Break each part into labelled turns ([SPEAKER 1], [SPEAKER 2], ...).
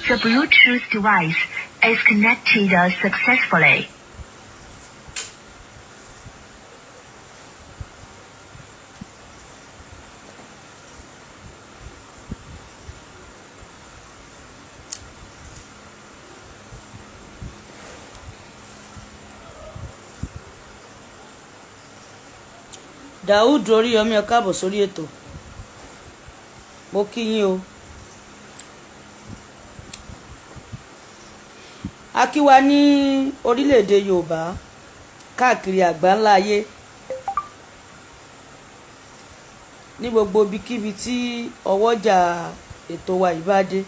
[SPEAKER 1] The Bluetooth device is connected successfully.
[SPEAKER 2] Daoud Oríyọmí, ẹ káàbọ̀ sórí ètò. Mo kí yín o. A kí wa ní orílẹ̀-èdè Yorùbá, káàkiri àgbáńlá ayé, ní gbogbo ibikíbi tí ọwọ́jà ètò wa yìí bá dé.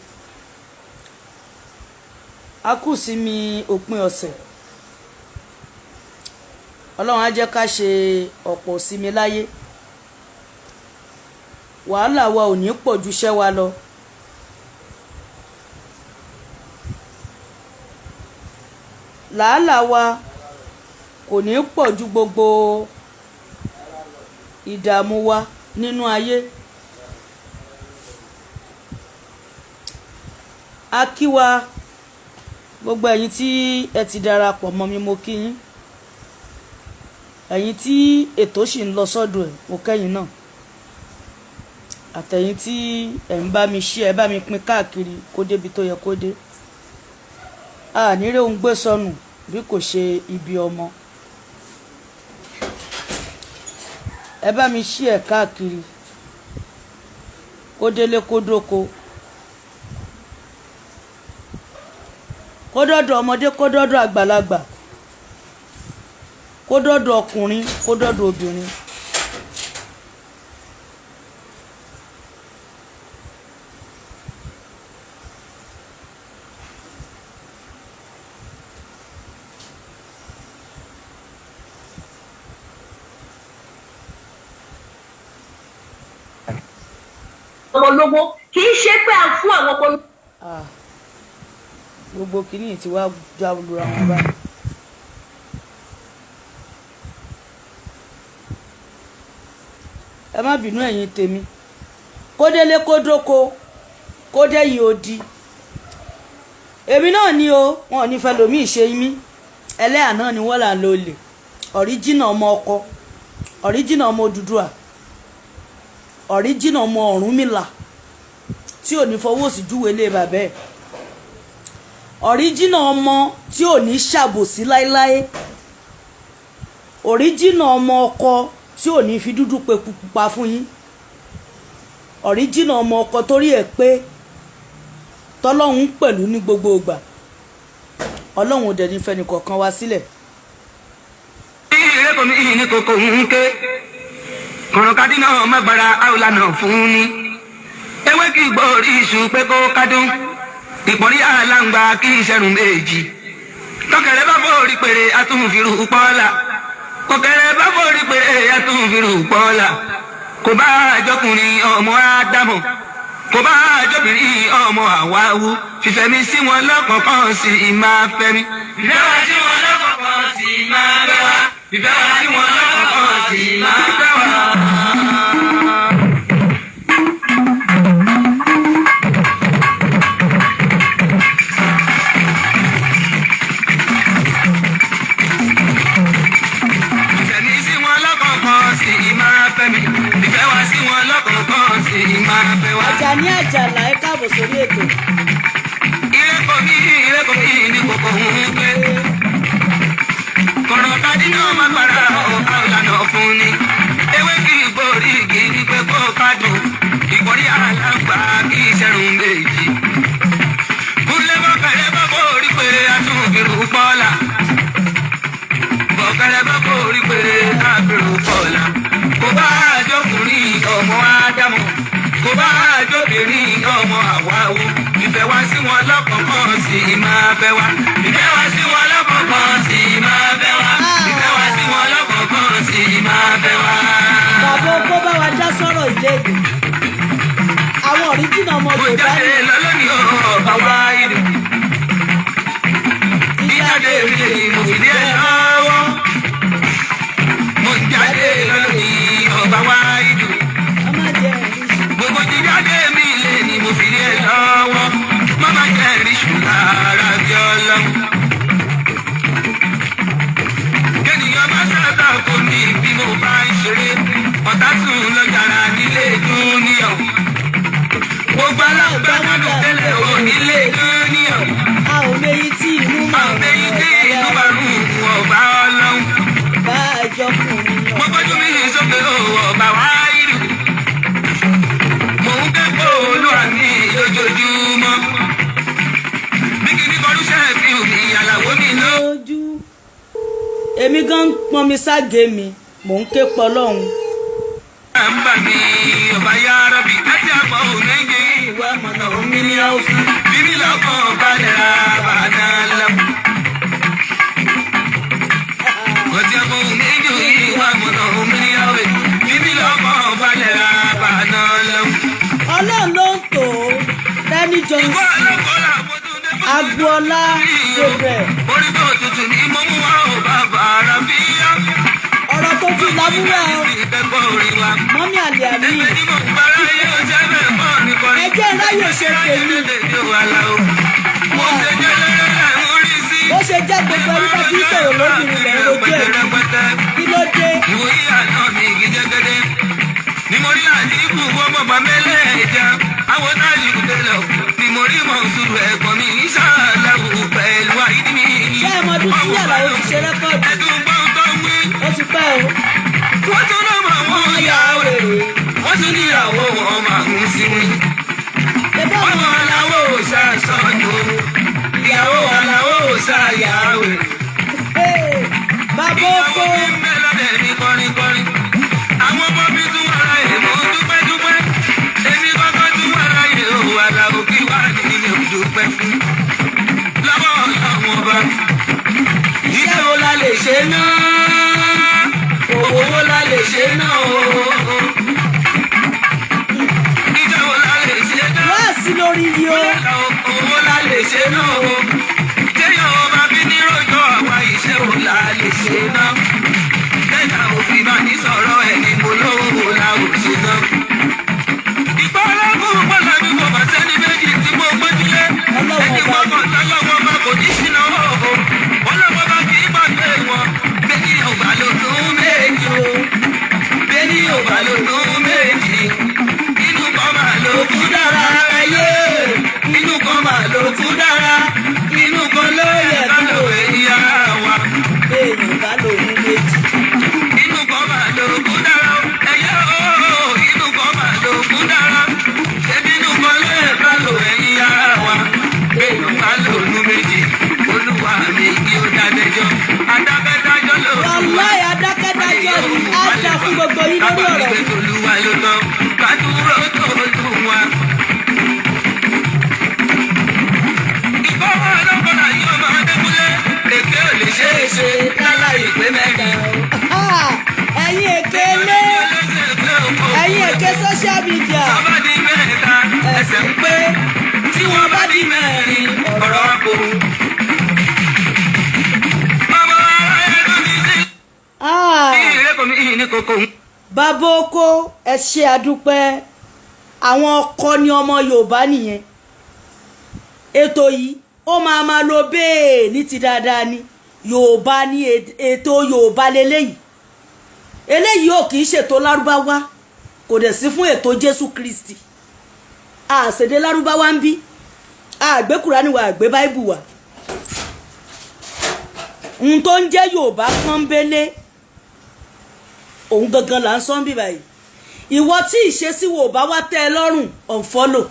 [SPEAKER 2] A kù sí mi òpin ọ̀sẹ̀. Ọlọ́run á jẹ́ ká ṣe ọ̀pọ̀ ìsinmi láyé. Wàhálà wa ò ní pọ̀ ju iṣẹ́ wa lọ. Làálàá wa kò ní pọ̀ ju gbogbo ìdààmú wa nínú ayé. A kí wa, gbogbo ẹ̀yin tí ẹ ti darapọ̀ mọ́ mi, mo kí yín. Ẹ̀yin tí ètò sì ń lọ sọ́dọ̀ ẹ̀, mo kẹ́yìn náà, àtẹ̀yin tí ẹ̀ ń bá mi ṣí, ẹ bá mi pín káàkiri kó débi tó yẹ kó dé. A nírè ń gbé sọnù bí kò ṣe ibi ọmọ. Ẹ bá mi ṣí ẹ káàkiri kó délé, kó dóko, kó dọ́dọ̀ ọmọdé, kó dọ́dọ̀ àgbàlagbà, kó dọ́dọ̀ ọkùnrin, kó dọ́dọ̀ obìnrin.
[SPEAKER 3] Ọmọ lówó, kì í ṣe pé à ń fún àwọn ọmọ.
[SPEAKER 2] Ah, gbogbo kìíní tí wàá já lura wọn báyìí. Ẹ má bínú, ẹ̀yin tèmi. Kó délé, kó dóko, kó dẹ́yìn odi. Èmi náà ni o, wọn ò ní fẹ́ lomi ìṣe mí. Ẹlẹ́yà náà ni wọ́n là ń lo olè. Original ọmọ ọkọ, original ọmọ Odùduwà, original ọmọ Ọ̀rúnmìlà tí ò ní fọwọ́ sí júwe lé bàbẹ́ ẹ̀, original ọmọ tí ò ní ṣàbòsí láéláé, original ọmọ ọkọ tí ò ní fi dúdú pe pupa fún yín, original ọmọ ọkọ torí ẹ̀ pé tọ́lọ́hún pẹ̀lú ní gbogbo ìgbà. Ọlọ́run ò dẹ̀ ní fẹ́ni kọ̀ọ̀kan wá sílẹ̀.
[SPEAKER 4] Ìrẹ́kọ̀ mi ní kòkó ń ké kọ̀rọ̀kadì náà mẹ́gbàrá àwòlànà fún ni. Ewé kì í gbọ́ orí iṣu pé kó kádùn ìpọ̀rí àlàǹgbà kì í ṣẹrùn méjì. Tọkẹrẹ bá forí pèrè, àtúnfìrù pọ́lá. Kọkẹrẹ bá forí pèrè, àtúnfìrù pọ́lá. Kò bá àjọkùnrin ọmọ ádámọ̀, kò bá àjọbìnrin ọmọ àwáwú, fìfẹ́mi sí wọn lọ́kọ̀ọ̀kan sí i máa fẹ́mi. Fìfẹ́ wá sí wọn lọ́kọ̀ọ̀kan sí i máa fẹ́ wá. Fìfẹ́ wá sí wọn lọ́kọ̀ọ̀kan sí i máa fẹ́ wá. Fìfẹ́mi sí wọn lọ́kọ̀ọ̀kan sí i máa fẹ́ mi. Fìfẹ́ wá sí wọn lọ́kọ̀ọ̀kan sí i máa fẹ́ wá.
[SPEAKER 2] Àjàní Àjàlá, ẹ káàbọ̀ sórí ètò.
[SPEAKER 4] Ìrẹ́pọ̀ mi ní kòkó ń pé. Kọ̀rọ̀ kadì náà má para àwòlànà fún ni. Ewé kì í borí igi ní pé kó kádùn. Ìkọ̀rí àlàgbà kì í ṣẹ̀rùn méjì. Kúnlẹ̀ bọ́kẹ̀rẹ́ bá borí pé atúnfìrù pọ́lá. Ẹ bá kó orí péré káàbìrò kọ̀ọ̀la. Kò bá àjọkùnrin ọmọ Ádámù. Kò bá àjọbìnrin ọmọ Àwáwú. Ìfẹ́ wá sí wọn lọ́kọ̀ọ̀kan sí i máa fẹ́ wá. Ìfẹ́ wá sí wọn lọ́kọ̀ọ̀kan sí i máa fẹ́ wá. Ìfẹ́ wá sí wọn lọ́kọ̀ọ̀kan sí i máa fẹ́ wá.
[SPEAKER 2] Bàbá oko bá wa dá sọ̀rọ̀ ilé ìlú, àwọn ọ̀ríjìnà ọmọ
[SPEAKER 4] Mo
[SPEAKER 2] Yorùbá
[SPEAKER 4] jáde
[SPEAKER 2] ni.
[SPEAKER 4] lọ lónìí o, ọba wa ìlú. Jíjáde mi mo fi lé ẹ lọ́wọ́. Mo jáde lọ lónìí, ọba wa ìlú.
[SPEAKER 2] Ọmọ jẹ ẹ̀rí.
[SPEAKER 4] Gbogbo jíjáde mi lé ni mo fi lé ẹ lọ́wọ́. Má má jẹ́ ríṣù lára bí ọlọ́run. Kéèyàn má sábà kò ní bí mo bá ń ṣeré. Ọ̀tá tún lọ́jàrá nílé dúníyàn. Gbogbo aláǹgbá tẹ́lẹ̀ ò nílé dúníyàn.
[SPEAKER 2] A ò méyí tí inú máa
[SPEAKER 4] Àwọn ẹyin tí inú bá rùn ọba ọlọ́run.
[SPEAKER 2] Bá àjọkùnrin.
[SPEAKER 4] Mo gbójú mi sókè o, ọba wá ìlú. Mò ń kẹ́kọ̀ọ́ Olúwa mi lójoojúmọ́. Bí kìíní kọlu sẹ́ẹ̀fì mi, àlàó mi ló.
[SPEAKER 2] Lójú èmi gan ń pọnmi ságé mi, mò ń ké pọ lọ́hùn.
[SPEAKER 4] Ń bà mí ọba yára bí láti àpọ̀ òmìnir.
[SPEAKER 2] Ìwà mọ̀nà òmìnira òfin.
[SPEAKER 4] Bíbí lọ́kàn balẹ̀ àbàdà lọ. Ọtí àpọ̀ òmìnir ìwà mọ̀nà òmìnira òfin. Bíbí lọ́kàn balẹ̀ àbàdà lọ.
[SPEAKER 2] Ọlọ́run ló ń tò ó, Tẹ́ni Johnson, Agboola Gabriel.
[SPEAKER 4] Orí tó tutù ní mo mú wá ò bàbá ara bí yá.
[SPEAKER 2] Ọ̀rọ̀ tó fi lábúrò ẹ̀ o.
[SPEAKER 4] Ìkẹ́kọ̀ọ́ orin wa.
[SPEAKER 2] Mọ́mí àlè àmì.
[SPEAKER 4] Ẹgbẹ́ tí mo ń bára yóò jẹ́ bẹ́ẹ̀ mọ́ ní kọrin.
[SPEAKER 2] Ẹjẹ́ ráyò ṣe tèmi.
[SPEAKER 4] Mo ṣe jẹ́ lẹ́rẹ́lẹ́ ń rí sí.
[SPEAKER 2] Ó ṣe jẹ́ gbogbo ẹni bá ti ń sọ̀rọ̀ lóbìnrin lẹ̀ ń rojú ẹ̀, kí ló dé?
[SPEAKER 4] Ìwòye àná mi kì í jẹ́gẹ́dẹ́. Ni mo rí àdínkù wọ́n bàbá mẹ́lẹ̀ ẹja. Àwọn náà yìí kò tẹ̀lé o. Ni mo rí Mọ̀nsúrù ẹ̀gbọ́n mi ìṣàlàwù pẹ̀lú àìdí mi.
[SPEAKER 2] Ṣé ẹ mọ ọdún tí Àlàó ti ṣe record?
[SPEAKER 4] Ẹ̀dùn gbọ́n tó ń wí.
[SPEAKER 2] Ó ti pẹ́ o.
[SPEAKER 4] Wọ́n tún náà mọ̀ wọ́n yà wèrè. Wọ́n tún níyàwó wọn máa ń sinmi.
[SPEAKER 2] Ẹbá
[SPEAKER 4] Ọmọ aláwọ̀ ṣàṣọjò. Ìyàwó aláwọ̀ ṣàyàwó.
[SPEAKER 2] Bàbá oko.
[SPEAKER 4] Ìyàwó mi ń bẹ lọ́dẹ̀ mi kọrin kọrin. Àwọn ọmọ mi tún wà láyè mò ń dúpẹ́ dúpẹ́. Èmi kọ́kọ́ tún wà láyè o, Àlàó kí wà ní mi ò dúpẹ́ fún. Lọ́wọ́ Ọlọ́run ọba. Iṣẹ́ wo la lè ṣe náà? Òwò wo la lè ṣe náà o? Iṣẹ́ wo la lè ṣe náà?
[SPEAKER 2] Wá sí lórí yìí o.
[SPEAKER 4] Owó la lè ṣe náà o. Téèyàn ọba bí ní ròjọ́ àwa iṣẹ́ wo la lè ṣe náà? Lẹ́yìn òfin máa ní sọ̀rọ̀ ẹni mo lówó la ò ṣe náà. Ìgbà ọlọ́gùn pọ̀lá mi kò bá sẹ́ni méjì tí mo gbójúlé. Ẹni gbọ́kàn tọ́lọ́wọ́ bá kò ní sínú o. Ọlọ́wọ́ bá kì í gbàgbé wọn. Bẹ́ẹ̀ni ọ̀gbà ló tún méjì o. Bẹ́ẹ̀ni ọ̀gbà ló tún méjì. Inú kan máa ló kú dára ayé. Inú kan máa ló kú dára. Inú kan ló yẹ ká lò ìyá wa.
[SPEAKER 2] Béèyàn bá lòun méjì.
[SPEAKER 4] Inú kan máa ló kú dára. Ẹyẹ ooo, inú kan máa ló kú dára. Ṣebí inú kan ló yẹ ká lò ìyá wa. Bẹ́ẹ̀ni bá lòlú méjì. Olúwa mi kí ó dájọ́. Adákẹ́dájọ́ ló
[SPEAKER 2] Wàláì adákẹ́dájọ́ ni á dá fún gbogbo yín lórí ọ̀rọ̀ yìí.
[SPEAKER 4] Olúwa ló tọ́, ká dúró tó Olúwa. Ìfọwọ́ ọlọ́kọ̀ọ́lá yóò máa dẹ́kunlé. Èké ò lè ṣeé ṣe láláì pé mẹ́rin.
[SPEAKER 2] Ah, ẹ̀yin èké lé, ẹ̀yin èké social media.
[SPEAKER 4] Tó bá di mẹ́ta, ẹsẹ̀ ń pé. Tí wọ́n bá di mẹ́rin, ọ̀rọ̀ kò. Bàbá ara ẹ̀rọ mi sí.
[SPEAKER 2] Ah,
[SPEAKER 4] Ìrẹ́kọ̀ọ́ mi ní kókó.
[SPEAKER 2] Bàbá oko, ẹ ṣe àdúpẹ́. Àwọn ọkọ ni ọmọ Yorùbá nìyẹn. Ètò yìí ó máa máa lo bẹ́ẹ̀ ní ti dáadáa ni. Yorùbá ní ètò Yorùbá leléyìí. Eléyìí ò kì í ṣètò Lárúbáwá, kò dẹ̀ sí fún ètò Jésù Kristi. Àṣèdè Lárúbáwá ń bí àgbé Kùránì wa, àgbé Báíbù wa. Ohun tó ń jẹ́ Yorùbá pọ́nbélé, òun gangan là ń sọ ń bí báyìí. Ìwọ tí ìṣesí wo ò bá wá tẹ́ ẹ lọ́rùn, unfollow.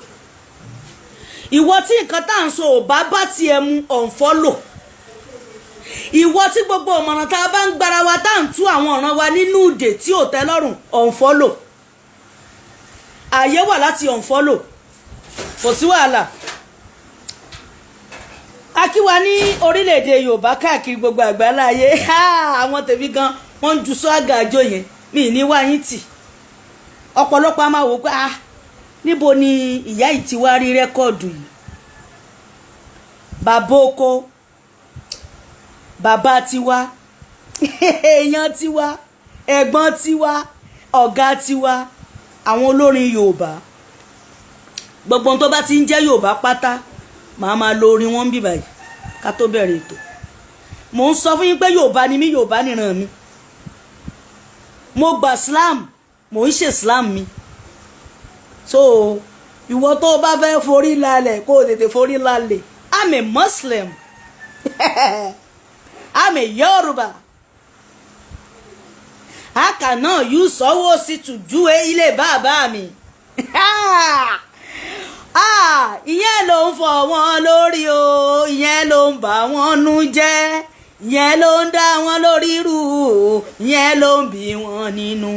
[SPEAKER 2] Ìwọ tí nǹkan tá à ń sọ ò bá bá tiẹ̀ mu, unfollow. Ìwọ tí gbogbo ọ̀mọ̀ràn tá a bá ń gbára wa, tá à ń tú àwọn ọ̀ràn wa nínú ìdè tí ò tẹ́ lọ́rùn, unfollow. Ààyè wà láti unfollow, kò sí wàhálà. Akíwa ní orílẹ̀-èdè Yorùbá káàkiri gbogbo àgbáláyé. Àwọn tèmi gan wọ́n ń ju sọ́àgà àjò yẹn mi ní wáyé tì. Ọ̀pọ̀lọpọ̀ a máa wò pé, ah, níbo ni ìyá yìí ti wá rí record yìí? Bàbá oko, bàbá tiwa, èèyàn tiwa, ẹ̀gbọ́n tiwa, ọ̀gá tiwa, àwọn olórin Yorùbá, gbogbo ohun tó bá ti ń jẹ́ Yorùbá pátá, màá máa lo orin wọn bí báyìí ká tó bẹ̀rẹ̀ ètò. Mò ń sọ fún yín pé Yorùbá ni mí, Yorùbá nìran mi. Mo gbà Islam, mò ń ṣe Islam mi. So ìwọ tó o bá fẹ́ forí lálẹ̀, kó o tètè forí lálẹ̀. I'm a Muslim, I'm a Yorùbá. Aka náà yóò sọ́wọ́ sí tùjúwe ilé bàbá mi. Ah, ìyẹn ló ń fọ wọn lórí o, ìyẹn ló ń bà wọ́n nú jẹ́, ìyẹn ló ń dá wọn lórí rú o, ìyẹn ló ń bí wọn nínú.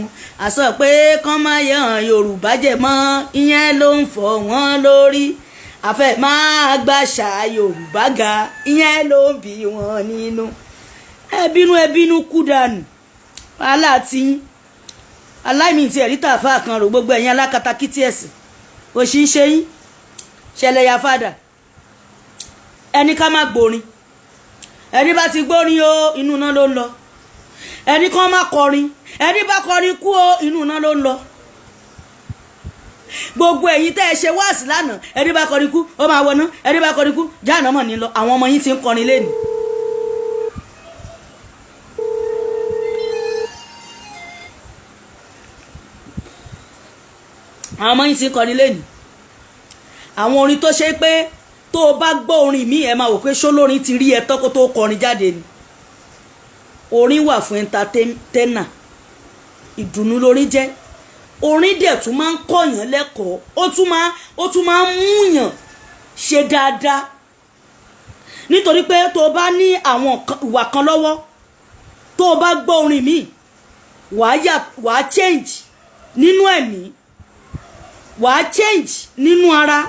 [SPEAKER 2] Àsọ pé kán má yan Yorùbá jẹ mọ́, ìyẹn ló ń fọ wọn lórí. Àfẹ́ máa gbàṣà Yorùbá ga, ìyẹn ló ń bí wọn nínú. Ẹ bínú, ẹ bínú kú dànù. Wàhálà tí aláìmí ti ẹ̀rí tàfà kan rò. Gbogbo ẹ̀yin alákatakítí ẹ̀sìn, òṣì ń ṣe yín ṣẹlẹ̀ ya fàdà. Ẹni ká má gbórin, ẹni bá ti gbórin o, inú iná ló ń lọ. Ẹni kan má kọrin, ẹni bá kọrin kú o, inú iná ló ń lọ. Gbogbo ẹ̀yin tẹ́ ẹ ṣe wáàsí lánàá, ẹni bá kọrin kú, ó máa wọná, ẹni bá kọrin kú, jáàná mọ̀ ní lọ. Àwọn ọmọ yín ti ń kọrin lẹ́nu. Àwọn ọmọ yín ti ń kọrin lẹ́nu, àwọn orin tó ṣe pé tó o bá gbọ́ orin mi, ẹ máa wò pé ṣólórin ti rí ẹ tọ́kọ tó kọrin jáde ni. Orin wà fún entertainer, ìdùnnú lórin jẹ́. Orin dẹ̀ tún máa ń kọ̀yàn lẹ́kọ̀ọ́, ó tún máa ń múyàn ṣe dáadáa, nítorí pé tó o bá ní àwọn ìwà kan lọ́wọ́, tó o bá gbọ́ orin mi, wàá yà, wàá change nínú ẹ̀mí, wàá change nínú ara.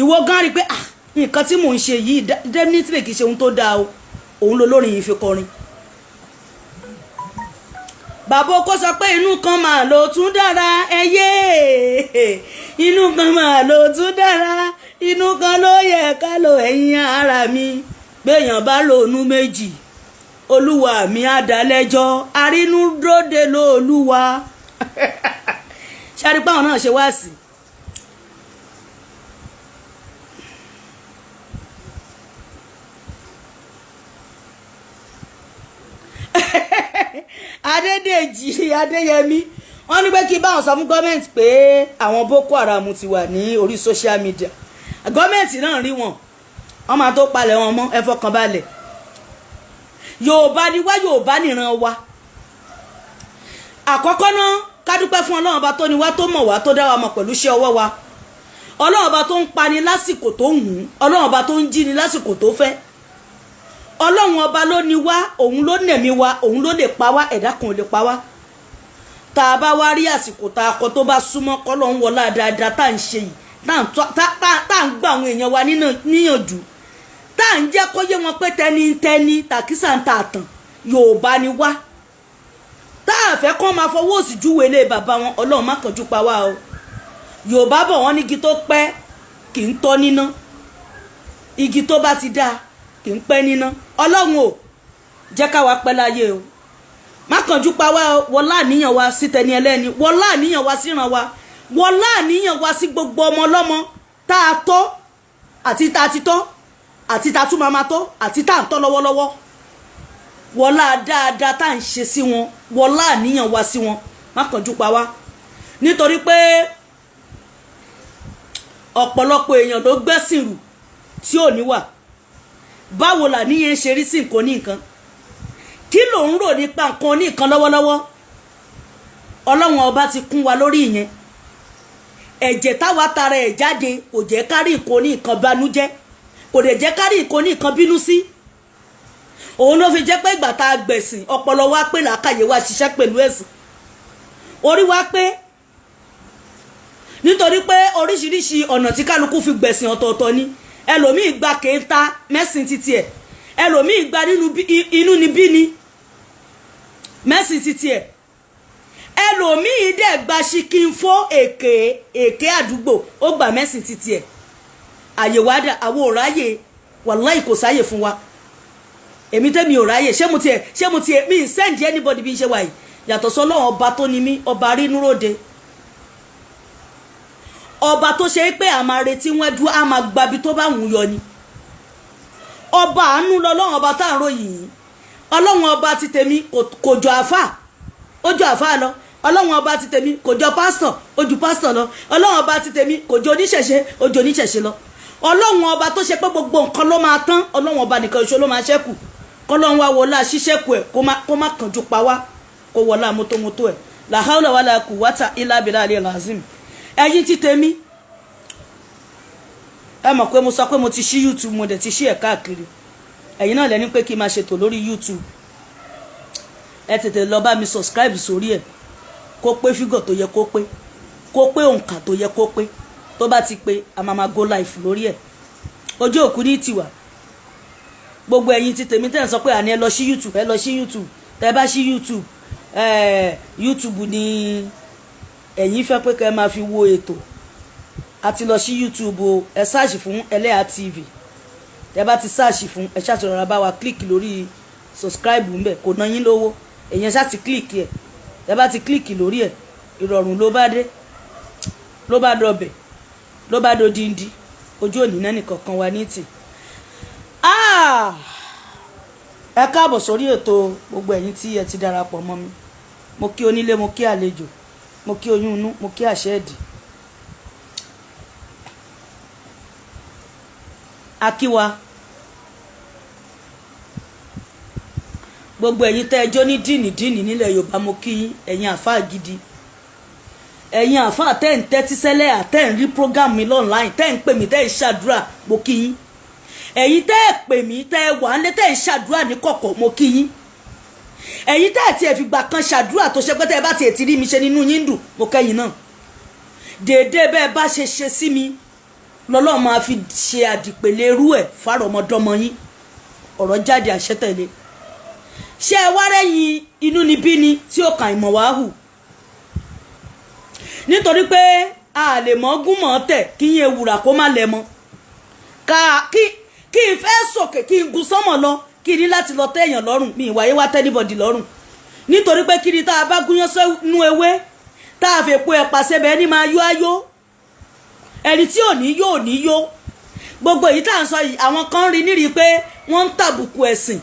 [SPEAKER 2] Ìwọ gan rí i pé, ah, nǹkan tí mò ń ṣe yìí definitely kì í ṣe ohun tó dáa o. Òun ló lórin yìí fi kọrin. Bàbá oko sọ pé inú kan máa lò tún dára, ẹyẹ inú kan máa lò tún dára, inú kan ló yẹ ká lo ẹ̀yin ara mi. Gbẹ̀yàn bá lòónú méjì, olúwa mi á dá lẹ́jọ́. Arínúdóde lóòlúwa. Ṣe àrípá àwọn náà ṣe wá sí. Adédèjì Adéyẹmí, wọ́n ní pé kí báwọn sọ fún gọ́ọ̀mẹ̀ntì pé àwọn Boko Haram ti wà ní orí social media. Gọ́ọ̀mẹ̀ntì náà rí wọn, wọ́n máa tó palẹ̀ wọn mọ́. Ẹ fọkàn balẹ̀. Yorùbá ni wá, Yorùbá nìran wa. Àkọ́kọ́ náà, ká dúpẹ́ fún Ọlọ́run Ọba tó ní wá, tó mọ̀ wá, tó dá wa mọ̀ pẹ̀lú iṣẹ́ ọwọ́ wa. Ọlọ́run Ọba tó ń pani lásìkò tó ń wù ú, Ọlọ́run Ọba tó ń jí ni lásìkò tó fẹ́. Ọlọ́run Ọba ló ní wá, òun ló nẹ̀mí wa, òun ló lè pa wá, ẹ̀dá kan ò lè pa wá. Tá a bá wá rí àsìkò tá a kọ tó bá súnmọ́, kọ́lọ́run wọlá dáadáa tá à ń ṣe yìí, tá à ń gbà àwọn èèyàn wa níyànjú, tá à ń jẹ́ kó yé wọn pé tẹni tàkísà ń ta àtàn, Yorùbá ni wá, tá a fẹ́ kán máa fọwọ́ òsì júwe ilé bàbá wọn. Ọlọ́run má kánjú pa wá o. Yorùbá bọ̀, wọ́n ní igi tó pẹ́ kì í tọ́ níná, igi tó bá ti dáa kì í pẹ́ níná. Ọlọ́run ò jẹ́ káwa pẹ́ láyé o, má kánjú pa wá o. Wọlá àníyàn wa sí tẹni ẹlẹ́ni, wọlá àníyàn wa síran wa, wọlá àníyàn wa sí gbogbo ọmọ ọlọ́mọ tá a tọ́ àti tá a ti tọ́ àti tá a tún máa ma tọ́ àti tá à ń tọ́ lọ́wọ́lọ́wọ́, wọlá dáadáa tá à ń ṣe sí wọn, wọlá àníyàn wa sí wọn, má kánjú pa wá, nítorí pé ọ̀pọ̀lọpọ̀ èèyàn ló gbẹ́sìn rù tí ò ní wà. Báwo làníyàn ṣe rí sí nǹkan ní nǹkan? Kí ló ń rò nípa nǹkan ní nǹkan lọ́wọ́lọ́wọ́? Ọlọ́run Ọba ti kún wa lórí ìyẹn. Ẹ̀jẹ̀ táwa tara ẹ̀ jáde kò jẹ́ kárí nǹkan ní nǹkan banújẹ́, kò dẹ̀ jẹ́ kárí nǹkan ní nǹkan bínú sí. Òun ló fi jẹ́ pé ìgbà tá a gbẹ̀sìn, ọpọlọ wa pé, làákàyè wa ṣiṣẹ́ pẹ̀lú ẹ̀sìn, orí wa pé, nítorí pé oríṣiríṣi ọ̀nà tí kálukú fi gbẹ̀sìn ọ̀tọ̀ọ̀tọ̀ ni. Ẹlòmíì gba kéńtà mẹ́sìn títí ẹ̀, ẹlòmíì gba inú ni bí ni mẹ́sìn títí ẹ̀, ẹlòmíì dẹ̀ gba ṣìkìnfó èké èké àdúgbò, ó gbà mẹ́sìn títí ẹ̀. Àyè wá dà, àwọn ò ráyè. Wàláì, kò sáyè fún wa. Èmi tẹ́mi ò ráyè. Ṣé mo tiẹ̀ mi ń send anybody bí n ṣe wà yìí, yàtọ̀ sọ́lọ́run ọba tó ni mí, ọba rínúròde, ọba tó ṣe é pé a máa retí wọn dúró, a máa gbabi tó bá wùn yọ ni. Ọba àánú lọ́lọ́run ọba tá à ń ròyìn yìí. Ọlọ́run ọba ti tèmi kò jọ àáfà, ó jọ àáfà lọ. Ọlọ́run ọba ti tèmi kò jọ pásítọ̀, ó ju pásítọ̀ lọ. Ọlọ́run ọba ti tèmi kò jọ oníṣẹ̀ṣe, ó ju oníṣẹ̀ṣe lọ. Ọlọ́run ọba tó ṣe pé gbogbo nǹkan ló máa tán, Ọlọ́run ọba nìkan ṣoṣo ló máa ṣẹ́kù. Kọ́lọ́run wá wọlá ṣíṣẹ́kù ẹ̀, kó má kánjú pa wá, kó wọlá mótómótó ẹ̀. La hawla wala quwwata illa billahi alazim. Ẹ̀yin ti tèmi, ẹ mọ̀ pé mo sọ pé mo ti ṣí YouTube, mo dẹ̀ ti ṣí ẹ̀ káàkiri. Ẹ̀yin náà lẹ́ni pé kí n máa ṣètò lórí YouTube. Ẹ tètè lọ bá mi subscribe sórí ẹ̀, kó pé figure tó yẹ kó pé, kó pé òǹkà tó yẹ kó pé. Tó bá ti pé, a máa ma go live lórí ẹ̀. Ojú òkú ní tiwa. Gbogbo ẹ̀yin ti tèmi tẹ́ ń sọ pé àní ẹ lọ sí YouTube, ẹ lọ sí YouTube, tẹ́ bá sí YouTube, YouTube ni ẹ̀yin fẹ́ pé kẹ́ ẹ máa fi wo ètò. A ti lọ sí YouTube o. Ẹ search fún Ẹlẹ́yà TV. Tẹ́ bá ti search fún ẹ, ṣáà ti rọra bá wa click lórí subscribe ńbẹ. Kò ná yín lówó. Èyàn ṣáà ti click ẹ. Tẹ́ bá ti click lórí ẹ, ìrọ̀rùn ló bá dé, ló bá dọbẹ̀, ló bá dodindi. Ojú òní náà nìkankan wa ní tì. Ẹ káàbọ̀ sórí ètò. Gbogbo ẹ̀yin tí ẹ ti darapọ̀ mọ́ mi, mo kí onílé, mo kí àlejò, mo kí oyún inú, mo kí àṣẹ ẹ̀dì. Akíwa gbogbo ẹ̀yin tẹ́ ẹjọ́ ní dìní dìní nílẹ̀ Yorùbá, mo kí yín. Ẹ̀yin àfáà gidi, ẹ̀yin àfáà tẹ́ ń tẹ́tí sẹ́lẹ̀, àtẹ́ ń rí program mi online, tẹ́ ń pè mí, tẹ́ ń ṣàdúrà, mo kí yín. Ẹ̀yin tẹ́ ẹ̀ pè mí, tẹ́ ẹ wà ń lé, tẹ́ ń ṣàdúrà ní kọ̀kọ̀, mo kí yín. Ẹ̀yin tẹ́ ẹ̀ tiẹ̀ fìgbà kan ṣàdúrà, tó ṣe pé tẹ́ ẹ bá tiẹ̀ ti rí mi ṣe nínú yín dùn, mo kẹ́yìn náà. Déédéé bẹ́ẹ̀ bá ṣe ṣe sí mi lọ́lọ́run máa fi ṣe àdìpèlé irú ẹ̀ fárọmọdọ́mọ yín. Ọ̀rọ̀ jáde, àṣẹ tẹ̀lé. Ṣé ẹ wá rẹ́yìn inú ni bí ni tí ó kàn ìmọ̀ wá hù, nítorí pé a lè mọ́ gún mọ́ tẹ̀ kí yín ewùrà kó má lẹ̀ mọ́ ká kí n fẹ́ sòkè, kí n gun sánmọ̀ lọ, kí n ní láti lọ tẹ̀yàn lọ́rùn. Mi ìwáyé wá tẹ́nibọ̀dì lọ́rùn, nítorí pé kí ni tá a bá gúnyán sínú ewé, tá a fi po ẹ̀pà sẹ́bẹ̀, ẹni máa yó ayó, ẹni tí ò ní yó ò ní yó. Gbogbo èyí tá à ń sọ yìí, àwọn kan rí nírí pé wọ́n ń tàbùkù ẹ̀sìn,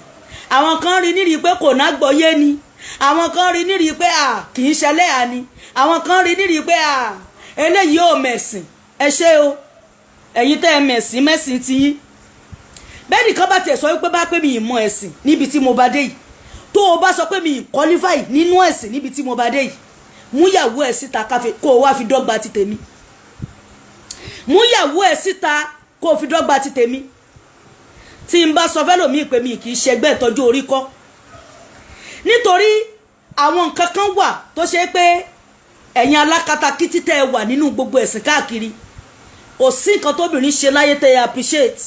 [SPEAKER 2] àwọn kan rí nírí pé kò nágbọ́yé ni, àwọn kan rí nírí pé à kì í ṣẹlẹ́yà ni, àwọn kan rí nírí pé à eléyìí ò mẹ̀sìn. Ẹ ṣé o, ẹ̀yin tẹ́ ẹ mẹ̀sìn, mẹ̀sìn ti yín. Bẹ́ẹ̀ nìkan bá tiẹ̀ sọ wípé bá pé mi ì mọ ẹ̀sìn níbi tí mo bá dé yìí, tó o bá sọ pé mi ì qualify nínú ẹ̀sìn níbi tí mo bá dé yìí, múyàwó ẹ̀ síta káfí kó o wá fi dọ́gba ti tèmi. Múyàwó ẹ̀ síta kó o fi dọ́gba ti tèmi. Tí n bá sọ fẹ́lòmíì pé mi kì í ṣẹgbẹ́ ìtọ́jú orí kọ́, nítorí àwọn nǹkan kan wà tó ṣe pé ẹ̀yin alákatakítí tẹ́ ẹ wà nínú gbogbo ẹ̀sìn káàkiri, kò sí nǹkan tóbìnrin ṣe láyé tẹ́ ẹ appreciate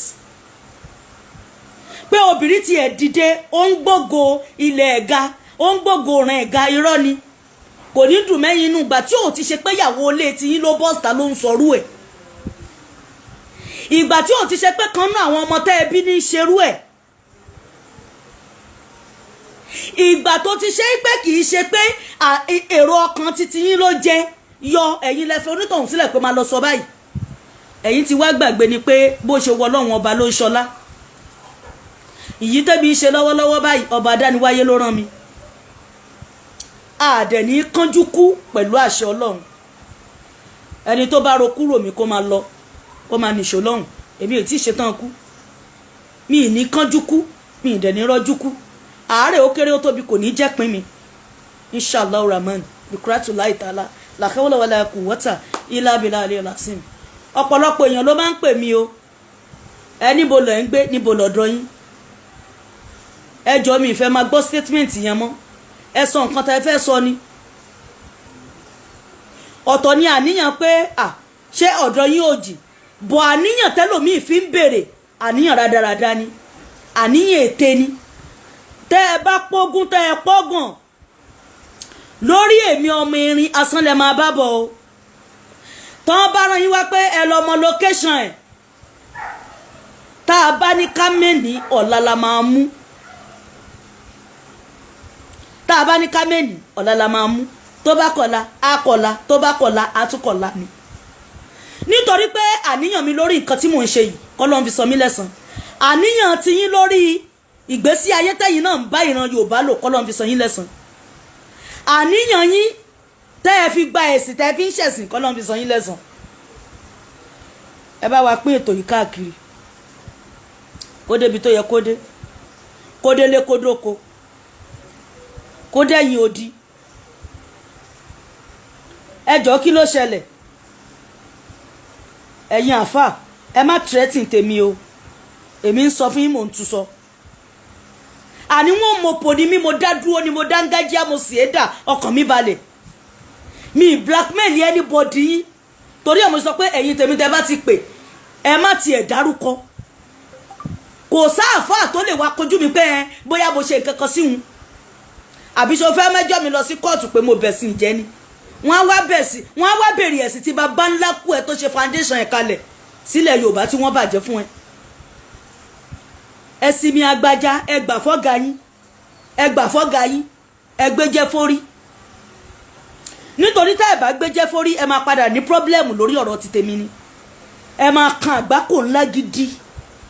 [SPEAKER 2] pé obìnrin ti ẹ̀ dìde, ó ń gbógo ilẹ̀ ẹ̀ga, ó ń gbógo ràn ẹ̀ga. Irọ́ ni, kò ní dùn mẹ́yìn inú ìgbà tí ò ti ṣe pé ìyàwó ilé tí yín ló bọ́sítà ló ń sọrú ẹ̀, ìgbà tí ò ti ṣe pé kan náà àwọn ọmọ tẹ́ ẹ bí ní í ṣerú ẹ̀, ìgbà tó ti ṣe pé kì í ṣe pé èrò ọkàn titi yín ló jẹ yọ. Ẹ̀yin lẹ fẹ́ onítọ̀hún sílẹ̀ pé máa lọ sọ báyìí. Ẹ̀yin ti wá gbàgbé ni pé bó ṣe wọ Ọlọ́run ọba ló ń ṣọlá. Ìyí tẹ́bi ń ṣe lọ́wọ́lọ́wọ́ báyìí, ọba adániwáyé ló rán mi. Àdẹ̀ ní kánjú kú pẹ̀lú àṣẹ Ọlọ́run. Ẹni tó bá ro kúrò mi, kó máa lọ, kó máa nìṣó lọ́hùn. Èmi ò tí ì ṣetán kú. Mi ì ní kánjú kú, mi ì dẹ̀ ní rọ́jú kú. Àárẹ̀ ó kéré ó tóbi kò ní jẹ́ pín mi, inshallah rahman bikuratu láì tààlà làkẹ́wọ́lẹ̀ wàlẹ̀ kù wọ́tà ilá abilà alẹ́ làásìm. Ọ̀pọ̀lọpọ̀ èèyàn ló máa ń pè mí o. Ẹ níbo lẹ̀ ń gbé? Níbo lọ́dọ̀ yín? Ẹ jọ, mi ìfẹ́ máa gbọ́ statement yẹn mọ́. Ẹ sọ nǹkan tẹ́ ẹ fẹ́ sọ ni. Ọ̀tọ̀ ni àníyàn pé à ṣé ọ̀dọ̀ yín ò jì bọ̀, àníyàn tẹ́lòmíì fi ń béèrè, àníyàn rádaràda ni, àníyàn ète ni. Tẹ́ ẹ bá pógún, tẹ́ ẹ pọ́gàn lórí èmi, ọmọ irin asán lẹ máa bá bọ̀ o. Tán bá rán yín wá pé ẹ lọ mọ location ẹ̀, tá a bá ní ká mẹ́ni, ọ̀la la máa mú. Tá a bá ní ká mẹ́ni, ọ̀la la máa mú. Tó bá kọ̀la, á kọ̀la. Tó bá kọ̀la, á tún kọ̀la ni. Nítorí pé àníyàn mi lórí nǹkan tí mò ń ṣe yìí kọ́ ló ń fi sọ mí lẹ́san. Àníyàn tiyín lórí ìgbésí ayé tẹ̀yìn náà ń bá ìran Yorùbá lò kọ́ ló ń fi sọ yín lẹ́san. Àníyàn yín tẹ́ ẹ fi gba ẹ̀sìn, tẹ́ ẹ fi ń ṣẹ̀sìn, kọ́ ló ń fi sọ yín lẹ́san. Ẹ bá wa pín ètò yìí káàkiri, kó débi tó yẹ kó dé, kó délé, kó dóko, kó dẹ́yìn odi. Ẹ jọ̀ọ́, kí ló ṣẹlẹ̀? Ẹ̀yin àáfà, ẹ má threaten tèmi o. Èmi ń sọ fún yín, mò ń tún sọ. Àní wọn mo pò ní mi, mo dá dúró ni, mo dángájíá, mo sì é dà, ọkàn mi balẹ̀. Mi blackmail anybody yín. Torí ẹ̀ mo sọ pé ẹ̀yin tèmi, tẹ́ bá ti pè, ẹ má tiẹ̀ dárúkọ. Kò sáàfáà tó lè wá kojú mi pé ẹ bóyá mo ṣe nǹkan kan sí òun, àbí ṣo fẹ́ mẹ́jọ́ mi lọ sí kóòtù pé mo bẹ̀ sí ìjẹ́ ni. Wọ́n á wá bẹ̀ sí, wọ́n á wá bèrè ẹ̀sìn tí bàbá ńlá kú ẹ tó ṣe foundation ẹ̀ kalẹ̀ sílẹ̀ Yorùbá tí wọ́n bàjẹ́ fún ẹ. Ẹ sinmi agbájá, ẹ gbà fọ́gà yín, ẹ gbà fọ́gà yín, ẹ gbéjẹ́ fórí. Nítorí tá ẹ bá gbéjẹ́ fórí, ẹ máa padà ní problem lórí ọ̀rọ̀ ti tèmi ni. Ẹ máa kan àgbákò ńlá gidi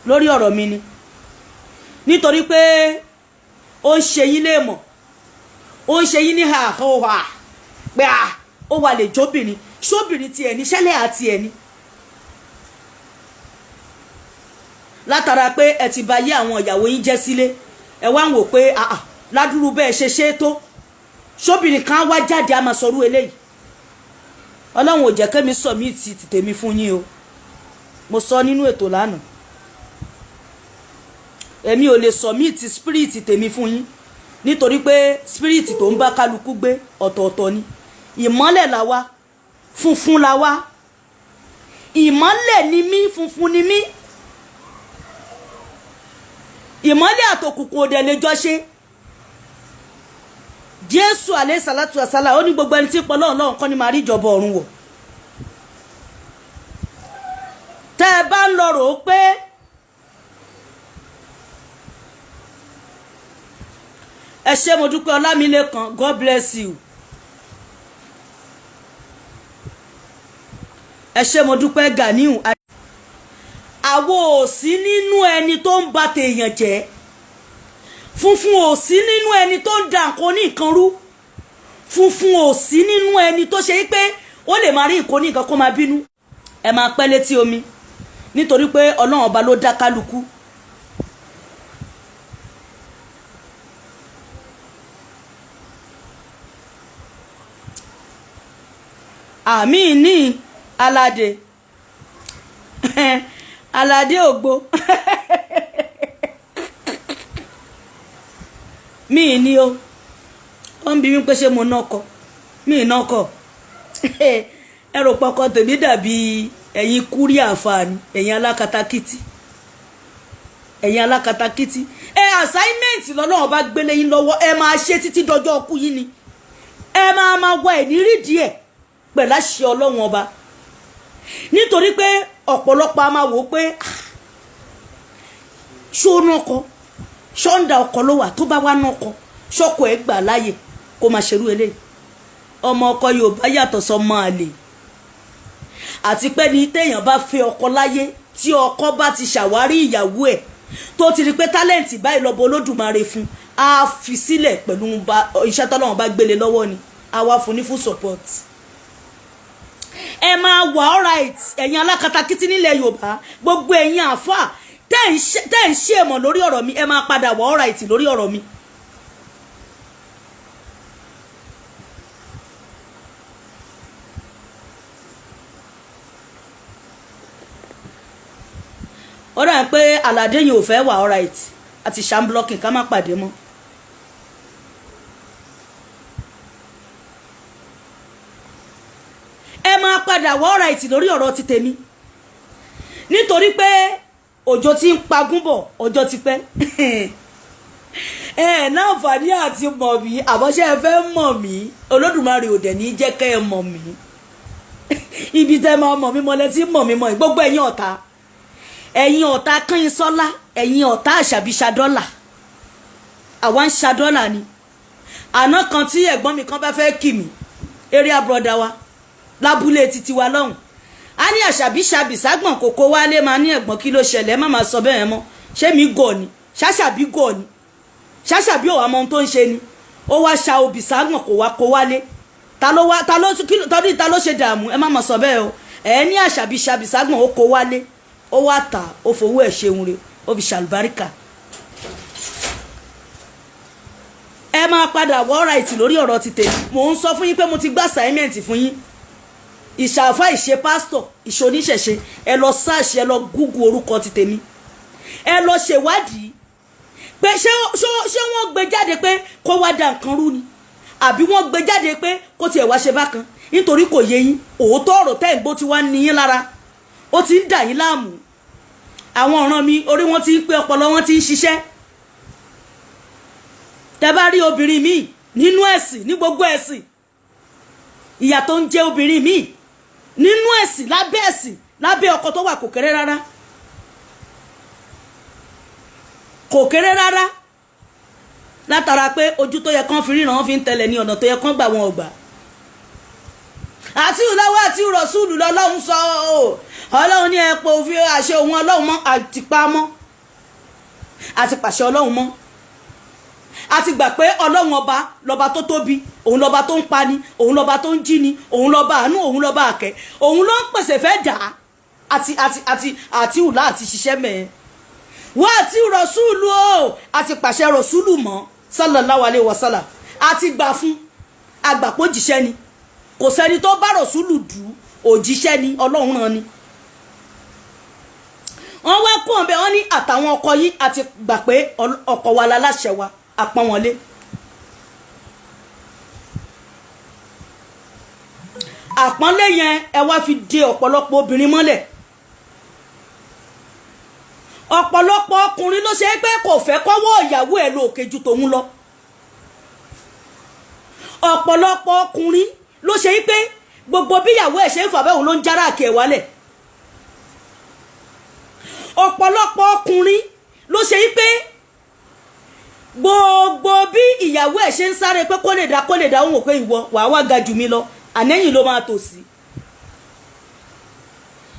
[SPEAKER 2] lórí ọ̀rọ̀ mi ni, nítorí pé ó ń ṣe yín léèmọ̀, ó ń ṣe yín ní hàhóhà pé à ó wà lè jóbìnrin sóbìnrin tiẹ̀ ní ṣẹlẹ̀ àti ẹ̀ ní. Látara pé ẹ ti bà yé àwọn ìyàwó yín jẹ́ sílé, ẹ wá ń wò pé àà ládùúrú bẹ́ẹ̀ ṣe ṣe é tó, sóbìnrin kan wá jáde á máa sọrú eléyìí. Ọlọ́run ò jẹ́ kémi sọ mí ti tèmi fún yín o. Mo sọ nínú ètò lánàá, èmi ò lè sọ mí ti spirit tèmi fún yín, nítorí pé spirit tó ń bá kálukú gbé ọ̀tọ̀ọ̀tọ̀ ni. Ìmọ́lẹ̀ la wá, funfun la wá. Ìmọ́lẹ̀ ni mí, funfun ni mí. Ìmọ́lẹ̀ àtòkùnkùn òdẹ̀ lè jọ ṣe. Jésù alẹ́ sàlátù àsálà, ó ní gbogbo ẹni tí pọ̀ lọ́run lọ́run kọ́ ni máa rí ìjọba ọ̀run wọ̀. Tẹ́ ẹ bá ń lọ rò ó pé ẹ ṣé, mo dúpẹ́. Ọlámilékan, God bless you. Ẹ ṣé, mo dúpẹ́. Ganiu, àwo ò sí nínú ẹni tó ń ba tèèyàn jẹ́. Funfun ò sí nínú ẹni tó ń da nǹkan ní nǹkan rú. Funfun ò sí nínú ẹni tó ṣe pé ó lè máa rí nǹkan ní nǹkan kó máa bínú. Ẹ máa pẹ́ létí omi, nítorí pé Ọlọ́run Ọba ló dá kálukú. Àmì ní aládé, aládé ògbó míì ní o. Ó ń bi mí pé ṣé mo nọkọ? Mí nọkọ. Ẹ rò pọkọ tèmi dàbí ẹ̀yin kúrí àǹfààní, ẹ̀yin alákatakítí, ẹ̀yin alákatakítí. Ẹ assignment lọ́lọ́run bá gbélé yín lọ́wọ́, ẹ máa ṣe títí dọjọ́ ọkú yín ni. Ẹ máa máa wá ẹ̀ ní rídìí ẹ̀ pẹ̀lú àṣẹ Ọlọ́run Ọba, nítorí pé ọ̀pọ̀lọpọ̀ a máa wò ó pé ṣó nọkọ, ṣọ́ńdà ọkọ ló wà, tó bá wá nọkọ, ṣọ́kọ ẹ̀ gbà láàyè kó máa ṣerú eléyìí? Ọmọ ọkọ Yorùbá yàtọ̀ sọmọ àlè. Àti pé ní téèyàn bá fẹ́ ọkọ láyé, tí ọkọ bá ti ṣàwárí ìyàwó ẹ̀, tó ti rí pé talent báyìí lọ́bọ Olódùmarè fún, á fi sílẹ̀ pẹ̀lú iṣẹ́ tọ́lọ́run bá gbélé lọ́wọ́ ni, á wá fún ní full support. Ẹ máa wà alright. Ẹ̀yin alákatakítí nílẹ̀ Yorùbá, gbogbo ẹ̀yin àáfà tẹ́ ń ṣe mọ̀ lórí ọ̀rọ̀ mi, ẹ máa padà wà alright lórí ọ̀rọ̀ mi. Ó dà pé aládé yìí ò fẹ́ wà alright. Àti ṣàǹblọ́kì ká má pàdé mọ́. Ẹ máa padà wọ́ ọ̀rọ̀ ìtì lórí ọ̀rọ̀ ti tèmi, nítorí pé òjò ti ń pagún bọ̀, ọjọ́ ti pẹ́. Ẹ náǹfààní àti mọ̀ mí, àbọ̀ṣẹ́ ẹ fẹ́ mọ̀ mí, Olódùmarè ò dẹ̀ ní jẹ́ kẹ́ ẹ mọ̀ mí. Ibi tẹ́ máa mọ̀ mí mọ́lẹ́ tí mọ̀ mí mọ́. Gbogbo ẹ̀yin ọ̀tá, ẹ̀yin ọ̀tá Kányìnsọ́lá, ẹ̀yin ọ̀tá Àṣàbí ṣadọ́là, àwa ń ṣadọ́là ni. Àná kan tí ẹ̀gbọ́n mi kan bá fẹ́ kì mí, area brother wa lábúlé títí wa lọ́hùn, a ní Àṣàbí ṣàbí ságbọ̀n kòkó wálé. Máa ní, "Ẹ̀gbọ́n, kí ló ṣẹlẹ̀? Má máa sọ bẹ́ẹ̀ mọ́. Ṣé mi gọ̀ ni? Ṣàṣàbí gọ̀ ni? Ṣàṣàbí ò wá mọ ohun tó ń ṣe ni? Ó wá ṣa obì ságbọ̀n, kò wá kó wálé. Ta ló wá? Ta ló kí tọ́dún? Ta ló ṣe dààmú? Ẹ má máa sọ bẹ́ẹ̀ o." Ẹ ní Àṣàbí ṣàbí ságbọ̀n, ó kó wálé, ó wá tà, ó fowó ẹ̀ ṣeun re, ó fi ṣàlùbáríkà. Ẹ máa padà wọ́ right lórí ọ̀rọ̀ ti tèmi. Mò ń sọ fún yín pé mo ti gbá assignment fún yín. Ìṣàfà, ìṣe pásítọ̀, ìṣoníṣẹ̀ṣe, ẹ lọ search, ẹ lọ google orúkọ ti tèmi, ẹ lọ ṣèwádìí pé ṣé wọ́n gbé jáde pé kó wá da nǹkan rú ni, àbí wọ́n gbé jáde pé kó tiẹ̀ wá ṣe bákan? Nítorí kò yé yín. Òótọ́ ọ̀rọ̀ tẹ́ ń gbó tí wá ní yín lára, ó ti ń dà yín láàmú. Àwọn ọ̀ràn mi, orí wọn ti ń pé, ọpọlọ wọn ti ń ṣiṣẹ́. Tẹ́ bá rí obìnrin míì nínú ẹ̀sìn, ní gbogbo ẹ̀sìn, ìyà tó ń jẹ obìnrin míì nínú ẹ̀sìn, lábẹ́ ẹ̀sìn, lábẹ́ ọkọ tó wà, kò kéré rárá, kò kéré rárá. Látara pé ojú tó yẹ kán fi ríran, wọn fi ń tẹ̀lé ní ọ̀nà tó yẹ kán gbà, wọn ò gbà. Àti ìlọ́wọ́ àti rọ̀ṣúlù lọ́lọ́run sọ ọ́. Ọlọ́run ní ẹ̀pọ̀ òfin àṣẹ òun Ọlọ́run mọ́ àti pa mọ́, àti pàṣẹ Ọlọ́run mọ́, àti gbà pé Ọlọ́run ọba lọ́ba tó tóbi, òun lọ́ba tó ń pani, òun lọ́ba tó ń jí ni, òun lọ́ba àánú, òun lọ́ba àkẹ́, òun ló ń pèsè fẹ́ dà á. Àti ìwùlá àti ṣiṣẹ́ mẹ́ẹ̀ wọ́n àti rọ̀ṣúlù o, àti pàṣẹ rọ̀ṣúlù mọ́, sallallahu alaihi wasallam, àti gbà fún àgbàpọ̀ jíṣẹ́ ni. Kò sẹ́ni tó bá rọ̀ṣúlù dù ú, òjíṣẹ́ ni, Ọlọ́run rán ni. Wọ́n wá kó ọ̀bẹ wọ́n ní àtàwọn ọkọ yìí, àti gbà pé ọkọ wa láláṣẹ wa, àpọ́n wọn lé. Àpọ́nlé yẹn, ẹ wá fi de ọ̀pọ̀lọpọ̀ obìnrin mọ́lẹ̀. Ọ̀pọ̀lọpọ̀ ọkùnrin ló ṣe é pé kò fẹ́ kọ́wọ́ ìyàwó ẹ̀ lóòkè ju tòun lọ. Ọ̀pọ̀lọpọ̀ ọkùnrin ló ṣe é pé gbogbo bí ìyàwó ẹ̀ ṣe ń fà bẹ́ẹ̀, òun ló ń jára àkè ẹ̀ wálẹ̀. Ọ̀pọ̀lọpọ̀ ọkùnrin ló ṣe é pé gbogbo bí ìyàwó ẹ̀ ṣe ń sáré pé kó lè dá, kó lè dá, òun ò pé ìwọ wàá wá ga jù mí lọ, ànẹ́yìn ló máa tò sí.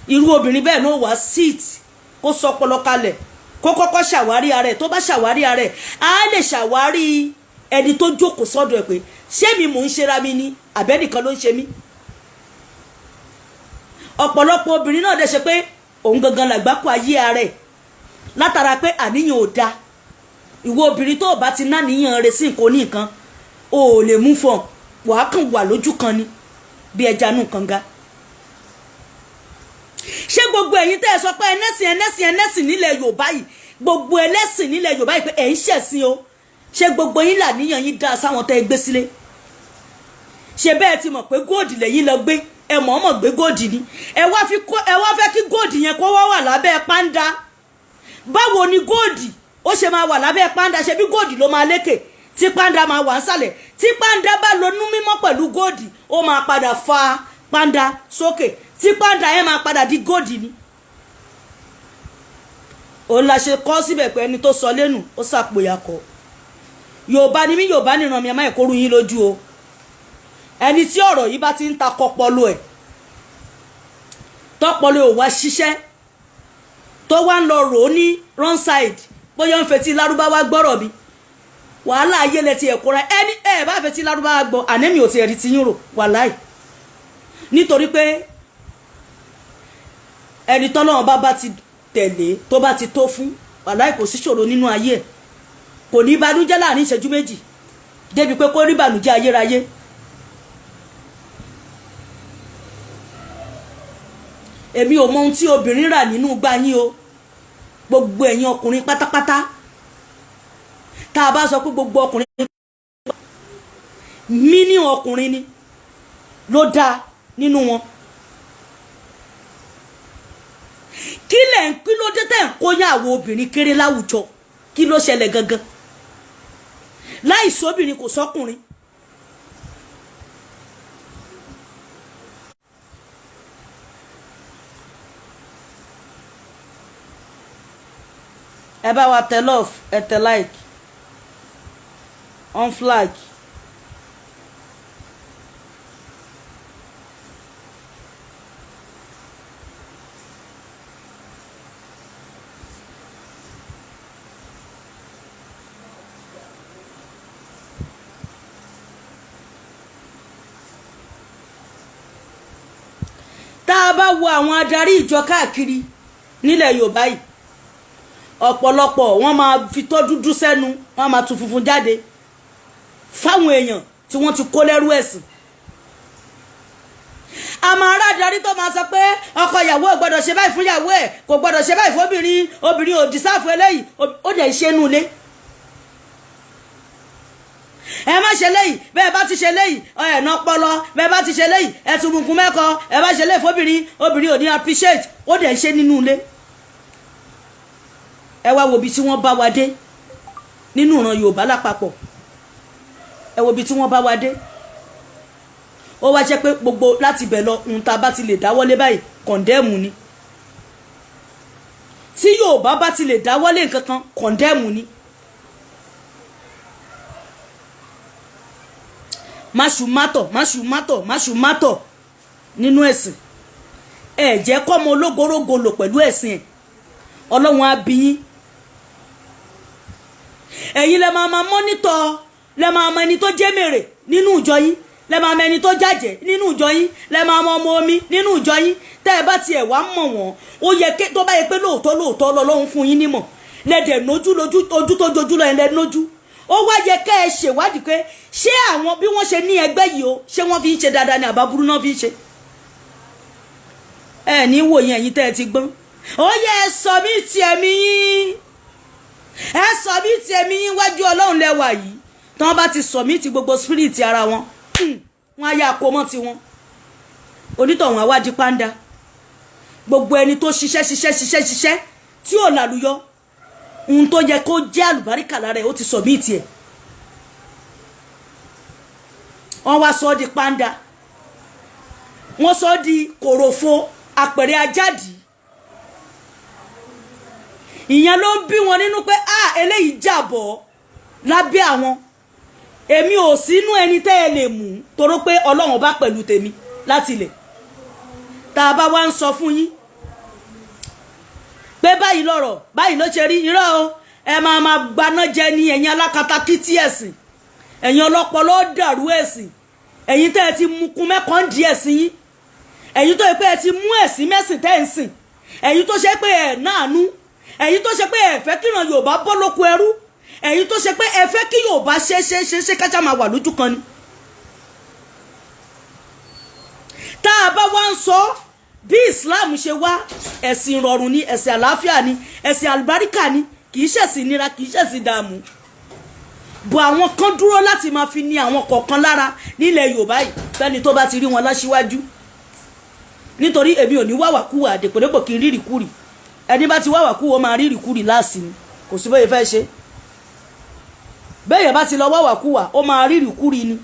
[SPEAKER 2] Irú obìnrin bẹ́ẹ̀ ló wá sit, kó sọpọlọ kalẹ̀, kó kọ́kọ́ ṣàwárí ara ẹ̀. Tó bá ṣàwárí ara ẹ̀, á lè ṣàwárí ẹni tó jókòó sọ́dọ̀ ẹ̀ pé ṣé mi mò ń ṣera mi ni, àbẹ́nìkan ló ń ṣe mí. Ọ̀pọ̀lọpọ̀ obìnrin náà dẹ̀ ṣe pé òun gangan làgbákò ayé ara ẹ̀, látara pé àníyàn ò da. Ìwọ obìnrin tó o bá ti náníyàn rẹ sí nǹkan oníǹkan, o ò lè mú fún ọ, wàá kàn wà lójú kan ni bí ẹja nù kànga. Ṣé gbogbo ẹ̀yin tẹ́ ẹ sọ pé ẹlẹ́sìn, ẹlẹ́sìn, ẹlẹ́sìn nílẹ̀ Yorùbá yìí, gbogbo ẹlẹ́sìn nílẹ̀ Yorùbá yìí, pé ẹ̀ ń ṣẹ̀sìn o, ṣé gbogbo yín làníyàn yín dá sáwọn tẹ́ ẹ gbé sílé? Ṣé bẹ́ẹ̀ ti mọ̀ pé gold lẹ́yìn lọ gbé? Ẹ mọ̀ọ́mọ̀ gbé gold ni. Ẹ wá fẹ́ kí gold yẹn kó wá wà lábẹ́ pàǹdà. Báwo ni gold ó ṣe máa wà lábẹ́ pàǹdà? Ṣe bí gold ló máa lékè, tí pàǹdà máa wà nsàlẹ̀? Tí pàǹdà bá lonú mímọ́ pẹ̀lú gold, ó máa padà fa pàǹdà sókè, tí pàǹdà yẹn máa padà di gold ni. Òun la ṣe kọ́ síbẹ̀ pé ẹni tó sọ lẹ́nu, ó sàpòyàkọ̀. Yorùbá ni mí, Yorùbá nìran mi. Ẹ má ìkóru yín lójú o. Ẹni tí ọ̀rọ̀ yìí bá ti ń ta kọpọlọ ẹ̀, tọpọlọ ò wá ṣiṣẹ́, tó wá ń lọ rò ó ní wrong side, bóyá ń fetí lárúbáwá gbọ́rọ̀ mi, wàhálà ayé lẹ ti ẹ̀kọ́ ra. Ẹni ẹ bá fetí lárúbáwá gbọ́, ànẹ́mì ò ti ẹ̀rí ti yín rò wàláì, nítorí pé ẹni tọ́lọ́run bá ti tẹ̀lé, tó bá ti tó fún, wàláì, kò sí ṣòro nínú ayé ẹ̀. Kò ní ìbànújẹ́ láàrin ìṣẹ́jú méjì débi pé kó rí ìbànújẹ́ ayérayé. Èmi ò mọ ohun tí obìnrin rà nínú gbá yín o. Gbogbo ẹ̀yin ọkùnrin pátápátá. Tá a bá sọ pé gbogbo ọkùnrin mí ní ọkùnrin ni ló dáa nínú wọn, kí lẹ̀ ń kí ló dé tẹ̀ ń kóyún àwọn obìnrin kéré láwùjọ? Kí ló ṣẹlẹ̀ gangan? Láì sóbìnrin, kò sọ́kùnrin. Ẹ bá wa tẹ love, ẹ tẹ like on flag. Tá a bá wo àwọn adarí ìjọ káàkiri nílẹ̀ Yorùbá yìí, ọ̀pọ̀lọpọ̀ wọ́n máa fi tọ́ dúdú sẹ́nu, wọ́n máa tún funfun jáde fáwọn èèyàn tí wọ́n ti kó lẹ́rú ẹ̀sìn. Àmọ́ ará adarí tó máa sọ pé ọkọ ìyàwó ò gbọ́dọ̀ ṣe báyìí fún ìyàwó ẹ̀, kò gbọ́dọ̀ ṣe báyìí fóbìnrin, obìnrin ò deserve eléyìí, ó dẹ̀ ṣe nù lé. Ẹ má ṣe léyìí, bẹ́ẹ̀ bá ti ṣe léyìí, ẹ̀ ná pọlọ, bẹ́ẹ̀ bá ti ṣe léyìí, ẹ̀ tún mùkún mẹ́kọ, ẹ bá ṣe léyìí fóbìnrin, obìnrin ò ní appreciate. Ó dẹ̀ ṣe nínú ilé. Ẹ wá wo ibi tí wọ́n bá wa dé nínú ìran Yorùbá lápapọ̀. Ẹ wo ibi tí wọ́n bá wa dé. Ó wá jẹ́ pé gbogbo láti bẹ̀ lọ, ohun tá a bá ti lè dáwọ́lé báyìí, condemn ni. Tí Yorùbá bá ti lè dáwọ́lé nǹkan kan, condemn ni. Máṣu mátọ̀, máṣu mátọ̀, máṣu mátọ̀ nínú ẹ̀sìn. Ẹ jẹ́ kọ́mọ ológorógo lò pẹ̀lú ẹ̀sìn ẹ̀. Ọlọ́run á bí yín. Ẹ̀yin lẹ máa máa monitor, lẹ máa mọ ẹni tó jẹ́ mèrè nínú ìjọ yín, lẹ máa mọ ẹni tó jàjẹ́ nínú ìjọ yín, lẹ máa mọ ọmọ omi nínú ìjọ yín. Tẹ́ ẹ bá tiẹ̀ wá mọ̀ wọ́n, ó yẹ ké tó bá yẹ pé lóòótọ́ lóòótọ́ lọ́lọ́run fún yín nímọ̀, lẹ́dẹ̀ nójú lójú, ojú tó jojú lọ yẹn lẹ́ nójú. Ó wá yẹ kẹ́ ẹ ṣèwádìí pé ṣé àwọn bí wọ́n ṣe ní ẹgbẹ́ yìí o, ṣé wọ́n fi ń ṣe dáadáa ní àbábúrú náà fi ń ṣe? Ẹ ní wò yẹn. Ẹ̀yin tẹ́ ẹ ti gbọ́n, ó yẹ ẹ sọ mí ti ẹ̀mí yín, ẹ sọ mí ti ẹ̀mí yín. Wájú Ọlọ́run lẹ́wà yìí. Tí wọ́n bá ti sọ mí ti gbogbo spirit ara wọn, wọ́n á yá kó mọ́ tiwọn. Onítọ̀hún á wá di pàǹdà. Gbogbo ẹni tó ṣiṣẹ́ ṣiṣẹ́ ṣiṣẹ́ ṣiṣẹ́ tí ò làlùyọ, ohun tó yẹ kó jẹ́ àlùbáríkà lára ẹ̀, ó ti sọ mí tiẹ̀, wọ́n wá sọ ọ́ di pàǹdà, wọ́n sọ ọ́ di kòròfo, àpẹẹrẹ ajáàdì. Ìyẹn ló ń bí wọn nínú pé ah, eléyìí jàbọ̀ lábẹ́ àwọn. Èmi ò sínú ẹni tẹ́ ẹ lè mú toró pé Ọlọ́run bá pẹ̀lú tèmi láti ilẹ̀. Tá a bá wá ń sọ fún yín pé báyìí lọ̀rọ̀, báyìí ló ṣe rí, irọ́ o, ẹ máa máa gbaná jẹ ní. Ẹ̀yin alákatakítí ẹ̀sìn, ẹ̀yin ọlọ́pọlọ dàrú ẹ̀sìn, ẹ̀yin tẹ́ ẹ ti mú kun mẹ́kàn di ẹ̀sìn yín, ẹ̀yin tó yẹ pé ẹ ti mú ẹ̀sìn mẹ́sìn tẹ́ ẹ̀ ń sìn, ẹ̀yin tó ṣe pé ẹ̀ náànú, ẹ̀yin tó ṣe pé ẹ fẹ́ kíran Yorùbá bọ́ lóko ẹrú, ẹ̀yin tó ṣe pé ẹ fẹ́ kí Yorùbá ṣe ṣe ṣe ṣe kájà máa wà lójú kan ni. Tá a bá wá ń sọ bí Islam ṣe wá, ẹ̀sìn ìrọ̀rùn ni, ẹ̀sìn àlàáfíà ni, ẹ̀sìn àlùbáríkà ni, kì í ṣẹ̀sìn nira, kì í ṣẹ̀sìn dààmú bọ̀. Àwọn kan dúró láti máa fi ní àwọn kọ̀ọ̀kan lára nílẹ̀ Yorùbá yìí, fẹ́ni tó bá ti rí wọn láṣíwájú. Nítorí èmi ò ní wàwàkúwà dèpòdépò kí n rírì kúrì. Ẹni bá ti wàwàkúwà, ó máa rírì kúrì láàsì ni. Kò sí bóyá fẹ́ ṣe bẹ́ẹ̀ yẹn bá ti lọ wàwàkúwà, ó máa rírì kúrì ni.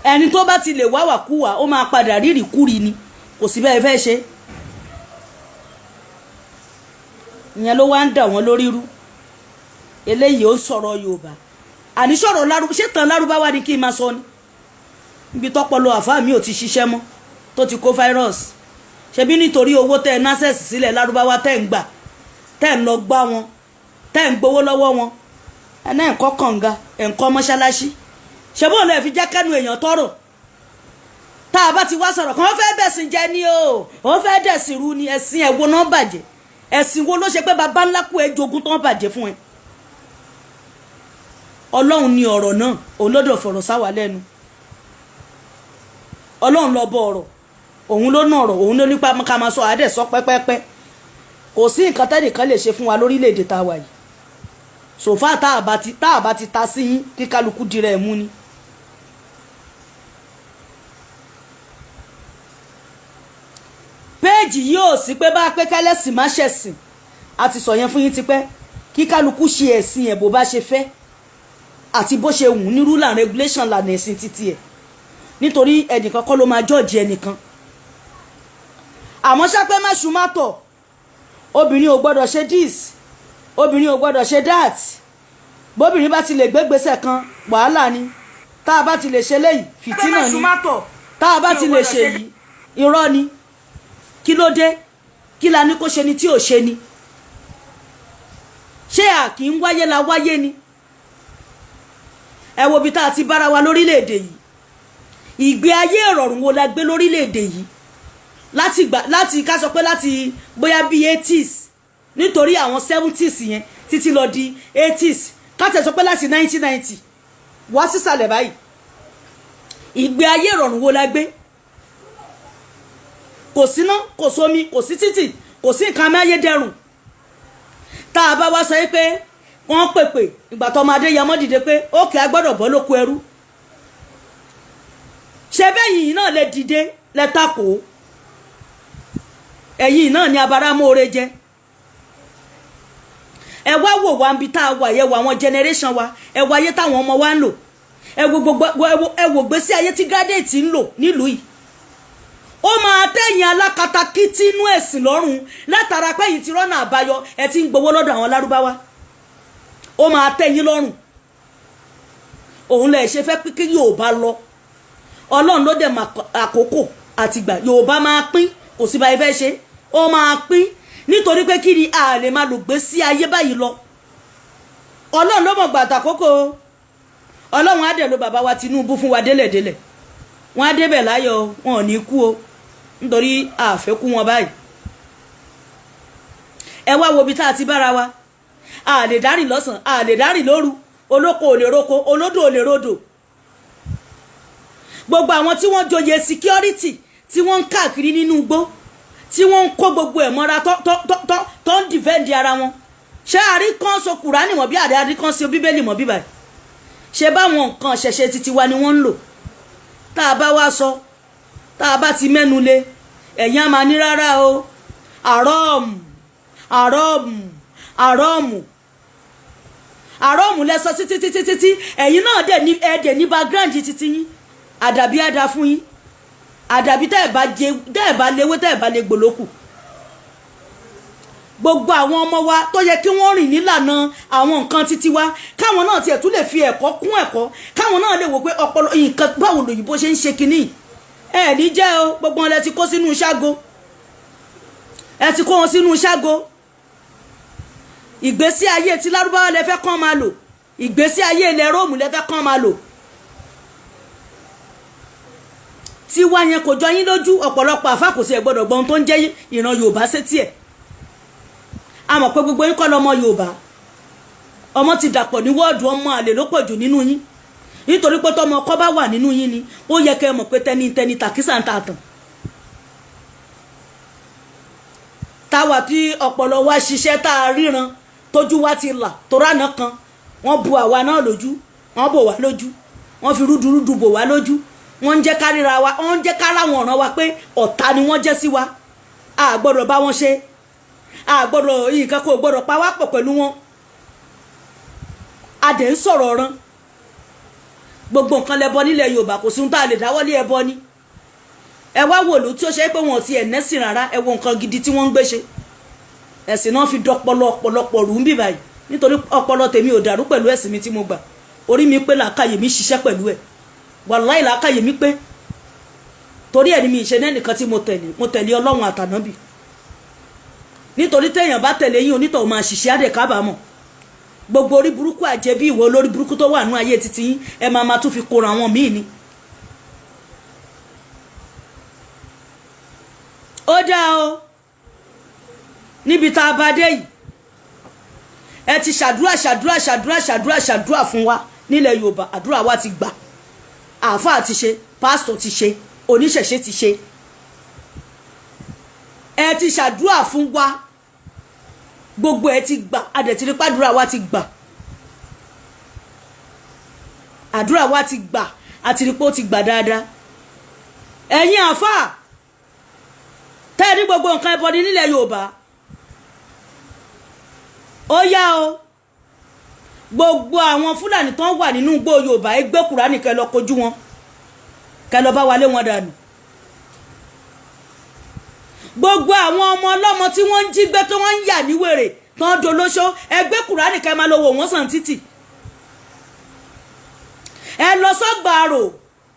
[SPEAKER 2] Ẹni tó bá ti lè wáwàkúwà, ó máa padà rírì kúri ni. Kò sí bẹ́ẹ̀ fẹ́ ṣe. Ìyẹn ló wá ń dà wọ́n lórí rú. Eléyìí ó ń sọ̀rọ̀ Yorùbá, àní sọ̀rọ̀ lárúbá. Ṣé tàn lárúbáwá ni kí n máa sọ ni? Ibi tọ́pọ̀lọ àfáà mi ò ti ṣiṣẹ́ mọ́, tó ti kó virus. Ṣebí nítorí owó tẹ́ ẹ násẹ̀sì sílẹ̀ lárúbáwá, tẹ́ ń gbà, tẹ́ ń lọ gbá wọn, tẹ́ ń gbowó lọ́wọ́ wọn, ẹ náà ń kọ́ kànga, ẹ̀ ń kọ́ mọ́ṣáláṣí. Ṣebí òun lè fi jẹ́ kẹ́nu èèyàn tọrọ. Tá a bá ti wá sọ̀rọ̀ kàn, fẹ́ bẹ̀sìn jẹ́ ni o, ó fẹ́ dẹ̀sìn rú ni. Ẹ̀sìn ẹ̀ wo náà bàjẹ́? Ẹ̀sìn wo ló ṣe pé baba ńlá kú ẹ jogún tán bàjẹ́ fún ẹ? Ọlọ́run ni ọ̀rọ̀ náà, òun ló dọ̀ fọ̀rọ̀ sáwà lẹ́nu. Ọlọ́run lọ bọ ọ̀rọ̀, òun ló ná ọ̀rọ̀, òun ló nípa ká máa sọ àádẹ́ sọ pẹ́pẹ́pẹ́. Kò sí nǹkan tẹ́nìkan lè ṣe fún wa lórílẹ̀‐èdè tá a wà yìí. Sòfà tá a bá ti ta sí yín, kí kálukú dirẹ̀ ẹ̀ mú ni. Péèjì yìí ò sí pé bá pé kẹ́lẹ́sìn má ṣẹ̀sìn. A ti sọ yẹn fún yín tipẹ́. Kí kálukú ṣe ẹ̀sìn ẹ̀ bó bá ṣe fẹ́ àti bó ṣe wù ní rule and regulation lànà ẹ̀sìn títí ẹ̀, nítorí ẹnìkan kọ́ ló máa jọ́ọ̀jì ẹnìkan. Àmọ́ ṣápẹ́ má ṣu má tọ̀, obìnrin ò gbọ́dọ̀ ṣe this, obìnrin ò gbọ́dọ̀ ṣe that. Bóbìnrin bá ti lè gbégbèsè kan, wàhálà ni. Tá a bá ti lè ṣe léyìí, fìtínà ni. Tá a bá ti lè ṣe yìí, irọ́ ni. Kí ló dé? Kí la ní kó ṣe ni tí ò ṣe ni? Ṣé à kì í wáyé la wáyé ni? Ẹ wo ibi tá a ti bára wa lórílẹ̀‐èdè yìí. Ìgbé ayé ìrọ̀rùn wo la gbé lórílẹ̀‐èdè yìí láti gbà, láti ká sọ pé láti bóyá bíi 80s, nítorí àwọn 70s yẹn títí lọ di 80s, ká tẹ̀ sọ pé láti 1990 wá sísàlẹ̀ báyìí, ìgbé ayé ìrọ̀rùn wo la gbé? Kò síná, kò sómi, kò sí títì, kò sí nǹkan amáyédẹrùn. Tá a bá wá sọ pé wọ́n pèpè ìgbà tó ọmọdé yamọ́ dìde pé ókè, a gbọ́dọ̀ bọ́ lóko ẹrú, ṣe bẹ́yìn náà lè dìde lẹ takò. Ẹ̀yìn náà ni abáramóore jẹ́. Ẹ wá wò wá níbi tá a wà yẹ wò àwọn generation wa, ẹ wo ayé táwọn ọmọ wa ń lò, ẹ wo gbogbo, ẹ wò gbèsè ayé tí graduate ń lò nílùú yìí. Ó máa tẹ̀yìn alákatakítí inú ẹ̀sìn lọ́rùn látara pé yìí ti rọ́nà àbáyọ, ẹ ti ń gbowó lọ́dọ̀ àwọn lárúbáwá. Ó máa tẹ̀yìn lọ́rùn. Òun lẹ̀ ṣe fẹ́ pín kí Yorùbá lọ. Ọlọ́run ló dẹ̀ mọ àkókò àtìgbà Yorùbá máa pín. Kò sí báyìí fẹ́ ṣe, ó máa pín, nítorí pé kí ni a lè máa lò gbé sí ayé báyìí lọ. Ọlọ́run ló mọ̀ gbàtà àkókò. Ọlọ́run á dẹ̀ ló bàbá wa Tinubu fún wa délẹ̀délẹ̀. Wọ́n á débẹ̀ láyọ̀, wọn ò ní kú o, nítorí àfẹ́ kú wọn báyìí. Ẹ wá wo ibi tá a ti bára wa. A lè dárìn lọ́sàn, a lè dárìn lóru. Olóko ò lè roko, olódò ò lè rodò. Gbogbo àwọn tí wọ́n joyè security, tí wọ́n ń káàkiri nínú igbó, tí wọ́n ń kó gbogbo ẹ̀ mọ́ra, tó ń defend ara wọn, ṣé àrí kan so Kùránì mọ̀ bí àrí àrí kan so Bíbélì mọ̀ bí báyìí? Ṣé báwọn nǹkan ṣẹ̀ṣẹ̀ títí wa ni wọ́n ń lò? Tá a bá wá sọ, tá a bá ti mẹ́nu lé, ẹ̀yin á máa ní rárá o, àrọ́ọ̀mù, àrọ́ọ̀mù, àrọ́ọ̀mù, àrọ́ọ̀mù lẹ́sọ títí títí títí. Ẹ̀yin náà dẹ̀ ní, ẹ̀ dẹ̀ ní background títí yín. Àdàbí àdá fún yín, àdàbí tẹ́ ẹ̀ bá jẹ, tẹ́ ẹ̀ bá léwé, tẹ́ ẹ̀ bá lè gbòlókù. Gbogbo àwọn ọmọ wa tó yẹ kí wọ́n rìn nílànà àwọn nǹkan títí wa, káwọn náà tiẹ̀ tún lè fi ẹ̀kọ́ kún ẹ̀kọ́, káwọn náà lè wò pé ọpọlọ nǹkan báwo lòyìnbó ṣe ń ṣe kinní. Ẹ ní jẹ́ o. Gbogbo wọn lẹ ti kó sínú ṣágo, ẹ ti kó wọn sínú ṣágo. Ìgbésí ayé tí lárúbáwá lẹ fẹ́ kán máa lò, ìgbésí ayé ilẹ̀ Róòmù lẹ fẹ́ kán máa lò. Tiwa yẹn kò jọ yín lójú. Ọ̀pọ̀lọpọ̀ àfàkùsí ẹ̀ gbọ́dọ̀ gbọ́n tó ń jẹ́ ìran Yorùbá sétí ẹ̀. A mọ̀ pé gbogbo yín kọ́ lọ́mọ Yorùbá. Ọmọ ti dàpọ̀ ní wọ́ọ̀dù, ọmọ àlè ló pọ̀ jù nínú yín, nítorí pé tọmọ ọkọ bá wà nínú yín ni ó yẹ kẹ́ ẹ mọ̀ pé tẹnitẹni tàkísà ń ta àtàn. Táwa tí ọpọlọ wa ṣiṣẹ́, tá a ríran, tójú wa ti là, toránà kan wọ́n bu àwa náà lójú, wọ́n bò wá lójú, wọ́n fi rúdurùdu bò wá lójú. Wọ́n ń jẹ́ ká ríra wa, wọ́n ń jẹ́ ká ráwọn ọ̀ràn wa pé ọ̀tá ni wọ́n jẹ́ sí wa. A gbọ́dọ̀ bá wọn ṣe, a gbọ́dọ̀, nǹkan kò gbọ́dọ̀ pa wá pọ̀ pẹ̀lú wọn. A dẹ̀ ń sọ̀rọ̀ ọ̀ràn. Gbogbo nǹkan lẹbọ nílẹ̀ Yorùbá, kò sí ohun tá a lè dáwọ́lé, ẹbọ ni. Ẹ wá wòlú tí ó ṣe pé wọn ò tiẹ̀ nẹ́sìn rárá. Ẹ wo nǹkan gidi tí wọ́n ń gbé ṣe. Ẹ̀sìn náà fi dọpọlọ ọ̀pọ̀lọpọ̀ rú ń bì báyìí, nítorí ọpọlọ tèmi ò dàrú pẹ̀lú ẹ̀sìn mi tí mo gbà. Orí mi pé, làákàyè mi ṣiṣẹ́ pẹ̀lú ẹ̀. Wàláì, làákàyè mi pé. Torí ẹ̀ ni mi ìṣe nẹ́nìkan tí mo tẹ̀lé. Mo tẹ̀lé Ọlọ́run àtànábì, nítorí téèyàn bá tẹ̀lé yín, onítọ̀hún máa ṣiṣẹ́ àdè kábàámọ̀. Gbogbo orí burúkú àjẹbí ìwọ olórí burúkú tó wà nú ayé títí yín, ẹ máa máa tún fi kóra àwọn míì ni. Ó dáa o, níbi tá a bá dé yìí, ẹ ti ṣàdúrà, ṣàdúrà, ṣàdúrà, ṣàdúrà, ṣàdúrà fún wa nílẹ̀ Yorùbá. Àdúrà wa ti gbà. Àáfàá ti ṣe, pásítọ̀ ti ṣe, oníṣẹ̀ṣe ti ṣe. Ẹ ti ṣàdúrà fún wa, gbogbo ẹ ti gbà. Adẹ̀tìrí pàdúrà wa ti gbà, àdúrà wa ti gbà, àti rí pé ó ti gbà dáadáa. Ẹ̀yin àáfàá tẹ́ ẹ ní gbogbo nǹkan ẹbọ ní nílẹ̀ Yorùbá, ó yá o, gbogbo àwọn Fúlàní tó ń wà nínú igbó Yorùbá, ẹ gbé Kùránì, kẹ́ lọ kojú wọn, kẹ́ lọ bá wa lé wọn dànù. Gbogbo àwọn ọmọ ọlọ́mọ tí wọ́n ń jí gbé, tó wọ́n ń yà ní wèrè, tó ń dolóṣó, ẹ gbé Kùránì, kẹ́ máa lọ wò wọ́n sàn títì. Ẹ lọ sọ́gbàrò,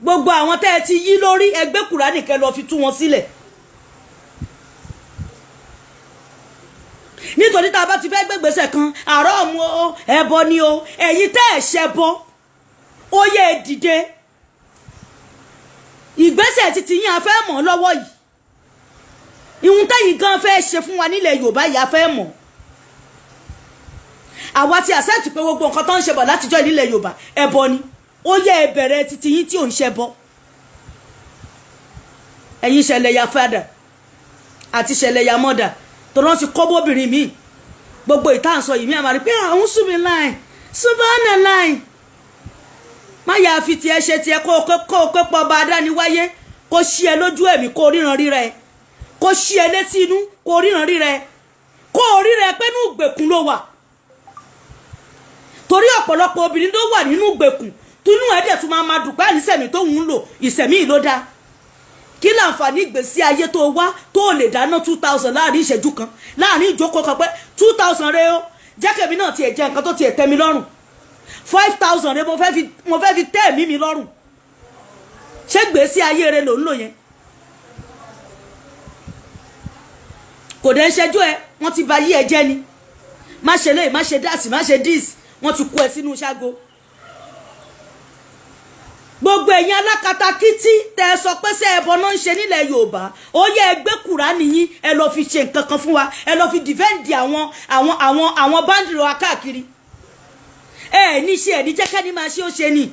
[SPEAKER 2] gbogbo àwọn tẹ́ ẹ ti yí lórí, ẹ gbé Kùránì, kẹ́ lọ fi tú wọn sílẹ̀. Nítorí tá a bá ti fẹ́ gbégbèsè kan, àárọ̀ mu o, ẹbọ ni o. Ẹ̀yin tẹ́ ẹ̀ ṣẹbọ, ó yẹ ẹ dìde. Ìgbésẹ̀ títí yín a fẹ́ mọ̀ lọ́wọ́ yìí. Ìhun tẹ́yìn gan fẹ́ ṣe fún wa nílẹ̀ Yorùbá yìí, a fẹ́ mọ̀. Àwa ti accept pé gbogbo nǹkan tó ń ṣe bọ̀ látijọ́ nílẹ̀ Yorùbá, ẹbọ ni. Ó yẹ ẹ bẹ̀rẹ̀ títí yín tí ò ń ṣẹbọ. Ẹ̀yin ṣẹlẹ̀ ya father àti ṣẹlẹ̀ ya mother, tọ́lọ́ ti kọ́ bóbìnrin mi. Gbogbo ìta ń sọ yìí mi, àmàrí pé àwọn súnmi láì subahana láì má yà á fi tiẹ̀ ṣe tiẹ̀. Kó o pé pọ̀ bá a dání wáyé, kó ṣí ẹ lójú ẹ̀mí, kó o ríran ríra ẹ, kó ṣí ẹ létí inú, kó o ríran ríra ẹ, kó o ríra ẹ pé inú ìgbèkùn ló wà. Torí ọ̀pọ̀lọpọ̀ obìnrin ló wà nínú ìgbèkùn, tínú ẹ̀ dẹ̀ tún máa ma dùn pé ànísẹ̀mí tó ń lò, ìsẹ̀mí yìí ló dáa. Kí láǹfààní ìgbésí ayé tó wá tó lè dáná 2,000 láàrin ìṣẹ́jú kan, láàrin ìjókòó kan, pé 2,000 rẹ o, jẹ́kẹ̀mí náà tiẹ̀ jẹ́ nǹkan tó tiẹ̀ tẹ́ mi lọ́rùn, 5,000 rẹ, mo fẹ́ fi tẹ́ ẹ̀mí mi lọ́rùn? Ṣé gbèsè ayé rẹ ló ń lò yẹn? Kò dẹ́ ń ṣẹ́jú ẹ, wọ́n ti ba yí ẹ jẹ́ ni. Má ṣe léyìí, má ṣe dáàsì, má ṣe díìsì, wọ́n ti kó ẹ sínú ṣágo. Gbogbo ẹ̀yin alákatakítí tẹ́ ẹ sọ pé ṣé ẹbọ náà ń ṣe nílẹ̀ Yorùbá, ó yẹ ẹ gbé Kùránì yín, ẹ lọ fi ṣe nǹkan kan fún wa. Ẹ lọ fi defend àwọn bandit wa káàkiri. Ẹ ní ṣe ẹ ní jẹ́kẹ́ ní máa ṣe ó ṣe ni.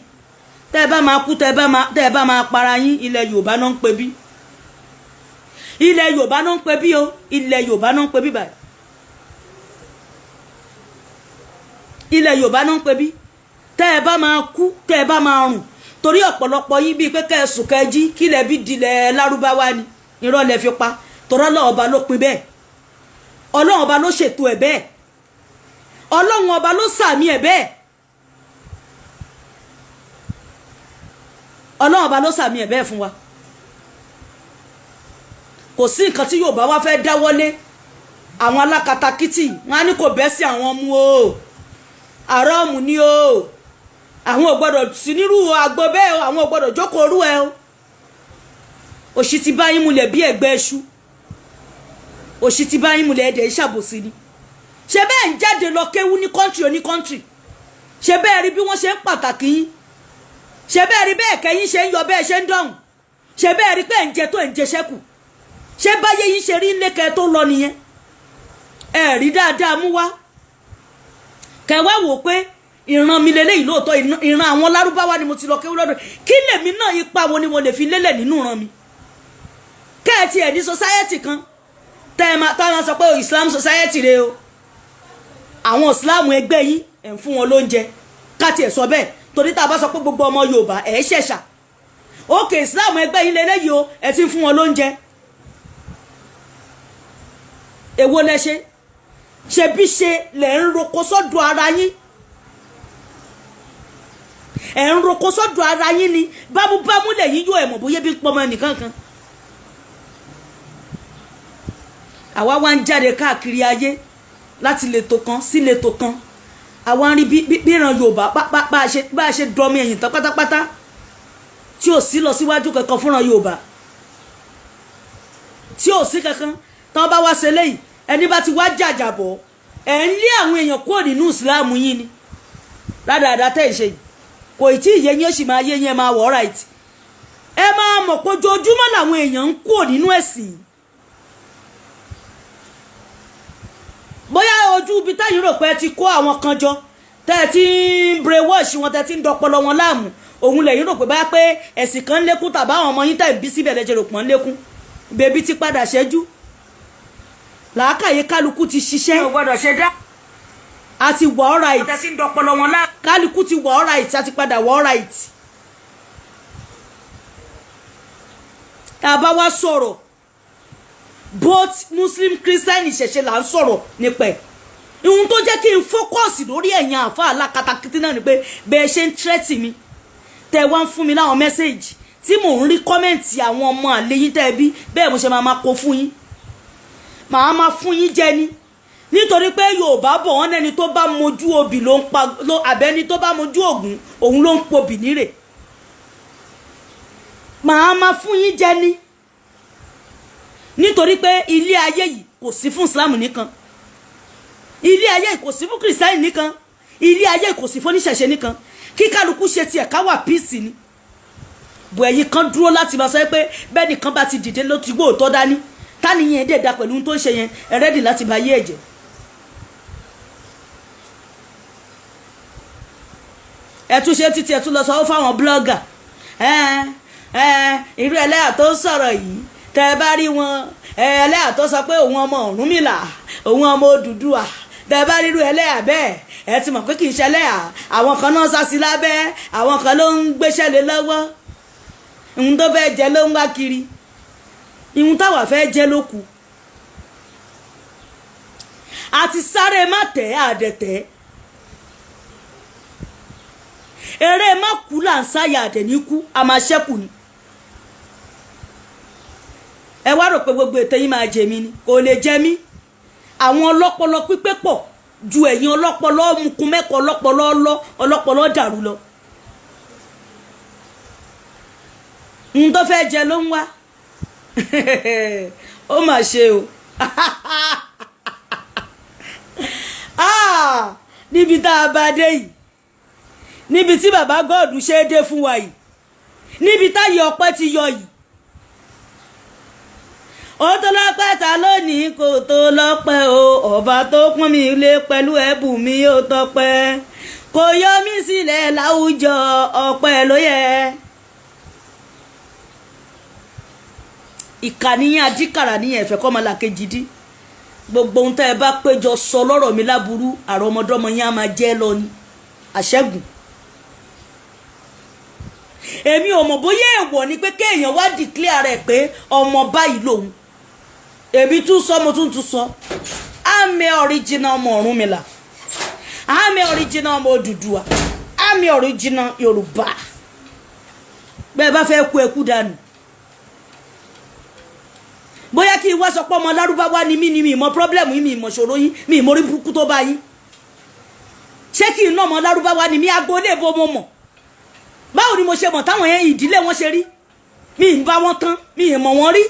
[SPEAKER 2] Tẹ́ ẹ bá máa kú, tẹ́ ẹ bá máa para yín, ilẹ̀ Yorùbá náà ń pe bí. Ilẹ̀ Yorùbá náà ń pe bí o. Ilẹ̀ Yorùbá náà ń pe bí báyìí. Ilẹ̀ Yorùbá náà ń pe bí. Tẹ́ ẹ bá máa kú, tẹ́ ẹ bá máa rùn, torí ọ̀pọ̀lọpọ̀ yín bíi pé kẹ́ ẹ sùn, kẹ́ ẹ jí, kílẹ̀ bí dilẹ̀ lárúbáwá ni. Irọ́ lẹ fi pa, torí Ọlọ́run ọba ló pin bẹ́ẹ̀. Ọlọ́run ọba ló ṣètò ẹ̀ bẹ́ẹ̀. Ọlọ́run ọba ló sàmì ẹ̀ bẹ́ẹ̀. Ọlọ́run ọba ló sàmì ẹ̀ bẹ́ẹ̀ fún wa. Kò sí nǹkan tí Yorùbá wá fẹ́ dáwọ́lé, àwọn alákatakítì wọn á ní kò bẹ́ sí àwọn mú o, àrọ́ọ̀mù ni o, àwọn ò gbọ́dọ̀ sí nírú agbo bẹ́ẹ̀ o, àwọn ò gbọ́dọ̀ jókòó orú ẹ o. Òṣì ti bá yín mulẹ̀ bí ẹ̀gbẹ́ iṣu. Òṣì ti bá yín mulẹ̀, ẹ̀dẹ̀ ìṣàbòsí ni. Ṣe bẹ́ẹ̀ ń jáde lọ kéwú ní country oní country? Ṣe bẹ́ẹ̀ rí bí wọ́n ṣe ń pàtàkì yín? Ṣe bẹ́ẹ̀ rí bẹ́ẹ̀ kẹ́yìn ṣe ń yọ, bẹ́ẹ̀ ṣe ń dọ̀hùn? Ṣe bẹ́ẹ̀ rí pé ẹ̀ ń jẹ tó ẹ̀ ń jẹ ṣẹ́kù? Ṣé báyé yín ṣe rí ńlẹ́kẹ́ tó lọ nìyẹn? Ẹ rí dáadáa mú wá. Kẹwàá wò pé ìran mi lélẹ́yìí lóòótọ́, ìran àwọn lárúbáwá ni mo ti lọ kéwú lọ́dọ̀. Kí lèmi náà, ipa wo ni mo lè fi lélẹ̀ nínú ìran mi? Kẹ́ẹ̀tì ẹ̀ ní society kan tẹ́ ẹ máa tá máa sọ pé Islam society rẹ o, àwọn Islam ẹgbẹ́ yín, ẹ̀ ń fún wọn lóúnjẹ. Ká tiẹ̀ sọ bẹ́ẹ̀, torí tá a bá sọ pé gbogbo ọmọ Yorùbá ẹ̀ ṣẹ̀ṣà òkè, Islam ẹgbẹ́ yín lélẹ́yìí o, ẹ̀ ti ń fún wọn lóúnjẹ. Èwo lẹ ṣe? Ṣe bí ṣe lẹ̀ ń roko sọ́dọ̀ ara yín? Ẹ̀ ń roko sọ́dọ̀ ara yín ni. Bámúbámú lẹ́yìn yóò ẹ̀ mọ̀ bóyá bí pọmọ ẹnìkan kan. Àwa wá ń jáde káàkiri ayé láti letò kan sí letò kan. Àwa ń rí bí ìran Yorùbá bá a ṣe dọmi ẹ̀yìn tán pátápátá, tí ò sí lọ síwájú kankan fúnra Yorùbá, tí ò sí kankan. Tán bá wá ṣe léyìí, ẹni bá ti wá jàjàbọ̀, ẹ̀ ń lé àwọn èèyàn kúrò nínú ìsìláàmù yín ni. Ládàáda tẹ́ ẹ̀ ṣe yìí kò tí ì yé yín, ó sì máa yé yín. Ẹ máa wọ̀ right. Ẹ máa mọ̀ pé ojoojúmọ́ làwọn èèyàn ń kúrò nínú ẹ̀sìn. Bóyá ojú ibi táyìn rò pé ẹ ti kó àwọn kan jọ, tẹ́ ẹ ti ń brainwash wọn, tẹ́ ẹ ti ń dọpọlọ wọn láàmú, òun lẹ́yìn rò pé báyà pé ẹ̀sìn kan ń lékún, tàbá àwọn ọmọ yín tẹ̀ ń bí síbẹ̀ lẹ́jẹ̀ rò pọ́n ń lékún. Bèbí ti padà ṣẹ́jú, làákàyè kálukú ti ṣiṣẹ́.
[SPEAKER 4] Mi ò gbọ́dọ̀ ṣe dá.
[SPEAKER 2] A ti wà alright.
[SPEAKER 4] Tẹ́ ti ń dọpọlọ wọn láàmú.
[SPEAKER 2] Kálukú ti wà alright, a ti padà wà alright. Tá a bá wá sọ̀rọ̀, both Muslim, Christian, ìṣẹ̀ṣe là ń sọ̀rọ̀ nípa ẹ̀. Ihun tó jẹ́ kí n focus lórí ẹ̀yìn àfa alákatakítí náà ni pé bẹ́ẹ̀ ṣe ń threaten mi, tẹ́ wá ń fún mi láwọn message tí mò ń rí, comment àwọn ọmọ àlè yín tẹ́ bí bẹ́ẹ̀, mo ṣe máa máa kó fún yín, màá máa fún yín jẹ ni. Nítorí pé Yorùbá bọ̀, wọ́n lẹ́ni tó bá mojú obì ló ń pa ló, àbẹ́ni tó bá mojú Ògún òun ló ń pobì nírè. Màá máa fún yín jẹ ni, nítorí pé ilé ayé yìí kò sí fún Islam nìkan, ilé ayé yìí kò sí fún Kìrìsìtẹ́nì nìkan, ilé ayé yìí kò sí fún oníṣẹ̀ṣe nìkan. Kí kálukú ṣe tiẹ̀, ká wà peace ni. Bọ̀ ẹ̀yin kan dúró láti máa sọ pé bẹ́ẹ̀ nìkan bá ti dìde ló ti gbó òótọ́ dání, tánìyẹn dẹ̀ da pẹ̀lú ohun tó ń ṣe yẹn, ẹ ready láti bá yé ẹ̀jẹ̀. Ẹ tún ṣe títí, ẹ tún lọ sọ fáwọn blogger, ẹ ẹ irú ẹlẹ́yà tó ń sọ̀rọ̀ yìí, tẹ́ ẹ bá rí wọn, ẹlẹ́yà tó sọ pé òun ọmọ Ọ̀rúnmìlà, òun ọmọ Odùduwà, tẹ́ ẹ bá rírú ẹlẹ́yà bẹ́ẹ̀, ẹ ti mọ̀ pé kì í ṣe ẹlẹ́yà. Àwọn kan náà sá sí lábẹ́, àwọn kan ló ń gbéṣẹ́ lé lọ́wọ́. Ìhun tó fẹ́ jẹ ló ń wá kiri, ìhun táwa fẹ́ jẹ ló kù. Àti sáré má tẹ̀ àdẹ̀tẹ̀, eré má kú là ń sáyà, àdẹ̀ ní kú, a máa ṣẹ́kù ni. Ẹ wá rò pé gbogbo ètò yín máa jẹ mí ni, kò lè jẹ mí. Àwọn ọlọ́pọlọ pípé pọ̀ ju ẹ̀yin ọlọ́pọlọ mukun mẹ́kọ̀ọ́, ọlọ́pọlọ ọlọ́ ọlọ́pọlọ dàrú lọ. N tó fẹ́ jẹ ló ń wá. Ó mà ṣe o. Ah, níbi tá a bá dé yìí, níbi tí bàbá gọ́ọ̀dù ṣe é dé fún wa yìí, níbi táyé ọpẹ́ ti yọ yìí, ó tó lọ́pẹ́ ta lónìí, kò tó lọ́pẹ́ o. Ọba tó pọ́n mi lé pẹ̀lú ẹ̀bùn mi, ó tọpẹ́. Kò yọ mí sílẹ̀ láwùjọ, ọpẹ́ ló yẹ. Ìkànnìyàn adíkàrà níyẹn ẹ̀fẹ̀ kọ́ ọmọlàkejì dí. Gbogbo ohun tẹ́ ẹ bá péjọ sọ lọ́rọ̀ mi láburú, àrọ́mọdọ́mọ yẹn á máa jẹ́ lọ ni àṣẹ́gun. Èmi ò mọ̀ bóyá èèwọ̀ ni pé kéèyàn wá declare rẹ̀ pé ọmọ báyìí lòun. Èmi tún sọ, mo tún tún sọ, àmì original ọmọ Ọ̀rúnmìlà, àmì original ọmọ Odùduwà, àmì original Yorùbá. Bẹ́ẹ̀ bá fẹ́ kú, ẹkú dànù. Bóyá kí n wá sọ pé ọmọ Lárúbáwá ni mí ni, mi ìmọ̀ problem yín, mi ìmọ̀ ṣòro yín, mi ìmọ̀ orí burúkú tó bá yín. Ṣé kí n ná ọmọ Lárúbáwá ni mí? Agboolé ibo mo mọ̀? Báwo ni mo ṣe mọ̀ táwọn yẹn ìdílé wọn ṣe rí? Mi ì bá wọn tán, mi ì mọ̀ wọn rí,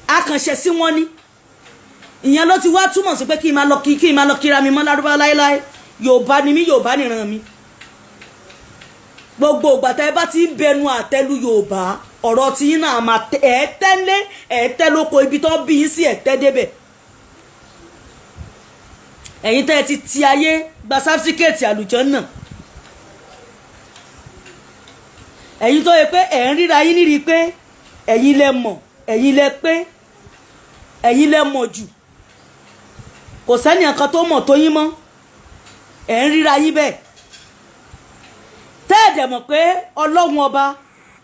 [SPEAKER 2] akànṣe sí wọn ni. Ìyẹn ló ti wá túmọ̀ sí pé kí n máa lọ kíra mi mọ́ Lárúbáwá láéláé? Yorùbá ni mí, Yorùbá nìran mi. Gbogbo ìgbà tẹ́ ẹ bá ti ń bẹnu àtẹ́lu Yorùbá, ọ̀rọ̀ tí yín náà máa ẹ̀ tẹ́lé, ẹ̀ tẹ́ lóko ibi tó bí yín sí, ẹ̀ tẹ́ débẹ̀. Ẹ̀yin tẹ́ ẹ ti ti ayé gba sáfíkẹ́ẹ̀tì àlùjànnà, ẹ̀yin tó yẹ pé ẹ̀ ń ríra yín níri pé ẹ̀yin lẹ mọ̀, ẹ̀yin lẹ pé, ẹ̀yin lẹ mọ̀ jù, kò sẹ́ni kan tó mọ̀ tó yín mọ́, ẹ̀ ń ríra yín bẹ́ẹ̀, tẹ́ ẹ̀ dẹ̀ mọ̀ pé Ọlọ́run Ọba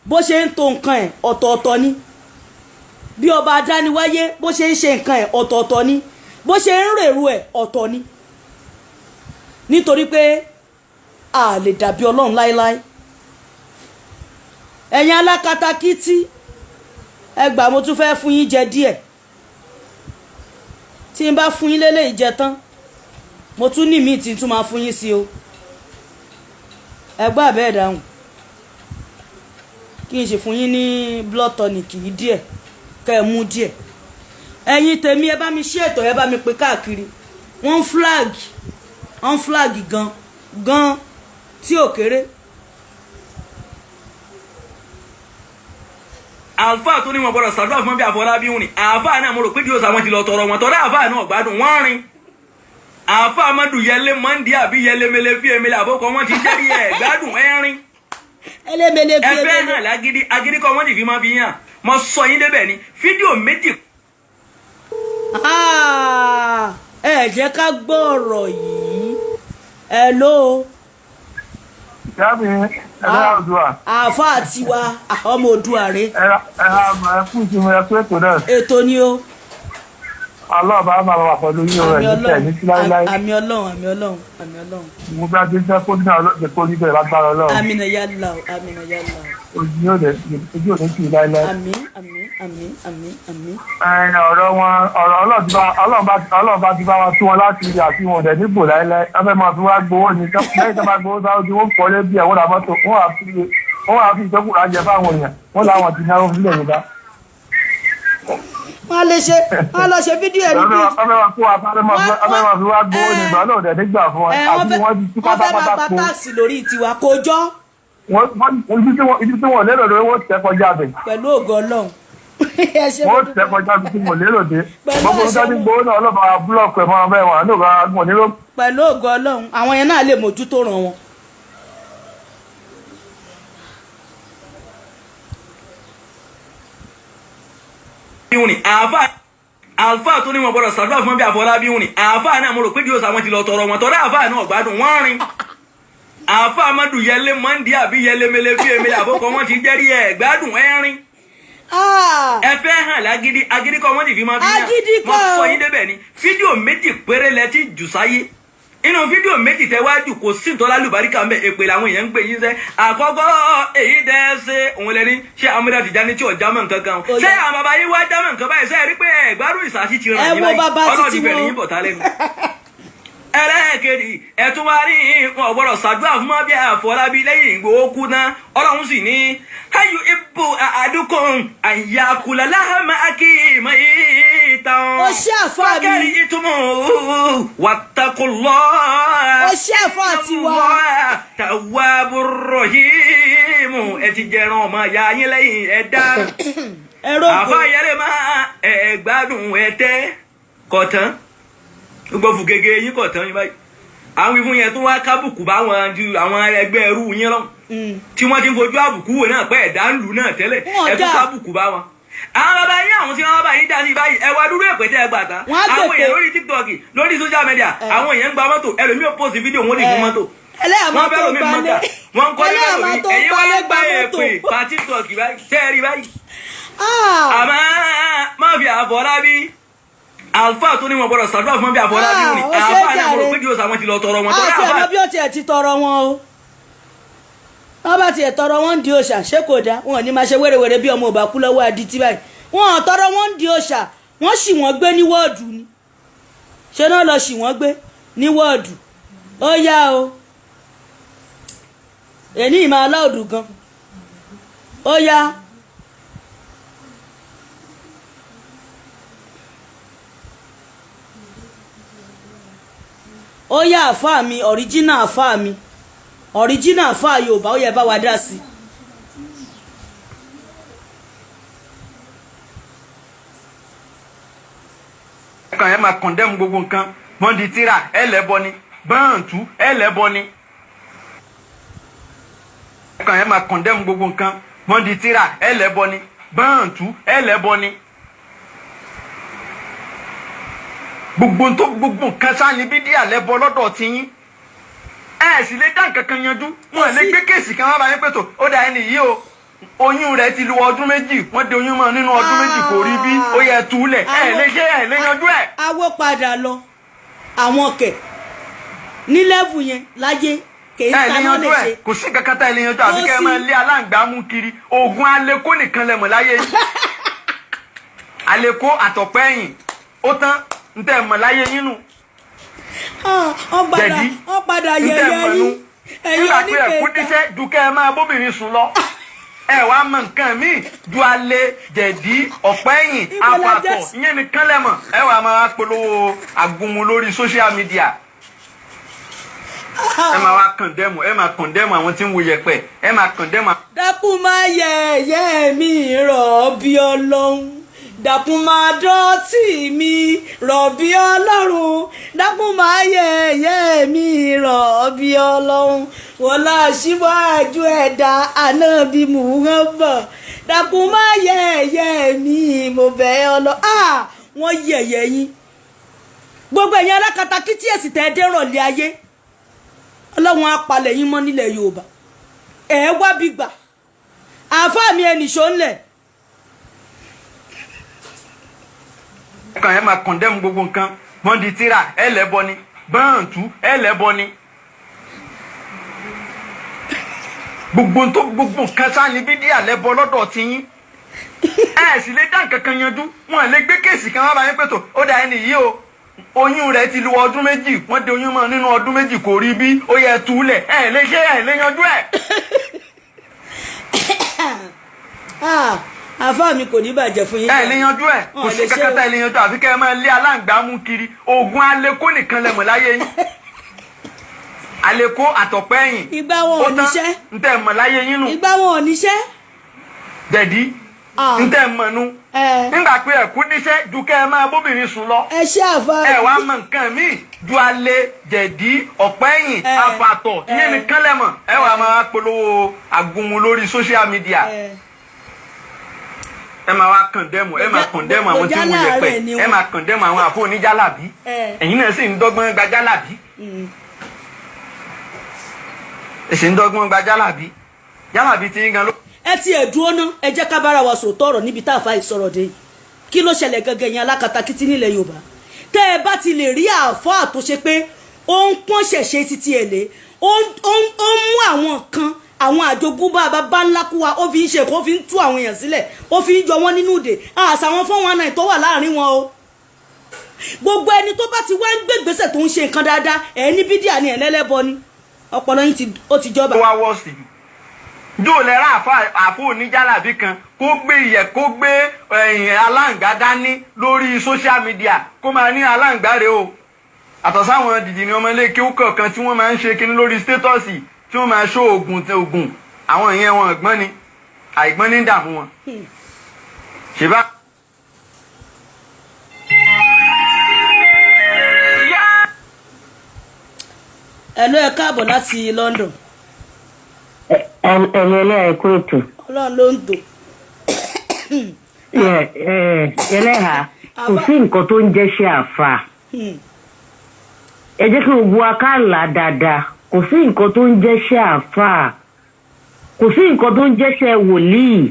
[SPEAKER 2] bó ṣe ń to nǹkan ẹ̀ ọ̀tọ̀ọ̀tọ̀ ni, bí ọba adániwáyé bó ṣe ń ṣe nǹkan ẹ̀ ọ̀tọ̀ọ̀tọ̀ ni, bó ṣe ń rèrú ẹ̀ ọ̀tọ̀ ni. Nítorí pé A lè dàbí Ọlọ́run láéláé. Ẹ̀yin alákatakítí, ẹ gbà, mo tún fẹ́ fún yín jẹ díẹ̀. Tí n bá fún yín lélẹ́yìí jẹ tán, mo tún ní míì tí n tún máa fún yín sí o. Ẹ gbà bẹ́ẹ̀ dáhùn, kí n ṣe fún yín ní blood tonic yìí díẹ̀, kẹ́ ẹ mú díẹ̀. Ẹ̀yin tèmi, ẹ bá mi ṣe ètò, ẹ bá mi pè káàkiri. Wọ́n flag, wọ́n flag gan gan tí ò kéré.
[SPEAKER 4] Àlùfáà tó ní wọn gbọ́dọ̀ ṣàdúrà fún bí Àfọlábí ń rìn, àáfàá náà mo rò pé bí òòsà wọn ti lọ tọrọ wọn tọrọ. Àáfàá náà gbádùn wọn rìn. Àáfàá Amadu yẹlé mọ́ndí àbí yẹlé mele fi emele àbókọ wọn ti jẹ́rìí ẹ̀ gbádùn ẹ̀rín.
[SPEAKER 2] Ẹlẹ́mẹ̀lẹ́ fi
[SPEAKER 4] ẹ fẹ́
[SPEAKER 2] emele.
[SPEAKER 4] hàn lágídí, agídí kọ́ wọ́n ti fi máa fi hàn. Mo sọ yín débẹ̀ ni fídíò 2.
[SPEAKER 2] Ah, ẹ jẹ́ ká gbọ́ ọ̀rọ̀ yìí. Hello.
[SPEAKER 5] Ìyá mi, ẹ̀rọ àdúrà.
[SPEAKER 2] Àáfàá tiwa, ọmọ Oòduà rè.
[SPEAKER 5] Ẹ̀rọ àmọ̀, ẹ̀kú ìsinmi, ẹ̀kú ètò náà.
[SPEAKER 2] Ètò ni o.
[SPEAKER 5] Ọlọ́ọ̀bá máa wà pẹ̀lú yín rẹ̀
[SPEAKER 2] Àmì
[SPEAKER 5] ní tẹ̀ ní sí láíláí.
[SPEAKER 2] Ọlọ́run, àmì Ọlọ́run, àmì Ọlọ́run, àmì Ọlọ́run.
[SPEAKER 5] Mo bá dé sẹ́ kó ní ọlọ́ọ̀dẹ kó ní bẹ̀rẹ̀ lágbára Ọlọ́run.
[SPEAKER 2] Àmìnà yálà o, àmìnà yálà o.
[SPEAKER 5] Ojú yóò lè ojú ò ní tì í láíláí.
[SPEAKER 2] Àmín, àmín, àmín, àmín, àmín.
[SPEAKER 5] Ẹ̀yin ọ̀rọ̀ wọn, ọ̀rọ̀ Ọlọ́run bá ti bá wa tú wọn láti rí àti wọn ọ̀dẹ̀ nípò láíláí. Wọ́n fẹ́ máa fi wá gbowó ni. Lẹ́yìn tó bá gbowó sáwọ́dí, wọ́n kọ́ lé bí ẹ̀wọ́n ra mọ́tò, wọ́n wá fi ìjọkùnrin ajẹ fáwọn èèyàn. Wọ́n láwọn ti náwó sílẹ̀ Yorùbá.
[SPEAKER 2] Wọ́n á lè ṣe, wọ́n á lọ ṣe fídíò ẹni bí.
[SPEAKER 5] Wọ́n fẹ́ máa kó wa sáré máa fẹ́ máa fi wá gbowó ní ìgbà náà ọ̀dẹ̀ nígbà fún wọn.
[SPEAKER 2] Ẹ wọ́n
[SPEAKER 5] Àti
[SPEAKER 2] fẹ́
[SPEAKER 5] wọ́n ti tú
[SPEAKER 2] wọ́n fẹ́ máa
[SPEAKER 5] pátápátá
[SPEAKER 2] gba
[SPEAKER 5] po.
[SPEAKER 2] táàsì lórí tiwa, kò jọ́.
[SPEAKER 5] Ibi tí wọ́n lérò dé, wọ́n tẹ́ kọjá bẹ̀.
[SPEAKER 2] Pẹ̀lú ògo Ọlọ́run. Ẹ ṣé, mo
[SPEAKER 5] Wọ́n
[SPEAKER 2] dúpẹ́.
[SPEAKER 5] tẹ́ kọjá bí tí wọ́n lérò dé.
[SPEAKER 2] Pẹ̀lú
[SPEAKER 5] Gbogbo
[SPEAKER 2] àṣẹ
[SPEAKER 5] tó ti
[SPEAKER 2] wọn.
[SPEAKER 5] gbowó náà, ọlọ́pàá búlọ̀kù ẹ̀ máa bẹ́ẹ̀ wọ́n nígbà wọn nílò.
[SPEAKER 2] Pẹ̀lú ògo Ọlọ́run, àwọn yẹn náà lè mójútó ràn wọn.
[SPEAKER 4] Rìn àáfàá, àlùfáà tó ní wọn gbọ́dọ̀ ṣàdúrà fún bí Àfọlábí ń rìn, àáfàá náà mo rò pé bí òòsà wọn ti lọ tọrọ wọn tọrọ. Àáfàá náà gbádùn wọn rìn. Àáfàá Amadu yẹlé mọ́ndí àbí yẹlé mele fi emele àbókọ wọn ti jẹ́rìí ẹ̀ gbádùn ẹ̀rín.
[SPEAKER 2] Ah,
[SPEAKER 4] Ẹ fẹ́ hàn lágídí, agídí kọ́ wọ́n ti fi máa fi hàn.
[SPEAKER 2] Agídí
[SPEAKER 4] Mo
[SPEAKER 2] kọ́ o.
[SPEAKER 4] sọ yín débẹ̀ ni fídíò 2 péré lẹ ti jù sáyé. Inú fídíò 2 tẹ wájú, kò sí ìtọ́lá lùbáríkà ń bẹ. Èpè làwọn èèyàn ń gbé yín sẹ́. Àkọ́kọ́ èyí tẹ́ ṣe òun lẹni ṣé Amúdá Tìjání tí ò jámọ́ nǹkan kan.
[SPEAKER 2] Ó
[SPEAKER 4] Ṣé
[SPEAKER 2] yá.
[SPEAKER 4] àwọn bàbá yín wá jámọ́ nǹkan báyìí? Ṣé ẹ rí pé ẹ gbádùn ìsàsí ti ràn
[SPEAKER 2] Ẹ
[SPEAKER 4] yín
[SPEAKER 2] wo
[SPEAKER 4] báyìí?
[SPEAKER 2] bàbá
[SPEAKER 4] Ọlọ́run
[SPEAKER 2] títí
[SPEAKER 4] ti bẹ̀rẹ̀
[SPEAKER 2] wọn.
[SPEAKER 4] yín bọ̀ tá lẹ́nu. Ẹlẹ́ẹ̀kejì, ẹ̀tún wá rí wọn gbọ́dọ̀ ṣàdúrà fún mọ́ bí Àfọlábí lẹ́yìn Ìgbòho kú ná. Ọlọ́run sì ní ayu ibu àdúkùn àyàkùlà láhàmà akíìmọ̀ ìtàn.
[SPEAKER 2] Ó ṣé àfáà mi.
[SPEAKER 4] Fákẹ́rì ìtumọ̀ wàtàkùlọ́.
[SPEAKER 2] Ó ṣé àfáà tiwa.
[SPEAKER 4] Tàwábù rọ̀hìmù, ẹ ti jẹran ọmọ ìyá yín lẹ́yìn ẹ dáná.
[SPEAKER 2] Ẹ rógo.
[SPEAKER 4] Àfáà máa ẹ gbádùn ẹ tẹ́ kọ̀tán gbogbo fùgègè yín kọ̀tán yín báyìí. Àwọn ìfún yẹn tó wá kábùkù bá wọn ju àwọn ẹgbẹ́ ẹrú yín lọ tí wọ́n ti ń fojú àbùkù wò náà pé ẹ̀dá ń lù náà tẹ́lẹ̀.
[SPEAKER 2] Wọn
[SPEAKER 4] Ẹ tún
[SPEAKER 2] dà.
[SPEAKER 4] kábùkù bá wọn. Àwọn bàbá yín, àwọn tí wọ́n bá yín dá sí báyìí, ẹ wá dúró èpè tẹ́ ẹ gbà tán.
[SPEAKER 2] Wọ́n á
[SPEAKER 4] Àwọn
[SPEAKER 2] gbèpè.
[SPEAKER 4] èèyàn lórí TikTok, lórí social media, àwọn èèyàn ń gba mọ́tò, ẹlòmíì ò post fídíò, wọn lè fún mọ́tò.
[SPEAKER 2] Ẹlẹ́yà máa
[SPEAKER 4] Wọ́n fẹ́
[SPEAKER 2] tó
[SPEAKER 4] lómi
[SPEAKER 2] gbalé.
[SPEAKER 4] mọ́tà, wọ́n ń kọ́
[SPEAKER 2] Ẹlẹ́yà máa tó
[SPEAKER 4] ẹ̀yin wá
[SPEAKER 2] gbalé
[SPEAKER 4] gba
[SPEAKER 2] gba mọ́tò.
[SPEAKER 4] èpè pa TikTok báyìí, tẹ́ ẹ rí báyìí.
[SPEAKER 2] Ah,
[SPEAKER 4] Àmọ́ má fi Àfọlábí, àlùfáà tó ní wọn gbọ́dọ̀ ṣàdúrà fún bí Àfọlábí
[SPEAKER 2] Ah,
[SPEAKER 4] rìn,
[SPEAKER 2] ó ṣe é
[SPEAKER 4] àáfàá náà mo rò
[SPEAKER 2] jàre.
[SPEAKER 4] pé bí òòsà wọn ti lọ tọrọ wọn tọrọ.
[SPEAKER 2] Àti
[SPEAKER 4] Àáfàá
[SPEAKER 2] ẹ̀mọ́ bí ó tiẹ̀ ti tọrọ wọn o. Wọ́n bá tiẹ̀ tọrọ wọn ń di òòṣà, ṣé kò dá wọn ò ní máa ṣe wérewère bí ọmọ òbá kú lọ́wọ́ adití báyìí? Wọn ò tọrọ wọn ń di òòṣà, wọ́n sì wọ́n gbé ní wọ́ọ̀dù ni. Ṣé náà lọ sì wọ́n gbé ní wọ́ọ̀dù? Ó yá o, èní ìmọ̀ aláòdù gan. Ó yá. Ó yá, àfáà mi, ọ̀ríjínà, àfáà mi, ọ̀ríjínà, àfáà Yorùbá, ó yẹ bá wa dá sí i.
[SPEAKER 6] Kan ẹ máa condemn gbogbo nǹkan. Wọ́n di tíra ẹlẹ́bọ ni bọ́ǹtú ẹlẹ́bọ ni. Kan ẹ máa condemn gbogbo nǹkan. Wọ́n di tíra ẹlẹ́bọ ni bọ́ǹtú ẹlẹ́bọ ni. Gbogbo tó gbogbo nǹkan sáà ní bídíà lẹ́bọ lọ́dọ̀ tiyín. Ẹ sì lè dá nǹkan kan yanjú. Wọn lè gbé case kan wá bá yín pé tó ó dà ẹni yìí o, oyún rẹ̀ ti lu ọdún 2, wọ́n de oyún mọ́ nínú ọdún 2, kò rí bí ó yẹ túlẹ̀. Ẹ lè ṣe, ẹ lè yanjú ẹ.
[SPEAKER 2] Awó padà lọ àwọn kẹ̀ ní level yẹn láyé. Kèé
[SPEAKER 6] Ẹ lè
[SPEAKER 2] ta náà
[SPEAKER 6] yanjú
[SPEAKER 2] lè
[SPEAKER 6] ẹ.
[SPEAKER 2] ṣe.
[SPEAKER 6] Kò sí nǹkan kan tá ẹ lè yanjú àfi
[SPEAKER 2] Kò
[SPEAKER 6] kẹ́ ẹ
[SPEAKER 2] sí.
[SPEAKER 6] máa lé aláǹgbá mú kiri. Oògùn aleko nìkan lẹ mọ̀ láyé yín, aleko àtọ̀pẹ́yìn, ó tán. Ń tẹ́ ẹ mọ̀ láyé yín nù.
[SPEAKER 2] Ah, wọ́n padà
[SPEAKER 6] Jẹ̀dí.
[SPEAKER 2] Wọ́n padà
[SPEAKER 6] Ń tẹ́ ẹ
[SPEAKER 2] yẹ̀yẹ́
[SPEAKER 6] mọ̀ nù.
[SPEAKER 2] yín, ẹ̀yin
[SPEAKER 6] Nígbà pé ẹ̀kú
[SPEAKER 2] oníkèéta.
[SPEAKER 6] níṣẹ́ ju kẹ́ ẹ máa bóbìnrin sùn lọ, ẹ wàá mọ nǹkan míì ju alẹ́, jẹ̀dí, ọ̀pẹ́yìn,
[SPEAKER 2] Ibo la
[SPEAKER 6] àpapọ̀
[SPEAKER 2] jẹ́ sí?
[SPEAKER 6] ìyẹn nìkan lẹ́mọ̀. Ẹ wàá máa polówó àgúnmu lórí social media, ẹ máa wá condemn, ẹ máa condemn àwọn tí ń wo yẹ̀pẹ̀, ẹ máa condemn.
[SPEAKER 2] Dákun máa yẹ̀yẹ́ mi, rọ̀bì Ọlọ́run. Dákun máa dọ́tí mi, rọ̀bì Ọlọ́run. Dákun máa yẹ̀yẹ́ mi, rọ̀bì Ọlọ́run. Wọlá síwájú ẹ̀dá Ànábì Muhammad, dákun máa yẹ̀yẹ́ mi, mo bẹ̀ ọ́ lọ. Ah, wọ́n yẹ̀yẹ́ yín, gbogbo ẹ̀yin alákatakítí ẹ̀sìn tẹ́ ẹ dẹ́rọ̀lẹ́ ayé. Ọlọ́run á palẹ̀ yín mọ́ nílẹ̀ Yorùbá. Ẹ̀ wá bí gbà àáfàá mi, ẹnìṣó ńlẹ̀.
[SPEAKER 6] Kan ẹ máa condemn gbogbo nǹkan. Bọ́ndì tíra ẹ lẹ́bọ ni, bọ́ǹtù ẹ lẹ́bọ ni, gbogbo tó gbogbo nǹkan sá ni bídíà lẹ́bọ lọ́dọ̀ tiyín. Ẹ sì lè dá nǹkan kan yanjú. Wọn lè gbé case kan wá bá yín pé tó ó dà, ẹni yìí o, oyún rẹ̀ ti lu ọdún 2, wọ́n de oyún mọ́ nínú ọdún 2, kò rí bí ó yẹ túlẹ̀. Ẹ lè ṣe, ẹ lè yanjú ẹ.
[SPEAKER 2] Ah, àáfàá mi, kò ní bàjẹ́ fún yín.
[SPEAKER 6] Ẹ lè yanjú ẹ.
[SPEAKER 2] Wọn
[SPEAKER 6] Kò
[SPEAKER 2] lè
[SPEAKER 6] sí
[SPEAKER 2] ṣe
[SPEAKER 6] kankan
[SPEAKER 2] o.
[SPEAKER 6] tá ẹ lè yanjú àfi kẹ́ ẹ máa lé aláǹgbá mú kiri. Oògùn aleko nìkan lẹ mọ̀ láyé yín, aleko àtọ̀pẹ́yìn.
[SPEAKER 2] Ìgbà wọn ò
[SPEAKER 6] Ó tán.
[SPEAKER 2] níṣẹ́.
[SPEAKER 6] Ń tẹ́ ẹ mọ̀ láyé yín nù.
[SPEAKER 2] Ìgbà wọn ò níṣẹ́.
[SPEAKER 6] Jẹ̀dí.
[SPEAKER 2] Ah.
[SPEAKER 6] Ń tẹ́ ẹ mọ̀ nu.
[SPEAKER 2] Ẹ
[SPEAKER 6] Nígbà pé ẹ̀kú níṣẹ́ ju kẹ́ ẹ máa bóbìnrin sùn lọ,
[SPEAKER 2] Ẹ ṣe, àáfàá.
[SPEAKER 6] ẹ wàá mọ nǹkan míì ju alẹ́, jẹ̀dí, ọ̀pẹ́yìn, àfàtọ̀, ìyẹn nìkan lẹ mọ̀. Ẹ wàá máa polówó àgúnmu lórí social media, ẹ máa wá condemn, ẹ máa condemn àwọn tí ń wo
[SPEAKER 2] Bójá
[SPEAKER 6] yẹ̀pẹ̀,
[SPEAKER 2] láàárẹ̀ ni
[SPEAKER 6] ẹ
[SPEAKER 2] wọ́n.
[SPEAKER 6] máa condemn àwọn àfọ oníjálàbí. Ẹ̀yin náà sì ń dọ́gbọ́n gba jálàbí, ẹ sì ń dọ́gbọ́n gba jálàbí. Jálàbí tí ń gan ló.
[SPEAKER 2] Ẹ ti ẹ̀ dúró ná, ẹ jẹ́ ká bára wa sòótọ́ ọ̀rọ̀ níbi tá a fa ìsọ̀rọ̀ dé. Kí ló ṣẹlẹ̀ gangan, yẹn alákatakítí nílẹ̀ Yorùbá? Tẹ́ ẹ bá ti lè rí àáfàá tó ṣe pé ó ń pọ́n ṣẹ̀ṣẹ̀ títí ẹ̀ lé, ó ń mú àwọn kan, àwọn àjogúnbá bàbá ńlá kú wa, ó fi ń ṣe kó fi ń tú àwọn èèyàn sílẹ̀, ó fi ń yọ wọ́n nínú ìdè àṣà àwọn 419 tó wà láàrin wọn o. Gbogbo ẹni tó bá ti wá ń gbégbèsè tó ń ṣe nǹkan dáadáa, ẹ̀ ní bídíà ni, ẹ̀ lẹ́lẹ́bọ ni. Ọpọlọ yín ó ti jọba.
[SPEAKER 6] Ó wá wọ́ọ̀sì jù yóò lẹ rà àfọ oníjàlábí kan kó gbé iyẹ̀, kó gbé ẹ̀yìn aláǹgbá dání lórí social media, kó máa ní aláǹgbá rẹ o. Àtọ̀sáwọn dìdì ní ọmọ ilé kí ó kọ̀ọ̀kan tí wọ́n máa ń ṣe kinní lórí status, tí wọ́n máa ṣó oògùn tí oògùn àwọn ìyẹn, wọn ọ̀gbọ́n ni, àìgbọ́n ní dààmú wọn. Ṣèbá.
[SPEAKER 2] Ẹ ló ẹ káàbọ̀ láti London.
[SPEAKER 7] Ẹni ẹlẹ́yà, ẹ̀kú ètò.
[SPEAKER 2] Ọlọ́run ló ń tò.
[SPEAKER 7] Ẹlẹ́hà, kò sí nǹkan tó ń jẹ́ ṣe àfà. Ẹ jẹ́ kí gbogbo wa ká là á dáadáa. Kò sí nǹkan tó ń jẹ́ ṣe àfà, kò sí nǹkan tó ń jẹ́ ṣe wòlíì,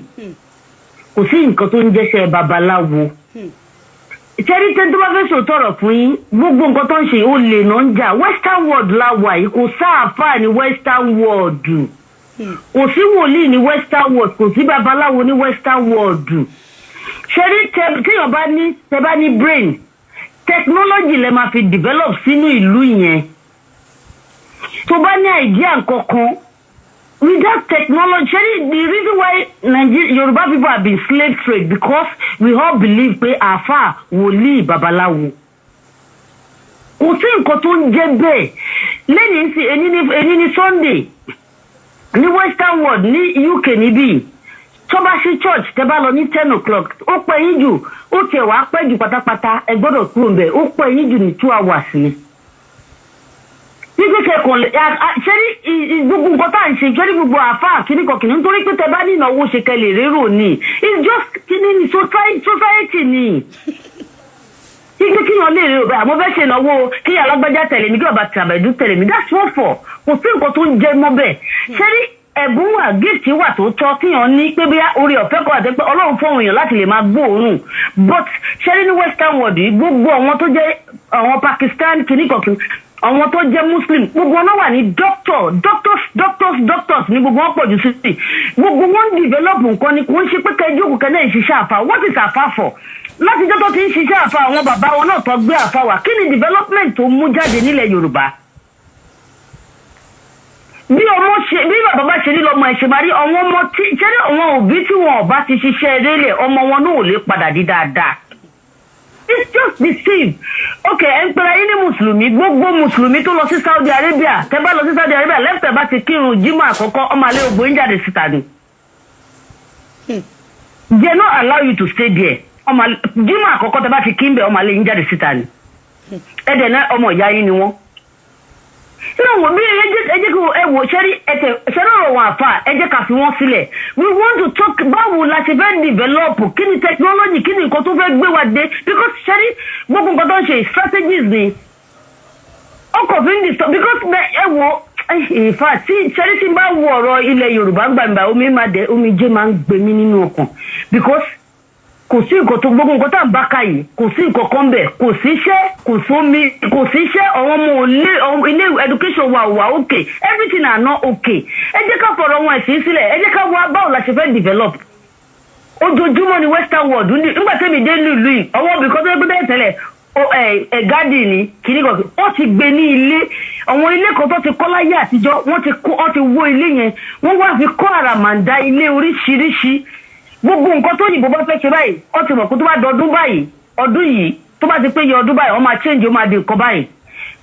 [SPEAKER 7] kò sí nǹkan tó ń jẹ́ ṣe babaláwo. Ṣẹ́rí tẹ́ tó bá fẹ́ sòótọ́ ọ̀rọ̀ fún yín, gbogbo nǹkan tó ń ṣe, ó lè náà ń jà. Western world la wà yìí, kò sáàfà ní western world, kò sí wòlíì ní western world, kò sí babaláwo ní western world. Ṣẹ́rí téèyàn bá ní, tẹ bá ní brain, technology lẹ máa fi develop sínú ìlú yẹn. Tó bá ní idea nkankan without technology, ṣẹ́rí, the reason why Nigeria, Yoruba people have been slave trade, because we all believe pé àáfàá, wòlíì, babaláwo, kò sí nǹkan tó ń jẹ́ bẹ́ẹ̀. Lẹ́yìn sí ení ní Sunday ní western world, ní UK níbí, tó bá sí church, tẹ́ bá lọ ní 10 o'clock, ó pẹ́ yín jù, ó tiẹ̀ wá pẹ́ jù pátápátá, ẹ gbọ́dọ̀ kúrò ń bẹ̀. Ó pẹ́ yín jù ní 2 hours ni wípé kẹkàn ṣé ní gbogbo nǹkan tá à ń ṣe. Ṣé ní gbogbo àáfàá kíníkan kìíní, nítorí pé tẹ bá ní ìnáwó ṣe kẹ lè rérò ni. It's just kíní ni society ni wípé kíyàn lè rérò bẹ́ẹ̀. Àmọ́ fẹ́ ṣe ìnáwó, kí alágbájá tẹ̀lé mi, kí bàbá tàbẹ̀dú tẹ̀lé mi, that's what for. Kò sí nǹkan tó ń jẹ́ mọ́ bẹ́ẹ̀. Ṣé ní ẹ̀bùn wà, gift wà tó tọ́ kíyàn ní, pé bí orí ọ̀fẹ́ kan àti pé Ọlọ́run fún òun èèyàn láti lè máa gbóòórùn. But ṣé ní western world yìí, gbogbo àwọn tó jẹ́ àwọn Pakistan kìnnìkan kìnnì Àwọn tó jẹ́ Muslim, gbogbo wọn náà wà ní doctor, doctors, doctors, doctors ní gbogbo wọn pọ̀ jù sí. Gbogbo wọn ń develop nǹkan ni. Kò ń ṣe pé kẹjọ́ kò kẹ́ náà ń ṣiṣẹ́ àfa. What is àfa for? Látijọ́ tó ti ń ṣiṣẹ́ àfa, àwọn bàbá wọn náà tó gbé àfa wá, kí ni development tó mú jáde nílẹ̀ Yorùbá? Bí ọmọ ṣe, bí bàbá bá ṣe ní lọmọ ẹ ṣe máa rí. Àwọn ọmọ tí ṣẹlẹ, àwọn òbí tí wọn ò bá ti ṣiṣẹ́ erélẹ̀, ọmọ wọn náà ò lè padà di dáadáa. It's just the same. Okay, ẹ ń pera yín ní Mùsùlùmí. Gbogbo Mùsùlùmí tó lọ sí Saudi Arabia, tẹ bá lọ sí Saudi Arabia, lẹ́fẹ̀ẹ́ bá ti kírun jímọ̀ àkọ́kọ́, ọmọ àlẹ́ ògbó ń jáde síta ni. They no allow you to stay there. Ọmọ jímọ̀ àkọ́kọ́ tẹ bá ti kí ń bẹ̀, ọmọ àlẹ́ yín jáde síta ni. Ẹ dẹ̀ náà, ọmọ ìyá yín ni wọ́n. Náà wò bí ẹ jẹ́ kí ẹ wò ṣẹ́rí ẹ̀tẹ̀ ṣẹ́rí ọ̀rọ̀ wọn àfà, ẹ jẹ́ ká fi wọ́n sílẹ̀. We want to talk báwo la ṣe fẹ́ develop, kí ni technology, kí ni nǹkan tó fẹ́ gbé wa dé, because ṣẹ́rí gbogbo nǹkan tó ń ṣe, strategies ni ọkọ̀ fi ń disturb, because ẹ wo, in fact, tí ṣẹ́rí tí n bá wo ọ̀rọ̀ ilẹ̀ Yorùbá gbàgbà, omi máa dẹ, omijé máa ń gbé mi nínú ọkàn, because kò sí nǹkan tó gbogbo nǹkan tá à ń bá ká yìí, kò sí nǹkan kan bẹ̀. Kò sí iṣẹ́, kò sómi, kò sí iṣẹ́. Àwọn ọmọ ò lé ilé, education wa wà okay, everything are not okay. Ẹ jẹ́ ká fọ̀rọ̀ wọn ẹ̀sìn sílẹ̀, ẹ jẹ́ ká wá báwo la ṣe fẹ́ develop. Ojoojúmọ́ ni western world ní. Nígbà tẹ́mi dé nílùú yìí, ọwọ́ ibì kan tó yẹ pé bẹ́ẹ̀ tẹ́lẹ̀ ẹ ẹ garden ni kìíní kan, wọ́n ti gbé ní ilé. Àwọn ilé kan tó ti kọ́ láyé àtijọ́, wọ́n ti kó, wọ́n ti wó ilé yẹn, wọ́n wá fi kọ́ àràmàǹdà ilé oríṣiríṣi. Gbogbo nǹkan tó yìnbó bá fẹ́ ṣe báyìí, wọ́n ti mọ̀ pé tó bá dọdún báyìí, ọdún yìí tó bá ti pé yẹ ọdún báyìí, wọ́n máa change, ó máa di nǹkan báyìí.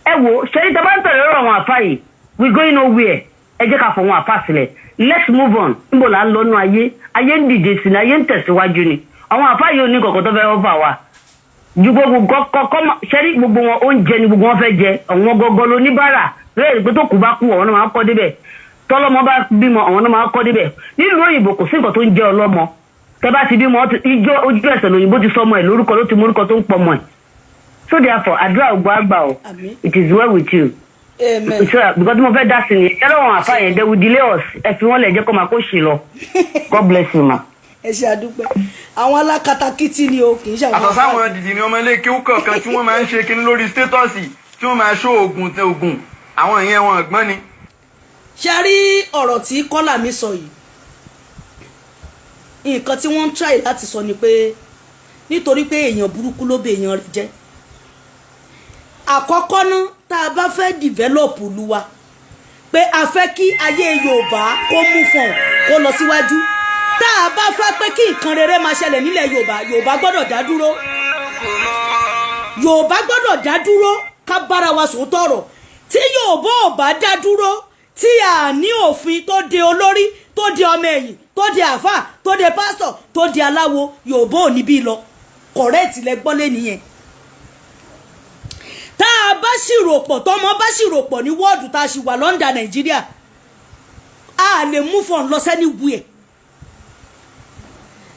[SPEAKER 7] Ẹ wo, ṣẹ́ni tá a bá ń tẹ̀lé ọ̀rọ̀ àwọn àfa yìí, we going nowhere. Ẹ jẹ́ ká fọ àwọn àfa sílẹ̀, let's move on. Níbo là ń lọ́nu ayé? Ayé ń dìde sí ni, ayé ń tẹ̀síwájú ni. Àwọn àfa yìí ò ní kọ̀kọ́ tó fẹ́ ọ́fà wa ju gbogbo kọ́kọ́. Ṣẹ́rí gbogbo wọn, oúnjẹ ni gbogbo wọn fẹ́ jẹ. Àwọn gọgọ lóníbàárà lóye pé tó kù bá kú, àwọn náà máa kọ́ débẹ̀. Tọ́lọ́mọ bá bímọ, àwọn náà máa kọ́ débẹ̀. Nílùú òyìnbó, kò sí nǹkan tó ń jẹ́ ọlọ́mọ. Tẹ bá ti bímọ, ijó ojú ẹsẹ̀ lòyìnbó ti sọmọ ẹ̀ lórúkọ, ló ti mórúkọ tó ń pọmọ ẹ̀. So therefore, àdúrà ògbó àgbà o.
[SPEAKER 2] Àmín.
[SPEAKER 7] It is well with you.
[SPEAKER 2] Amen.
[SPEAKER 7] So because mo fẹ́ dá sí ni ẹ lọ́wọ́ àfa yẹn, they will delay us. Ẹ fi wọ́n lẹ̀, jẹ́ kó máa kó ṣì lọ. God bless you, ma.
[SPEAKER 2] Ẹ ṣe, àdúpẹ́. Àwọn alákatakítí ni o, kì í ṣe àwọn.
[SPEAKER 6] Àtọ̀ sáwọn dìdì ní ọmọ ilé kíw kọ̀ọ̀kan tí wọ́n máa ń ṣe kíní lórí status, tí wọ́n máa ṣó oògùn tẹ oògùn, àwọn ìyẹn wọn gbọ́n ni.
[SPEAKER 2] Ṣe rí ọ̀rọ̀ tí kọ́là mi sọ yìí, nǹkan tí wọ́n ń try láti sọ ni pé nítorí pé èèyàn burúkú ló bẹ èèyàn rẹ̀ jẹ́. Àkọ́kọ́ ná, tá a bá fẹ́ develop ìlú wa, pé a fẹ́ kí ayé Yorùbá kó mú fọ̀n, kó lọ síwájú, tá a bá fẹ́ pé kí nǹkan rere máa ṣẹlẹ̀ nílẹ̀ Yorùbá, Yorùbá gbọ́dọ̀ dá dúró. Yorùbá gbọ́dọ̀ dá dúró. Ká bára wa sòótọ́ ọ̀rọ̀, tí Yorùbá ò bá dá dúró, tí a ní òfin tó de olórí, tó de ọmọ ẹ̀yìn, tó de àáfà, tó de pásítọ̀, tó de aláwo, Yorùbá ò ní bí lọ. Correct lẹ gbọ́ lé nìyẹn. Tá a bá sì rò pọ̀, tọmọ bá sì rò pọ̀ ní wọ́ọ̀dù tá a sì wà lọ́ndà Nàìjíríà, a lè mú fọ̀n lọ sẹ́ni wúẹ̀.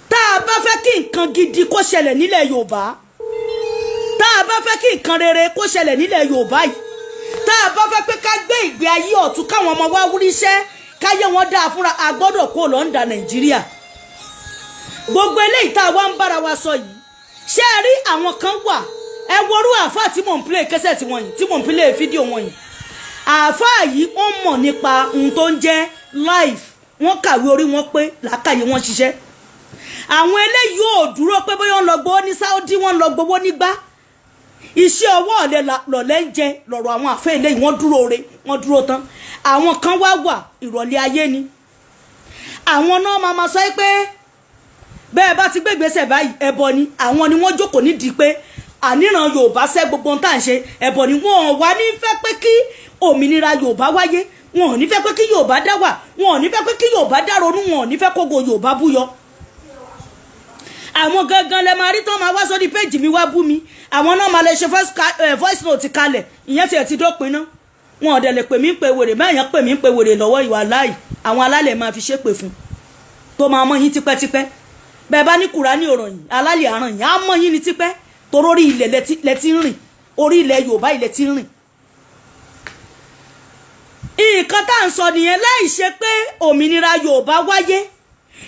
[SPEAKER 2] Tá a bá fẹ́ kí nǹkan gidi kó ṣẹlẹ̀ nílẹ̀ Yorùbá, tá a bá fẹ́ kí nǹkan rere kó ṣẹlẹ̀ nílẹ̀ Yorùbá yìí, tá a bá fẹ́ pé ká gbé ìgbé ayé ọ̀tún, káwọn ọmọ wa wúríṣẹ́, káyé wọn dáa fúnra, a gbọ́dọ̀ kó lọ́ndà Nàìjíríà. Gbogbo eléyìí tá a wá ń bára wa sọ yìí, ṣé ẹ rí àwọn kan wà, ẹ worú àáfàá tí mò ń play kẹsẹ̀ tí wọ́n yìí, tí mò ń play fídíò wọn yìí. Àáfàá yìí, wọ́n mọ̀ nípa ohun tó ń jẹ́ life, wọ́n kàwé, orí wọn pé, làákàyè wọn ṣiṣẹ́. Àwọn eléyìí ò dúró pé bóyá wọ́n lọ gbowó ní Saudi, wọ́n lọ gbowó nígbà. Iṣẹ́ ọwọ́ ọ̀lẹ́ lọ̀lẹ́ ń jẹ lọ̀rọ̀. Àwọn àfẹ́ eléyìí, wọ́n dúró re, wọ́n dúró tán. Àwọn kan wá wà, ìrọ̀lẹ́ ayé ni àwọn náà máa ma sọ pé bẹ́ẹ̀ bá ti gbé ìgbésẹ̀ báyìí, ẹbọ ni. Àwọn ni wọ́n jókòó nídìí pé àníran Yorùbá sẹ́, gbogbo ohun tá à ń ṣe, ẹbọ ni. Wọn ò wá ní fẹ́ pé kí òmìnira Yorùbá wáyé, wọn ò ní fẹ́ pé kí Yorùbá dá wà, wọn ò ní fẹ́ pé kí Yorùbá dá ronú, wọn ò ní fẹ́ kógo Yorùbá búyọ. Àwọn gangan lẹ máa rí tán máa wá sórí péjì mi wá bú mi. Àwọn náà máa lè ṣe voice note kalẹ̀. Ìyẹn tiẹ̀ ti dópin ná. Wọn ò dẹ̀ lè pè mí ń pe wèrè báyẹn, pè mí ń pe wèrè lọ́wọ́ ìwà láì. Àwọn alálẹ̀ máa fi ṣépè fún tó máa mọ́ yín tipẹ́tipẹ́. Bẹ́ẹ̀ bá ní Kùránì ọ̀rọ̀ yìí, alálẹ̀ àràn yìí á mọ́ yín ní tipẹ́, torórí ilẹ̀ lẹ ti ń rìn, orí ilẹ̀ Yorùbá ilẹ̀ ti ń rìn. Nǹkan tá à ń sọ nìyẹn. Láì ṣe pé òmìnira Yorùbá wáyé,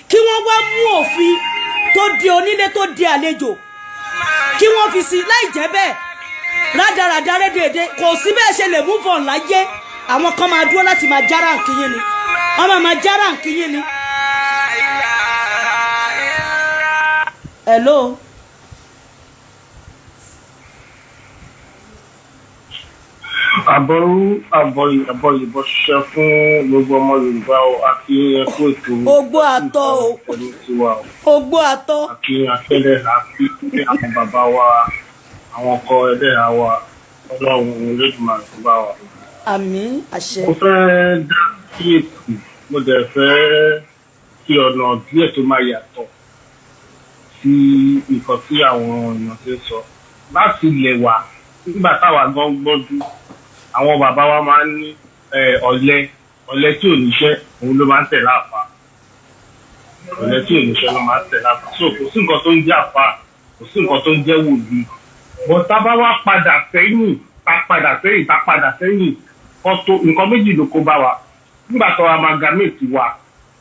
[SPEAKER 2] kí wọ́n wá mú òfin tó di onílé, tó di àlejò, kí wọ́n fi sí. Láì jẹ́ bẹ́ẹ̀, Rádaràdà rédèdè, kò sí bẹ́ẹ̀ ṣe lè move on láyé. Àwọn kan máa dúró láti máa jára nkìyín ni, wọ́n máa jára nkìyín ni. Hello.
[SPEAKER 8] Àbọrú àbọyè àbọyè bọ ṣiṣẹ́ fún gbogbo ọmọ Yorùbá o, àti ẹkú ètò.
[SPEAKER 2] Ogbó àtọ o.
[SPEAKER 8] Pẹ̀lú tiwa o.
[SPEAKER 2] Ogbó àtọ.
[SPEAKER 8] Àti àfẹlẹ àti àwọn bàbá wa, àwọn ọkọ ẹlẹ́yà wa, Ọlọ́run Olódùmarè tó bá wa.
[SPEAKER 2] Àmín, àṣẹ.
[SPEAKER 8] Mo fẹ́ dá sí ètò, mo dẹ̀ fẹ́ fi ọ̀nà díẹ̀ tó máa yàtọ̀ sí nǹkan tí àwọn èèyàn ti ń sọ. Láti ilẹ̀ wa, nígbà táwa gan gbọ́njú, àwọn bàbá wa máa ń ní ọ̀lẹ ọ̀lẹ tí ò níṣẹ́ òun ló máa ń tẹ̀lé àfa. Ọ̀lẹ tí ò níṣẹ́ ló máa ń tẹ̀lé àfa. So kò sí nǹkan tó ń jẹ́ àfa, kò sí nǹkan tó ń jẹ́ wòlíì. Bọ̀ tá bá wá padà sẹ́yìn, tá padà sẹ́yìn, tá padà sẹ́yìn, ọ̀tọ̀ nǹkan méjì ló kó bá wa. Nígbà tó amalgamate wa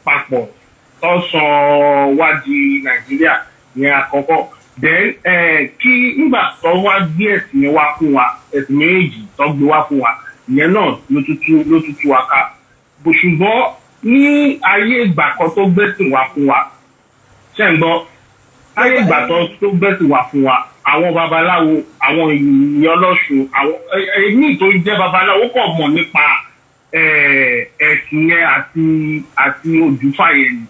[SPEAKER 8] papọ̀, tó sọ wá di Nàìjíríà yẹn àkọ́kọ́. Then kí nígbà tó wá gbé ẹ̀sìn yẹn wá fún wa, ẹ̀sìn méjì tó gbé wá fún wa, ìyẹn náà ló tútù wa ká. Ṣùgbọ́n ní ayé ìgbà kan tó gbẹ̀sìn wá fún wa, ṣé ń gbọ́? Ayé ìgbà tó gbẹ̀sìn wá fún wa, àwọn babaláwo, àwọn ìyẹn ọlọ́ṣun, àwọn èmi tó ń jẹ́ babaláwo kò mọ̀ nípa ẹ̀sìn yẹn àti òjúfà yẹn ni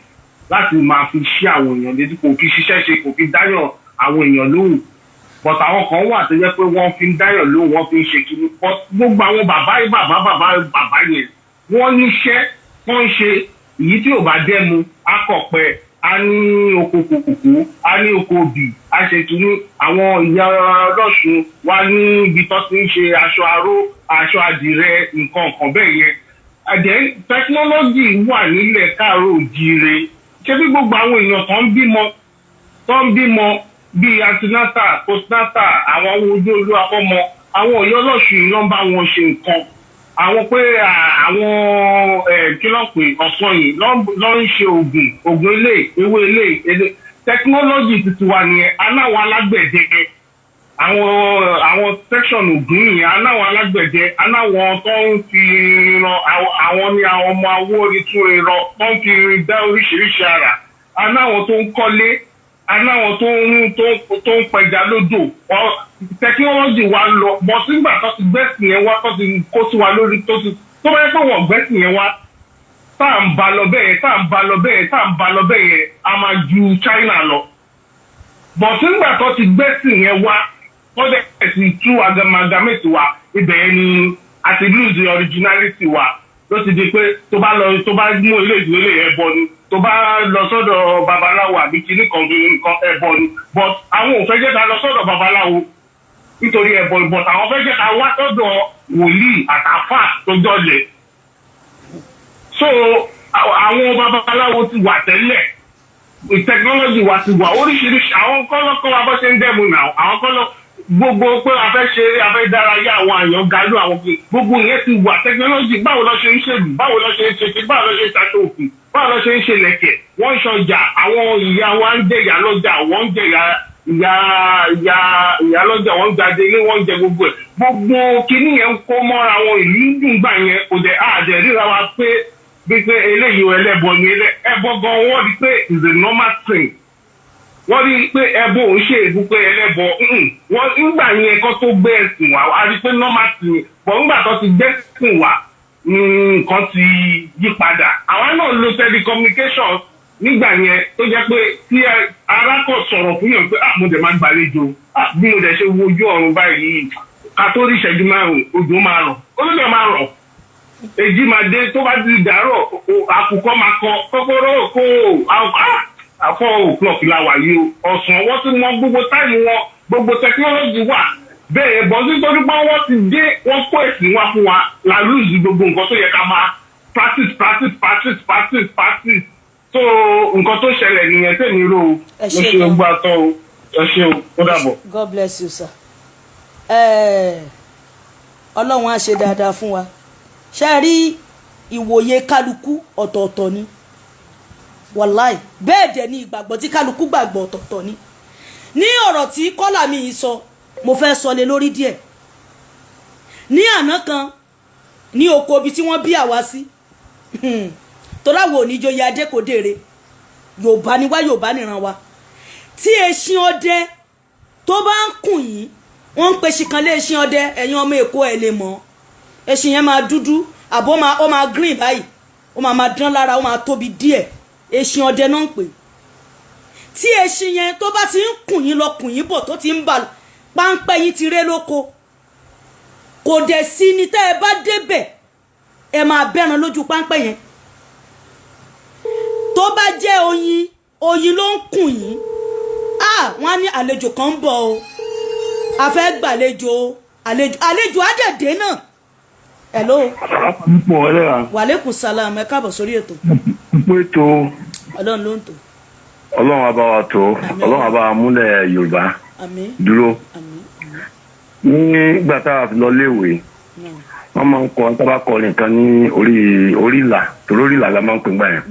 [SPEAKER 8] láti máa fi ṣí àwọn èèyàn létí, kò fi ṣiṣẹ́ ṣe, kò fi dáyọ̀ àwọn èèyàn lóhùn. But àwọn kan wà tó jẹ́ pé wọ́n fi ń dáyọ̀ lóhùn, wọ́n fi ń ṣe kíní. But gbogbo àwọn bàbá bàbá bàbá bàbá yẹn, wọ́n níṣẹ́ wọ́n ń ṣe. Èyí tí ò bá dẹ́mu, á kọ̀pẹ, á ní oko kòkòkò, á ní oko obì, á ṣe kíní. Àwọn ìyá ọlọ́ṣun wá ní ibi tó ti ń ṣe aṣọ aró, aṣọ àdìrẹ, nǹkan kan bẹ́ẹ̀ yẹn. Àdẹ́ tẹkinọ́lọ́jì wà nílẹ̀ káàárọ̀ òjíire. Ṣé bí gbogbo àwọn èèyàn tó ń bímọ bíi antinata, postnata, àwọn ojú olú akọ́mọ, àwọn ọ̀yọ́ lọ́sùn ló ń bá wọn ṣe nǹkan. Àwọn pé àwọn kí ló ń pè ọ̀sán yìí ló ń ṣe oògùn, oògùn ilé, ewé ilé, ilé. Tẹkinọ́lọ́jì tuntun wa nìyẹn. Aláwọ̀ alágbẹ̀dẹ, àwọn section ògùn nìyẹn, aláwọ̀ alágbẹ̀dẹ, aláwọ̀ tó ń fi irin rọ, àwọn ni àwọn ọmọ awó tún irin rọ, tó ń fi irin dá oríṣiríṣi ara, aláwọ̀ tó ń kọ́lé, aláwọ̀ tó ń pẹja lódò. Tẹkinọ́lọ́jì wa lọ bọ̀ sígbà tó ti gbẹ́sìn yẹn wá, tó ti kó sí wa lórí, tó ti tó bá yẹ pé wọ́n gbẹ́sìn yẹn wá, tá à ń ba lọ bẹ́ẹ̀, tá à ń ba lọ bẹ́ẹ̀, tá à ń ba lọ bẹ́ẹ̀ yẹn, a máa ju China lọ. Bọ̀ sígbà tó ti gbẹ́sìn yẹn wá, wọ́n dẹ̀ sì tú amalgamate wa, ibẹ̀ yẹn ni a ti lose the originality wa. Ló ti di pé tó bá lọ, tó bá mú ilé ìdúró lè ẹbọ ni, tó bá lọ sọ́dọ̀ babaláwo àbí kinní kan nǹkan ẹbọ ni. But àwọn ò fẹ́ jẹ́ ká lọ sọ́dọ̀ babaláwo nítorí ẹbọ, but àwọn fẹ́ jẹ́ ká wá sọ́dọ̀ wòlíì àtàfà tó jọlẹ̀. So àwọn babaláwo ti wà tẹ́lẹ̀, technology wa ti wà oríṣiríṣi. Àwọn kọ́lọ́kọ́ wa bọ́ ṣe ń dẹ́mu náà, àwọn kọ́lọ́ gbogbo pé a fẹ́ ṣe, a fẹ́ dárayá, àwọn àyàn galu, àwọn gbogbo yẹn ti wà. Technology, báwo lọ ṣe ń ṣèlú, báwo lọ ṣe ń ṣe, báwo lọ ṣe ń ṣaṣọ òfin, báwo lọ ṣe ń ṣe lẹ̀kẹ̀, wọ́n ń ṣọjà, àwọn ìyá wa ń jẹ̀yà lọ́jà, wọ́n ń jẹ̀yà ìyá ìyá ìyá lọ́jà, wọ́n ń jáde ilé, wọ́n ń jẹ gbogbo ẹ̀. Gbogbo kinní yẹn ń kó mọ́ra wọn, ìlú dùn gbà yẹn, kò dẹ̀ àdẹ̀ ríra wa pé bí pé eléyìí ẹlẹ́bọ ni ẹbọ gan, wọ́n rí pé is a normal thing. Wọ́n rí pé ẹbọ ò ń ṣe èbú pé ẹlẹ́bọ. Wọ́n nígbà yẹn kó tó gbé ẹ̀sìn wá, a rí pé normal thing, bọ̀ nígbà tó ti gbé ẹ̀sìn wá, nǹkan ti yí padà. Àwa náà lo telecommunication nígbà yẹn tó jẹ́ pé tí ara kò sọ̀rọ̀ fún yàn pé ah mo dẹ̀ máa gbàlejò, ah bí mo dẹ̀ ṣe wo ojú ọ̀run báyìí, ká tó rí ìṣẹ́jú márùn-ún òjò máa rọ̀, olóòjò máa rọ̀, èjì máa dé, tó bá ti dàárọ̀ àkùkọ máa kọ kọ́kọ́rọ́ kó àfọ o'clock la wà yìí o, ọ̀sán wọ́n ti mọ gbogbo táìmù wọn, gbogbo tẹkinọ́lọ́jì wà bẹ́ẹ̀. Bọ́ nítorí pé wọ́n ti dé, wọ́n kó ẹ̀sìn wá fún wa, la lose gbogbo nǹkan tó yẹ ká máa practice practice practice practice practice. So nǹkan tó ṣẹlẹ̀ nìyẹn tèmi rò ó.
[SPEAKER 2] Ẹ
[SPEAKER 8] Mo
[SPEAKER 2] ṣé
[SPEAKER 8] ṣe
[SPEAKER 2] gan.
[SPEAKER 8] gbọ́ àtọ́ o, ẹ ṣé o, ó dàbọ̀.
[SPEAKER 2] God bless you, sir. Ọlọ́run á ṣe dáadáa fún wa. Ṣe é rí ìwòye kálukú ọ̀tọ̀ọ̀tọ̀ ni, wàláì bẹ́ẹ̀ dẹ̀ ni ìgbàgbọ́ tí kálukú gbàgbọ́ ọ̀tọ̀ọ̀tọ̀ ni. Ní ọ̀rọ̀ tí kọ́là mi yìí sọ, mo fẹ́ sọ lé lórí díẹ̀. Ní àná kan ní oko ibi tí wọ́n bí àwa sí, torí àwọn oníjoyè adékòdèrè, Yorùbá ni wá, Yorùbá nìran wa. Tí eṣin ọdẹ tó bá ń kùn yín, wọ́n ń pe ṣìkan lé eṣin ọdẹ. Ẹ̀yin ọmọ Èkó, ẹ̀ lè mọ̀. Eṣin yẹn máa dúdú àbó máa, ó máa green báyìí, ó máa máa dán lára, ó máa tóbi díẹ̀. Eṣin ọdẹ náà ń pè. Tí eṣin yẹn tó bá ti ń kùn yín lọ, kùn yín bọ̀, tó ti ń bà, páńpẹ́ yín ti ré lóko. Kò dẹ̀ sí ni tẹ́ ẹ bá débẹ̀, ẹ máa bẹ́ran lójú páńpẹ́ yẹn. Tó bá jẹ́ oyin, oyin ló ń kùn yín, ah, wọ́n á ní àlejò kan ń bọ̀ o, a fẹ́ gbàlejò o, àlejò, àlejò àdẹ̀dẹ̀ náà. Hello.
[SPEAKER 9] Púpọ̀ ẹlẹ́ra.
[SPEAKER 2] Wàlékún salam, ẹ káàbọ̀ sórí ètò.
[SPEAKER 9] Púpọ̀ ètò.
[SPEAKER 2] Ọlọ́run ló ń tò.
[SPEAKER 9] Ọlọ́run á bá wa tó, Ọlọ́run á bá wa múlẹ̀ Yorùbá
[SPEAKER 2] Àmín.
[SPEAKER 9] dúró.
[SPEAKER 2] Àmín.
[SPEAKER 9] Nígbà tá a fi lọ léèwé, wọ́n máa ń kọ, tá a bá kọ nìkan ní orí orí ìlà, torí orí ìlà la máa ń pè gbà yẹn.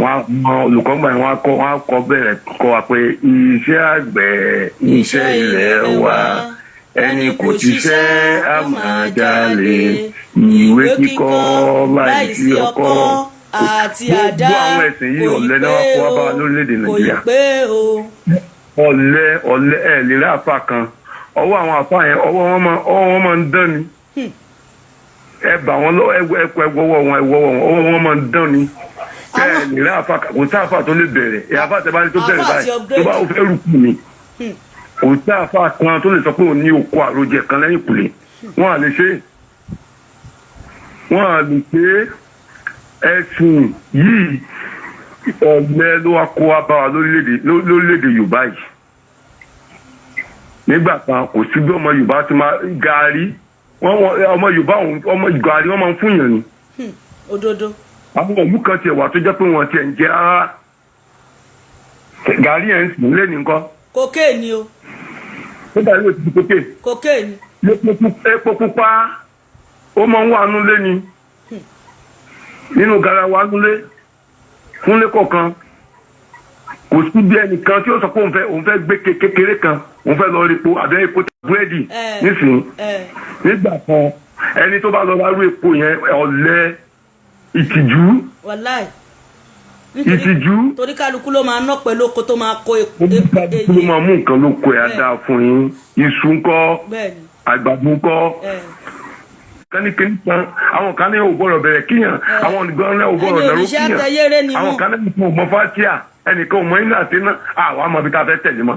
[SPEAKER 9] Wọ́n á mọ olùkọ́ gbà yẹn, wọ́n á kọ bẹ̀rẹ̀ kọ́ wa pé iṣẹ́ àgbẹ̀, iṣẹ́ ilẹ̀ wa, ẹni kò ṣiṣẹ́ á máa jalè, ìwé kíkọ́ láìsí ọkọ́
[SPEAKER 2] àti àdá.
[SPEAKER 9] Gbogbo àwọn ẹ̀sìn yìí, ọ̀lẹ náà wá kó wá bá wa lórílẹ̀‐èdè
[SPEAKER 2] Kò ì
[SPEAKER 9] Nàìjíríà.
[SPEAKER 2] pé o.
[SPEAKER 9] Ọ̀lẹ, ọ̀lẹ. Ẹ̀ lè rí àfa kan, ọwọ́ àwọn àfa yẹn, ọwọ́ wọn máa ń dán ni. Ẹ bà wọn lọ, ẹ wọwọ́ wọn, ẹ wọwọ́ wọn, ọwọ́ wọn máa ń dán ni. Ẹ lè rí àfa kan, kò sí àfa tó lè bẹ̀rẹ̀. Ẹ àfa tẹ bá ní tó bẹ̀rẹ̀
[SPEAKER 2] Àfà àti
[SPEAKER 9] báyìí tó
[SPEAKER 2] upgrade.
[SPEAKER 9] bá fẹ́ rúkú ni. Kò sí àfa kan tó lè sọ pé òun ní oko àròjẹ kan lẹ́yìn kùlé. Wọn à lè ṣe é, wọn à lè ṣe é. Ẹ̀sìn yìí, ọ̀lẹ ló wá kó wá bá wa lórílẹ̀‐èdè Yorùbá yìí. Nígbà kan, kò sí bí ọmọ Yorùbá ti máa gàárì, wọ́n ọmọ Yorùbá ọmọ gàárì wọ́n máa ń fún yàn ni.
[SPEAKER 2] Òdodo.
[SPEAKER 9] Àwọn ìlú kan tiẹ̀ wà tó jẹ́ pé wọ́n tiẹ̀ ń jẹ rárá gàárì yẹn ń sìn lé nìkan.
[SPEAKER 2] Kokéènì o.
[SPEAKER 9] Nígbà yóò ti di kókè.
[SPEAKER 2] Kokéènì.
[SPEAKER 9] Epo pupa, ó máa ń wà nulẹ̀ ni, nínú garawa nulẹ̀ fúnlé kọ̀ọ̀kan. Kò sí bí ẹnìkan tí ó sọ pé òun fẹ́ gbé kékeré kan, òun fẹ́ lọ rí epo àbẹ́ epo búrẹ́dì nísìnyí. Nígbà kan, ẹni tó bá lọ wá rú epo yẹn, ọ̀lẹ, ìtìjú.
[SPEAKER 2] Wàláì.
[SPEAKER 9] Ìtìjú.
[SPEAKER 2] Torí kálukú ló máa ná pẹ̀lú oko tó máa kó epo.
[SPEAKER 9] Kí ló máa mú nǹkan ló kọ ẹ̀ á dáa fún yín. Iṣu ńkọ́? Àgbàdo ńkọ́? Kánìkìní kan, àwọn kan ní ò gbọ́dọ̀ bẹ̀rẹ̀ kíyàn, àwọn gan ní ò gbọ́dọ̀
[SPEAKER 2] Ẹni
[SPEAKER 9] lẹ́rú
[SPEAKER 2] òrìṣà
[SPEAKER 9] kíyàn.
[SPEAKER 2] tẹyẹrẹ ni
[SPEAKER 9] Àwọn
[SPEAKER 2] wọ́n.
[SPEAKER 9] kan ní ò mọ fátíà, ẹnìkan ò mọ iná àti iná, àwọn àmọ́ bí ká fẹ́ tẹ̀lé mọ́.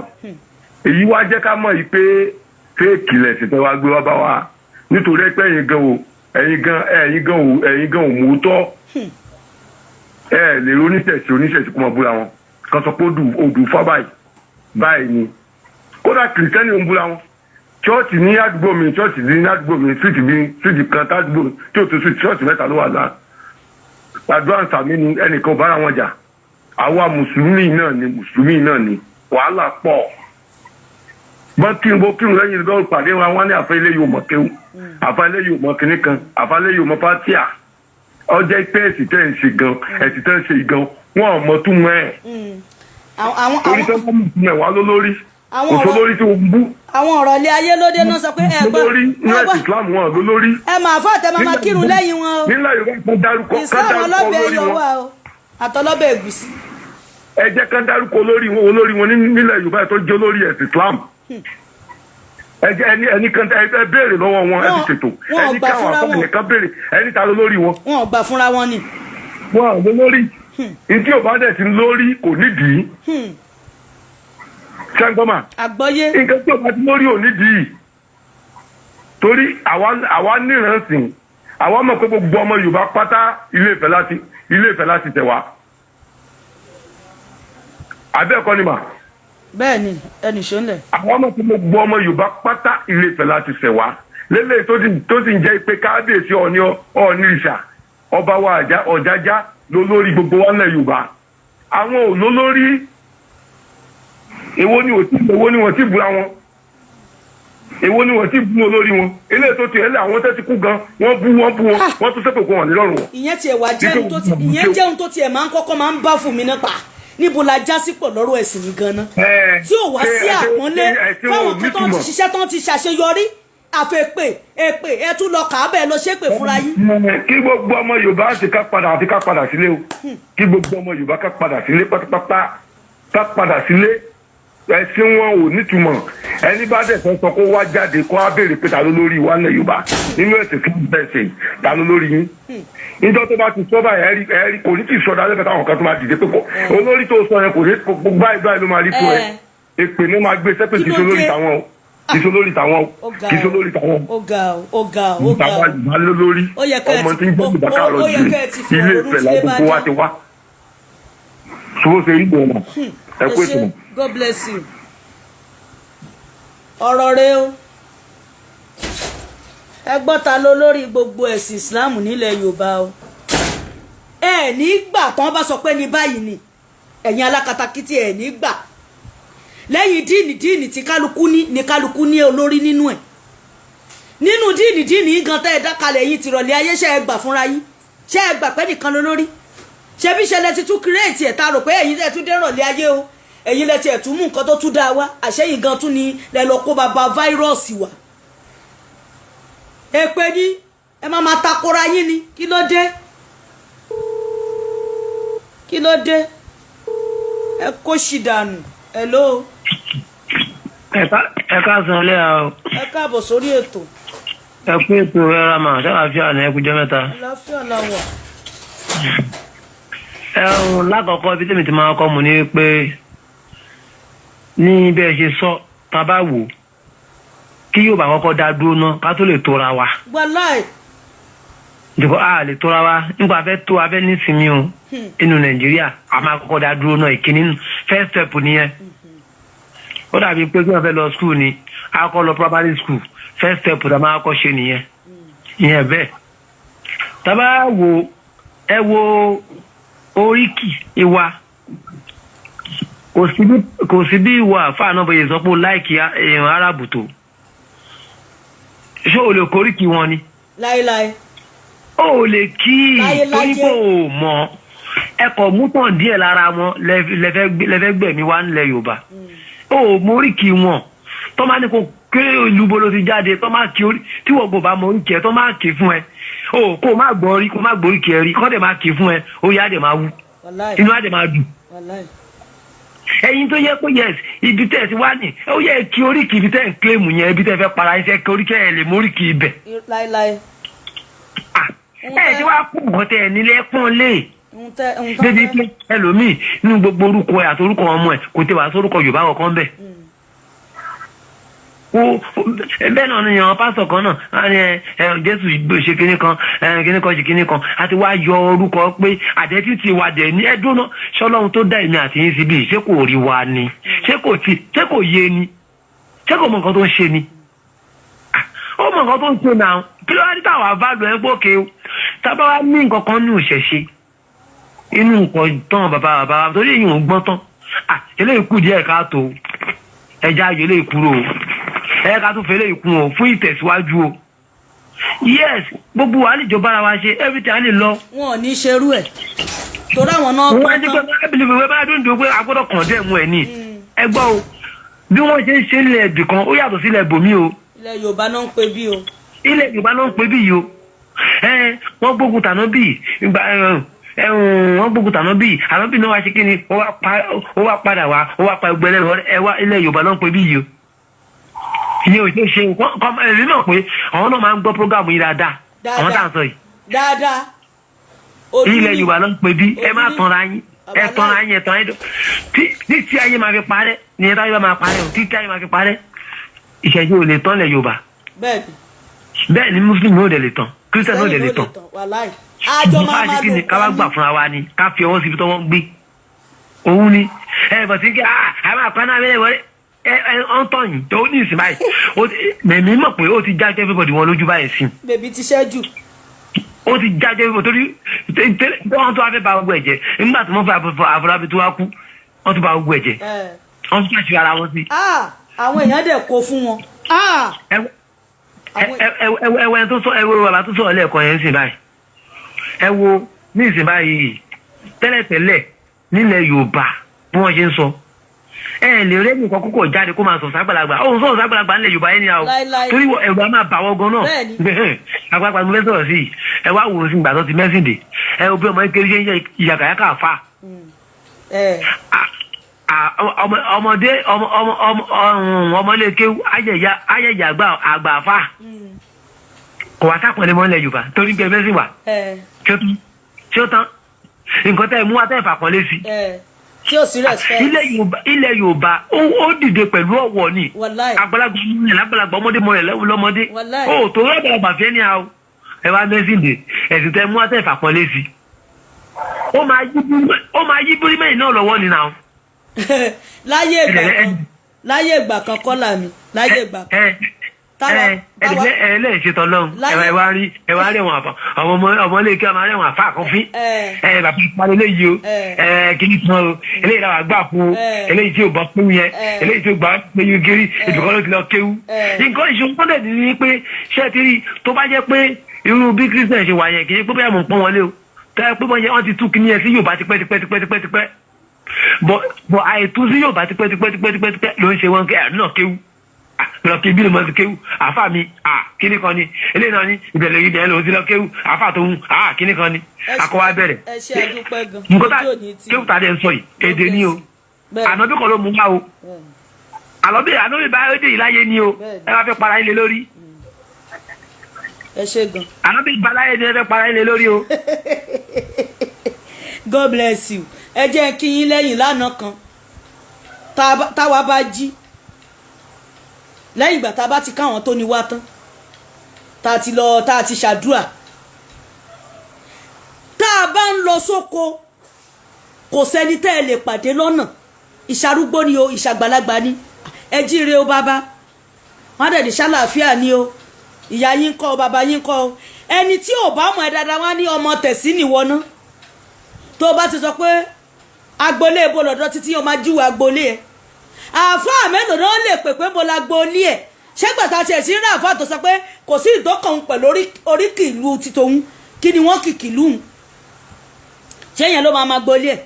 [SPEAKER 9] Èyí wá jẹ́ ká mọ̀ yìí pé fake lẹ̀sìn tẹ́ wá gbé wá bá wa, nítorí pé ẹ̀yin gan o, ẹ̀yin gan o mú tọ́. Ẹ lè rí oníṣẹ̀ṣe, oníṣẹ̀ṣe kó máa búra wọn kan sọ pé odù fá báyìí báyìí ni. Kódà Kìrìsìtẹ́nì ń búra wọn. Chọ́ọ̀chì ní àdúgbò mi, chọ́ọ̀chì ní àdúgbò mi, street mi, street kan tádùgbò tí ò tó street, chọ́ọ̀chì mẹ́ta ló wà láà. Àdúrà ń sàmì ni, ẹnìkan ò bára wọn jà. Àwa mùsùlùmí náà ni, mùsùlùmí náà ni wàhálà pọ̀. Bọ́n kírun, bó kírun lẹ́yìn lọ́wọ́ pàdé wọn, wọn ní àfẹ́ ilé yóò mọ̀ kéwù, àfẹ́ ilé yóò mọ̀ kínní kan, àfẹ́ ilé yóò mọ̀ fátíà. Ọjọ́ pé ẹ̀sìn tẹ́ ń ṣe gan, ẹ̀sìn tẹ́ ń ṣe gan, wọn ò mọ̀ túmọ̀ ẹ̀.
[SPEAKER 2] Àwọn
[SPEAKER 9] Torí tẹ́ wọ́n mọ̀ túmọ̀ ẹ̀ wá lólórí
[SPEAKER 2] Àwọn
[SPEAKER 9] kò
[SPEAKER 2] ọ̀rọ̀-
[SPEAKER 9] sólórí tí wọ́n bú.
[SPEAKER 2] Àwọn ọ̀rọ̀ ilé ayé lóde náà sọ pé ẹ gbọ́.
[SPEAKER 9] Lólórí ní
[SPEAKER 2] Ẹ gbọ́.
[SPEAKER 9] ẹ̀sìn Islam, wọn lólórí.
[SPEAKER 2] Ẹ máa fọ́ àtẹ máa máa kírun lẹ́yìn wọn o.
[SPEAKER 9] Nílẹ̀ Yorùbá, kan dárúkọ, kan
[SPEAKER 2] Islam
[SPEAKER 9] dárúkọ
[SPEAKER 2] ọlọ́bẹ̀
[SPEAKER 9] olórí
[SPEAKER 2] ẹyọ
[SPEAKER 9] wọn.
[SPEAKER 2] wà o, àtọlọ́bẹ̀ ẹ̀gúsí.
[SPEAKER 9] Ẹ jẹ́ kán dárúkọ olórí wọn, olórí wọn nílẹ̀ Yorùbá tó jẹ́ olórí ẹ̀sìn Islam. Ẹ jẹ́ ẹni kan, ẹ béèrè lọ́wọ́ wọn, ẹ fi ṣètò.
[SPEAKER 2] Wọn ò
[SPEAKER 9] Ẹni
[SPEAKER 2] gbà
[SPEAKER 9] káwọn
[SPEAKER 2] fúnra wọn.
[SPEAKER 9] afọ́nìyàn kan béèrè ẹni ta ló lórí wọn.
[SPEAKER 2] Wọn ò gbà fúnra wọn ni.
[SPEAKER 9] Wọn ò lórí. Ìdí ò bá dẹ̀ ti lórí kò nídìí. Ṣẹ́ńgbọ́mà?
[SPEAKER 2] Àgbọ́yé.
[SPEAKER 9] Nǹkan tí ò bá ti lórí ò nídìí, torí àwa níransìn, àwa mọ̀ pé gbogbo ọmọ Yorùbá pátá, Ilé Ifẹ̀ láti tẹ̀ wá. Àbẹ́ẹ̀kọ́ ni mà?
[SPEAKER 2] Bẹ́ẹ̀ ni, ẹnì ṣọlẹ̀.
[SPEAKER 9] Àwọn ọmọ tí gbogbo ọmọ Yorùbá pátá, Ilé Ifẹ̀ láti ṣẹ̀ wá lélẹ̀, tó sì ń jẹ́ pé kábíyèsí Ọ̀ọ̀ni, Ọ̀ọ̀nìrìṣà, ọba wa Ọ̀jájá ló lórí gbogbo wa nílẹ̀ Yorùbá. Àwọn ò lólórí. Èwo ni ò tí, èwo ni wọ́n ti búra wọn? Èwo ni wọ́n ti bú olórí wọn? Eléyìí tó ti ẹlẹ́, àwọn tó ti kú gan, wọ́n bú wọ́n, bú wọn, wọ́n tún sẹ́pẹ̀ kó wọn nílọ́rùn wọn.
[SPEAKER 2] Ìyẹn tiẹ̀ wá jẹ́ ohun tó ti, ìyẹn jẹ́ ohun tó tiẹ̀ máa ń kọ́kọ́ máa ń bá fún mi nípa níbo la já sí pọ̀ lọ́rọ̀ ẹ̀sìn yìí gan-an, tí ò wá sí àpọ́nlé fáwọn kan tó ń ti ṣiṣẹ́, tó ń ti ṣàṣeyọrí. Àfẹ́pè èpè, ẹ tún lọ kà á bẹ́ẹ̀, lọ ṣépè fúnra yín.
[SPEAKER 9] Kí gbogbo ọmọ Yorùbá ti ká padà, àfi ká padà sílé o. Kí gbogbo ọmọ Yorùbá ká padà sílé pátápátá, ká padà sílé. Ẹ̀sìn wọn ò nítumọ̀. Ẹni bá dẹ̀ fẹ́ sọ, kó wá jáde, kó wá béèrè pé ta ló lórí wa nílẹ̀ Yorùbá nínú ẹ̀sìn tó bẹ̀ ṣe, ta ló lórí yín? Níjọ́ tó bá ti sọ báyìí, ẹ̀rí ẹ̀rí kò ní tí ì sọ dáadé kẹta, àwọn kan tó máa dìde pé kò olórí tó sọ yẹn, kò ní kò báyìí báyìí ló máa rí fún ẹ. Èpè ló máa gbé sẹ́pẹ̀. Kì í ṣe olórí tàwọn o, kì í ṣe olórí tàwọn o,
[SPEAKER 2] Ó ga
[SPEAKER 9] kì í ṣe
[SPEAKER 2] o.
[SPEAKER 9] olórí tàwọn o.
[SPEAKER 2] Ó ga o, ó ga o, ó ga
[SPEAKER 9] Ìtàwọn
[SPEAKER 2] o.
[SPEAKER 9] àjùmá lórí
[SPEAKER 2] Ó yẹ kẹ́ ẹ
[SPEAKER 9] ọmọ tí ń gbọ́ ìgbà káàrọ̀
[SPEAKER 2] ó yẹ
[SPEAKER 9] jù
[SPEAKER 2] kẹ́ ẹ ti fi
[SPEAKER 9] Ilé
[SPEAKER 2] ọ̀rọ̀
[SPEAKER 9] Ifẹ̀
[SPEAKER 2] Olútílé bá
[SPEAKER 9] lágbogbo wa
[SPEAKER 2] dá.
[SPEAKER 9] ti wá ṣùgbọ́n ṣe rí gbọ̀nà. Ẹ kú
[SPEAKER 2] Ẹ ṣé.
[SPEAKER 9] ètò.
[SPEAKER 2] God bless you. Ọ̀rọ̀ rẹ o. Ẹ gbọ́, ta ló lórí gbogbo ẹ̀sìn Islam nílẹ̀ Yorùbá o? Ẹ ní gbà tán bá sọ pé ní báyìí ni ẹ̀yin alákatakítí, ẹ ní gbà. Lẹ́yìn díìnì díìnì tí kálukú ní, ní kálukú ní olórí nínú ẹ̀, nínú díìnì díìnì gan tẹ́ ẹ dákalẹ̀ yín tìrọ̀lẹ́ ayé, ṣe é gbà fúnra yín? Ṣé ẹ gbà pé nìkan lólórí? Ṣebí ṣẹlẹ̀ ti tún create ẹ̀, ta rò pé ẹ̀yin tẹ́ tún dérọ̀lẹ́ ayé o, ẹ̀yin lẹ tiẹ̀ tún mú nǹkan tó tún dáa wá, àṣẹyìn gan tún ni lẹ lọ kó bàbá virus wá. Èpè ni ẹ máa máa takora yín ni. Kí ló dé? Kí ló dé? Ẹ kó ṣì dànù. Hello.
[SPEAKER 10] Ẹ káàsán lé o.
[SPEAKER 2] Ẹ káàbọ̀ sórí ètò.
[SPEAKER 10] Ẹ kú ètò, ẹ ra mà ṣàlàáfíà ní ẹkújẹ mẹ́ta.
[SPEAKER 2] Àlàáfíà la wà.
[SPEAKER 10] Ẹ̀hún, lákọ̀ọ́kọ́ ibi tèmi ti máa kọ́ mu ni pé ní bí ẹ ṣe sọ, tá a bá wò kí yóò bá kọ́kọ́ dá dúró ná ká tó lè tóra wa.
[SPEAKER 2] Wàláì.
[SPEAKER 10] Dùkọ́ a lè tóra wa nípa afẹ́ tó afẹ́ nísìnyí o nínú Nàìjíríà, a máa kọ́kọ́ dá dúró náà. Ìkíní first step nìyẹn. Ó dàbí pé kí wọ́n fẹ́ lọ school ni, a kọ́ lọ primary school, first step tá a máa kọ́ ṣe nìyẹn. Ìyẹn bẹ́ẹ̀. Tá a bá wo, ẹ wo oríkì ìwà, kò sí bí ìwà àfáà náà bóyá sọ pé ó like èèyàn Arábù tó, ṣé o lè koríkì wọn ni?
[SPEAKER 2] Láéláé.
[SPEAKER 10] O lè kí
[SPEAKER 2] Láyé,
[SPEAKER 10] torí
[SPEAKER 2] láyé.
[SPEAKER 10] pé o mọ̀, ẹ kọ̀ mú tàn díẹ̀ lára wọn lẹ́fẹ́ gbẹ̀mí wá nílẹ̀ Yorùbá. O mọ oríkì wọn, tó máa ní kó kéré ìlú bo ló ti jáde, tó máa kí orí tí wọ́n kò bá mọ oríkì ẹ, tó máa kí fún ẹ, o kó o má gbọ́ rí, kó o má gbọ́ oríkì ẹ rí, kó dẹ̀ máa kí fún ẹ, ó yá dẹ̀ máa wú,
[SPEAKER 2] Wàláì.
[SPEAKER 10] inú á dẹ̀ máa dùn.
[SPEAKER 2] Wàláì.
[SPEAKER 10] Ẹ̀yin tó yẹ pé yes, ibi tẹ́ ẹ ti wá ní, ó yẹ kí oríkì ibi tẹ́ ẹ ń claim yẹn, ibi tẹ́ ẹ fẹ́ para iṣẹ́, kí oríkì ẹ lè mọ oríkì ibẹ̀.
[SPEAKER 2] Láéláé.
[SPEAKER 10] Ẹ ti wá kú nǹkan tẹ́ ẹ nílé ẹ̀pọ̀n lé
[SPEAKER 2] Ń tẹ ń tán.
[SPEAKER 10] Débi pé ẹlòmíì nínú gbogbo orúkọ ẹ àti orúkọ ọmọ ẹ, kò tẹ wàá sórúkọ Yorùbá kankan bẹ́ẹ̀. Ó bẹ́ẹ̀ náà ni àwọn pásítọ̀ kan náà á ní ẹ ẹ Jésù ṣe kinní kan, ẹ kinní kan ṣe kinní kan, àti wá yọ orúkọ pé àdẹ́tí ti wà dẹ̀ ní ẹdún náà. Ṣọlọ́run tó dá èmi àti yín síbi, ṣé kò rí wa ni? Ṣé kò ti, ṣé kò yé ni? Ṣé kò mọ nǹkan tó ń ṣe ni? Ó mọ nǹkan tó ń ṣe náà. Kí ló wá ní táwa bá lọ ẹ gbókè o? Tábà wá ní nǹkan kan ní ìṣẹ̀ṣe inú nǹkan tán, bàbá bàbá wa, torí èyí ò ń gbọ́n tán. Ah, eléyìí kù díẹ̀ káàtó, ẹja ayò eléyìí kúrò o, ẹ ká tún fẹ́ eléyìí kún o fún ìtẹ̀síwájú o. Yes, gbogbo wa lè jọ bára wa ṣe, everything á lè lọ.
[SPEAKER 2] Wọn ò ní ṣerú ẹ̀ torí àwọn náà
[SPEAKER 10] Wọ́n
[SPEAKER 2] gbọ́n
[SPEAKER 10] á ti pé
[SPEAKER 2] tán.
[SPEAKER 10] bá bìlì pé bá dùn dùn pé a gbọ́dọ̀ kàn dẹ̀ mú ẹ̀ ní. Ẹ gbọ́ o, bí wọ́n ṣe ń ṣe ilẹ̀ ibì kan, ó yàtọ̀ sí ilẹ̀ ibòmí o.
[SPEAKER 2] Ilẹ̀ Yorùbá náà ń pè bí o.
[SPEAKER 10] Ilẹ̀ Yorùbá ló ń pè bí yìí o. Ẹ wọ́n gbógun tàná bí ìgbà ẹ ẹ wọ́n gbógun tàná bí àná bí náà wá ṣe kí ni, ó wá padà wá, ó wá pa ẹgbẹ́ lẹ́nu ẹ wá. Ilẹ̀ Yorùbá ló ń pè bí yìí o. Ìyẹn ò ṣe é ṣe. Èmi mọ̀ pé àwọn náà máa ń gbọ́ program yìí dáadáa, àwọn tá à ń sọ yìí.
[SPEAKER 2] Dáadáa. Ojú
[SPEAKER 10] Ilẹ̀
[SPEAKER 2] ni.
[SPEAKER 10] Yorùbá ló ń pè bí. Ẹ má
[SPEAKER 2] Ojú ni.
[SPEAKER 10] tanra yín, ẹ tanra yín, ẹ tanra yín. Tí tí ayé máa fi parẹ́ ní ẹ, táyé bá máa parẹ́ o, tí tí ayé máa fi parẹ́, ìṣẹ́jú ò lè tán lẹ̀ Yorùbá.
[SPEAKER 2] Bẹ́ẹ̀ni.
[SPEAKER 10] Bẹ́ẹ̀ ni Muslim ò dẹ̀ lè tán, Christian ò dẹ̀ lè tán.
[SPEAKER 2] Wàláì, àjọ
[SPEAKER 10] Ṣùgbọ́n
[SPEAKER 2] máa
[SPEAKER 10] ká
[SPEAKER 2] máa
[SPEAKER 10] ṣe kí ni?
[SPEAKER 2] lò
[SPEAKER 10] Ká wá
[SPEAKER 2] pọ̀
[SPEAKER 10] gbà
[SPEAKER 2] ní.
[SPEAKER 10] fúnra wa ni, ká fi ọwọ́ síbi tó wọ́n gbé òun ni ẹ bọ̀ sí kí a máa pa náà wẹ́rẹ́ wẹ́rẹ́. Ẹ ẹ ọ̀n tọ̀ yìí tó ní ìsìn báyìí, mẹ̀mí mọ̀ pé ó ti jájẹ́ everybody wọn lójú báyìí sí.
[SPEAKER 2] Bèbí ti ṣẹ́jù.
[SPEAKER 10] Ó ti jájẹ́ everybody torí wọ́n tó wá fẹ́ ba gbogbo ẹ̀ jẹ́ nígbà tí wọ́n fẹ́ Àfọlábí tó wá kú, wọ́n tó ba gbogbo ẹ̀ jẹ́, wọ́n tún fàṣẹ ara wọn sí.
[SPEAKER 2] Ah, àwọn èèyàn dẹ̀ kó fún wọn. Ah,
[SPEAKER 10] Ẹwẹ tó sọ, ẹwẹ bàbá tó sọ̀rọ̀ lẹ́ẹ̀kan yẹn ń sìn báyìí, ẹ wo ní ìsìn báyìí, tẹ́lẹ̀tẹ́lẹ̀ nílẹ̀ Yorùbá, bí wọ́n ṣe ń sọ Ẹ lè rẹ́ nìkan kókò jáde kó máa sọ̀ ságbàlagbà, òun sọ̀rọ̀ ságbàlagbà ńlẹ̀ Yorùbá yẹn ni àwọn
[SPEAKER 2] Láíláí.
[SPEAKER 10] torí ẹ̀rù á máa bà wọ́n gan náà. Àgbàlagbà mo fẹ́ sọ̀rọ̀ sí i. Ẹ wá wò ó sí ìgbà tó ti mẹ́sìn dé, ẹ wo bí ọmọ kékeré ṣe ń yẹ ìyàkàyàkà fà. Ọmọdé, ọmọ ọmọ ọmọ ọmọlé kéwú ayẹyẹ ayẹyẹ àgbà àgbà fà, kò wá sápọ̀lẹ́ mọ́ ńlẹ̀ Yorùbá torí pé mẹ́sìn wà. Tí ó tán nǹkan tẹ́ ẹ mú wá tẹ́ ẹ fàpọ́nlé sí.
[SPEAKER 2] Tí ò sí respect.
[SPEAKER 10] Ilẹ̀ Yorùbá ó dìde pẹ̀lú ọ̀wọ̀ ni.
[SPEAKER 2] Wàláì.
[SPEAKER 10] Àgbàlagbà mọ̀ rẹ̀ lágbàlagbà, ọmọdé mọ̀ rẹ̀ lọ́mọdé.
[SPEAKER 2] Wàláì.
[SPEAKER 10] Ó tó lágbàlagbà fẹ́ ní àwọn ẹ wá mẹ́sìn dé, ẹ̀sìn tẹ́ mú wá tẹ́ ẹ fàpọ́nlé sí, ó máa yí bírí mẹ́rin náà lọ́wọ́ ni náà.
[SPEAKER 2] Láyé ìgbà kan kọ́là mi, láyé ìgbà kan.
[SPEAKER 10] Ẹ ẹ ẹ lẹ́yìn ṣètò ọlọ́run, ẹ wá rí, ẹ wá rí àwọn àfà, àwọn ọmọ ọmọ ilé kí a máa rí àwọn àfà kan fín. Ẹ bàbá parí eléyìí o, ẹ kìíní tán o, eléyìí làwọn àgbà fún o, eléyìí tí ò bá kéwú yẹn, eléyìí tí ò gbà péye kiri ìdùkọ́ ló ti lọ kéwú. Nǹkan ìṣòro tó dẹ̀ ní pé ṣé ẹ ti rí, tó bá jẹ́ pé irú bí Christian ṣe wà yẹn, kì í ṣe pé bóyá mò ń pọ́n wọlé o, tó yẹ pé wọ́n ti tú kíní yẹn sí Yorùbá tipẹ́ tipẹ́ tipẹ́ tipẹ́ tipẹ́ bọ̀, àìtú sí Yorùbá tipẹ́ tipẹ́ tipẹ́ tipẹ́ tipẹ́ ló ń ṣe wọn kí ẹ̀ náà kéwú lọ kí bílẹ̀ mọ́ sí kéwú. Àfa mi kíní kan ni eléyìí náà ní ìbẹ̀rẹ̀ yìí dẹ̀ ló ti lọ kéwú, àfa tó ń kíní kan ni akọwá bẹ̀rẹ̀.
[SPEAKER 2] Ẹ ṣe, àdúpẹ́ gan.
[SPEAKER 10] Nǹkan tá
[SPEAKER 2] Ojú òní tí.
[SPEAKER 10] kéwú tá a dẹ̀ ń sọ yìí, èdè ni o. Ànábì kan ló mú wá o, ànábì bá èdè yìí láyé ni o. Ẹ wá fẹ́ para ilé lórí.
[SPEAKER 2] Ẹ ṣe gan.
[SPEAKER 10] Ànábì bá láyé ni, ẹ fẹ́ para ilé lórí o.
[SPEAKER 2] God bless you. Ẹ jẹ́ kí yín lẹ́yìn lánàá kan táwa bá jí, lẹ́yìn ìgbà tá a bá ti káwọn tó ní wá tán, tá a ti lọ, tá a ti ṣàdúrà, tá a bá ń lọ sóko, kò sẹ́ni tẹ́ ẹ lè pàdé lọ́nà, ìṣarúgbó ni o, ìṣàgbàlagbà ni, ẹ jíire o bàbá, wọn á dẹ̀ ní ṣàlàáfíà ni o, ìyá yín kọ́ o, bàbá yín kọ́ o. Ẹni tí ò bá mọ̀ ẹ́ dáadáa, wá ní ọmọ tẹ̀sí nìwọ ná. Tó o bá ti sọ pé agboolé ibo lọ́dọ̀ títí, o máa júwe agboolé ẹ̀. Àáfàá mélòó náà lè pè pé mo la gboolé ẹ̀? Ṣégbà tá a ṣe sí rí àáfàá tó sọ pé kò sí ìdókòun pẹ̀lú oríkì ìlú títòun, kí ni wọ́n kìkì lùhùn? Ṣé yẹn ló máa ma gboolé ẹ̀?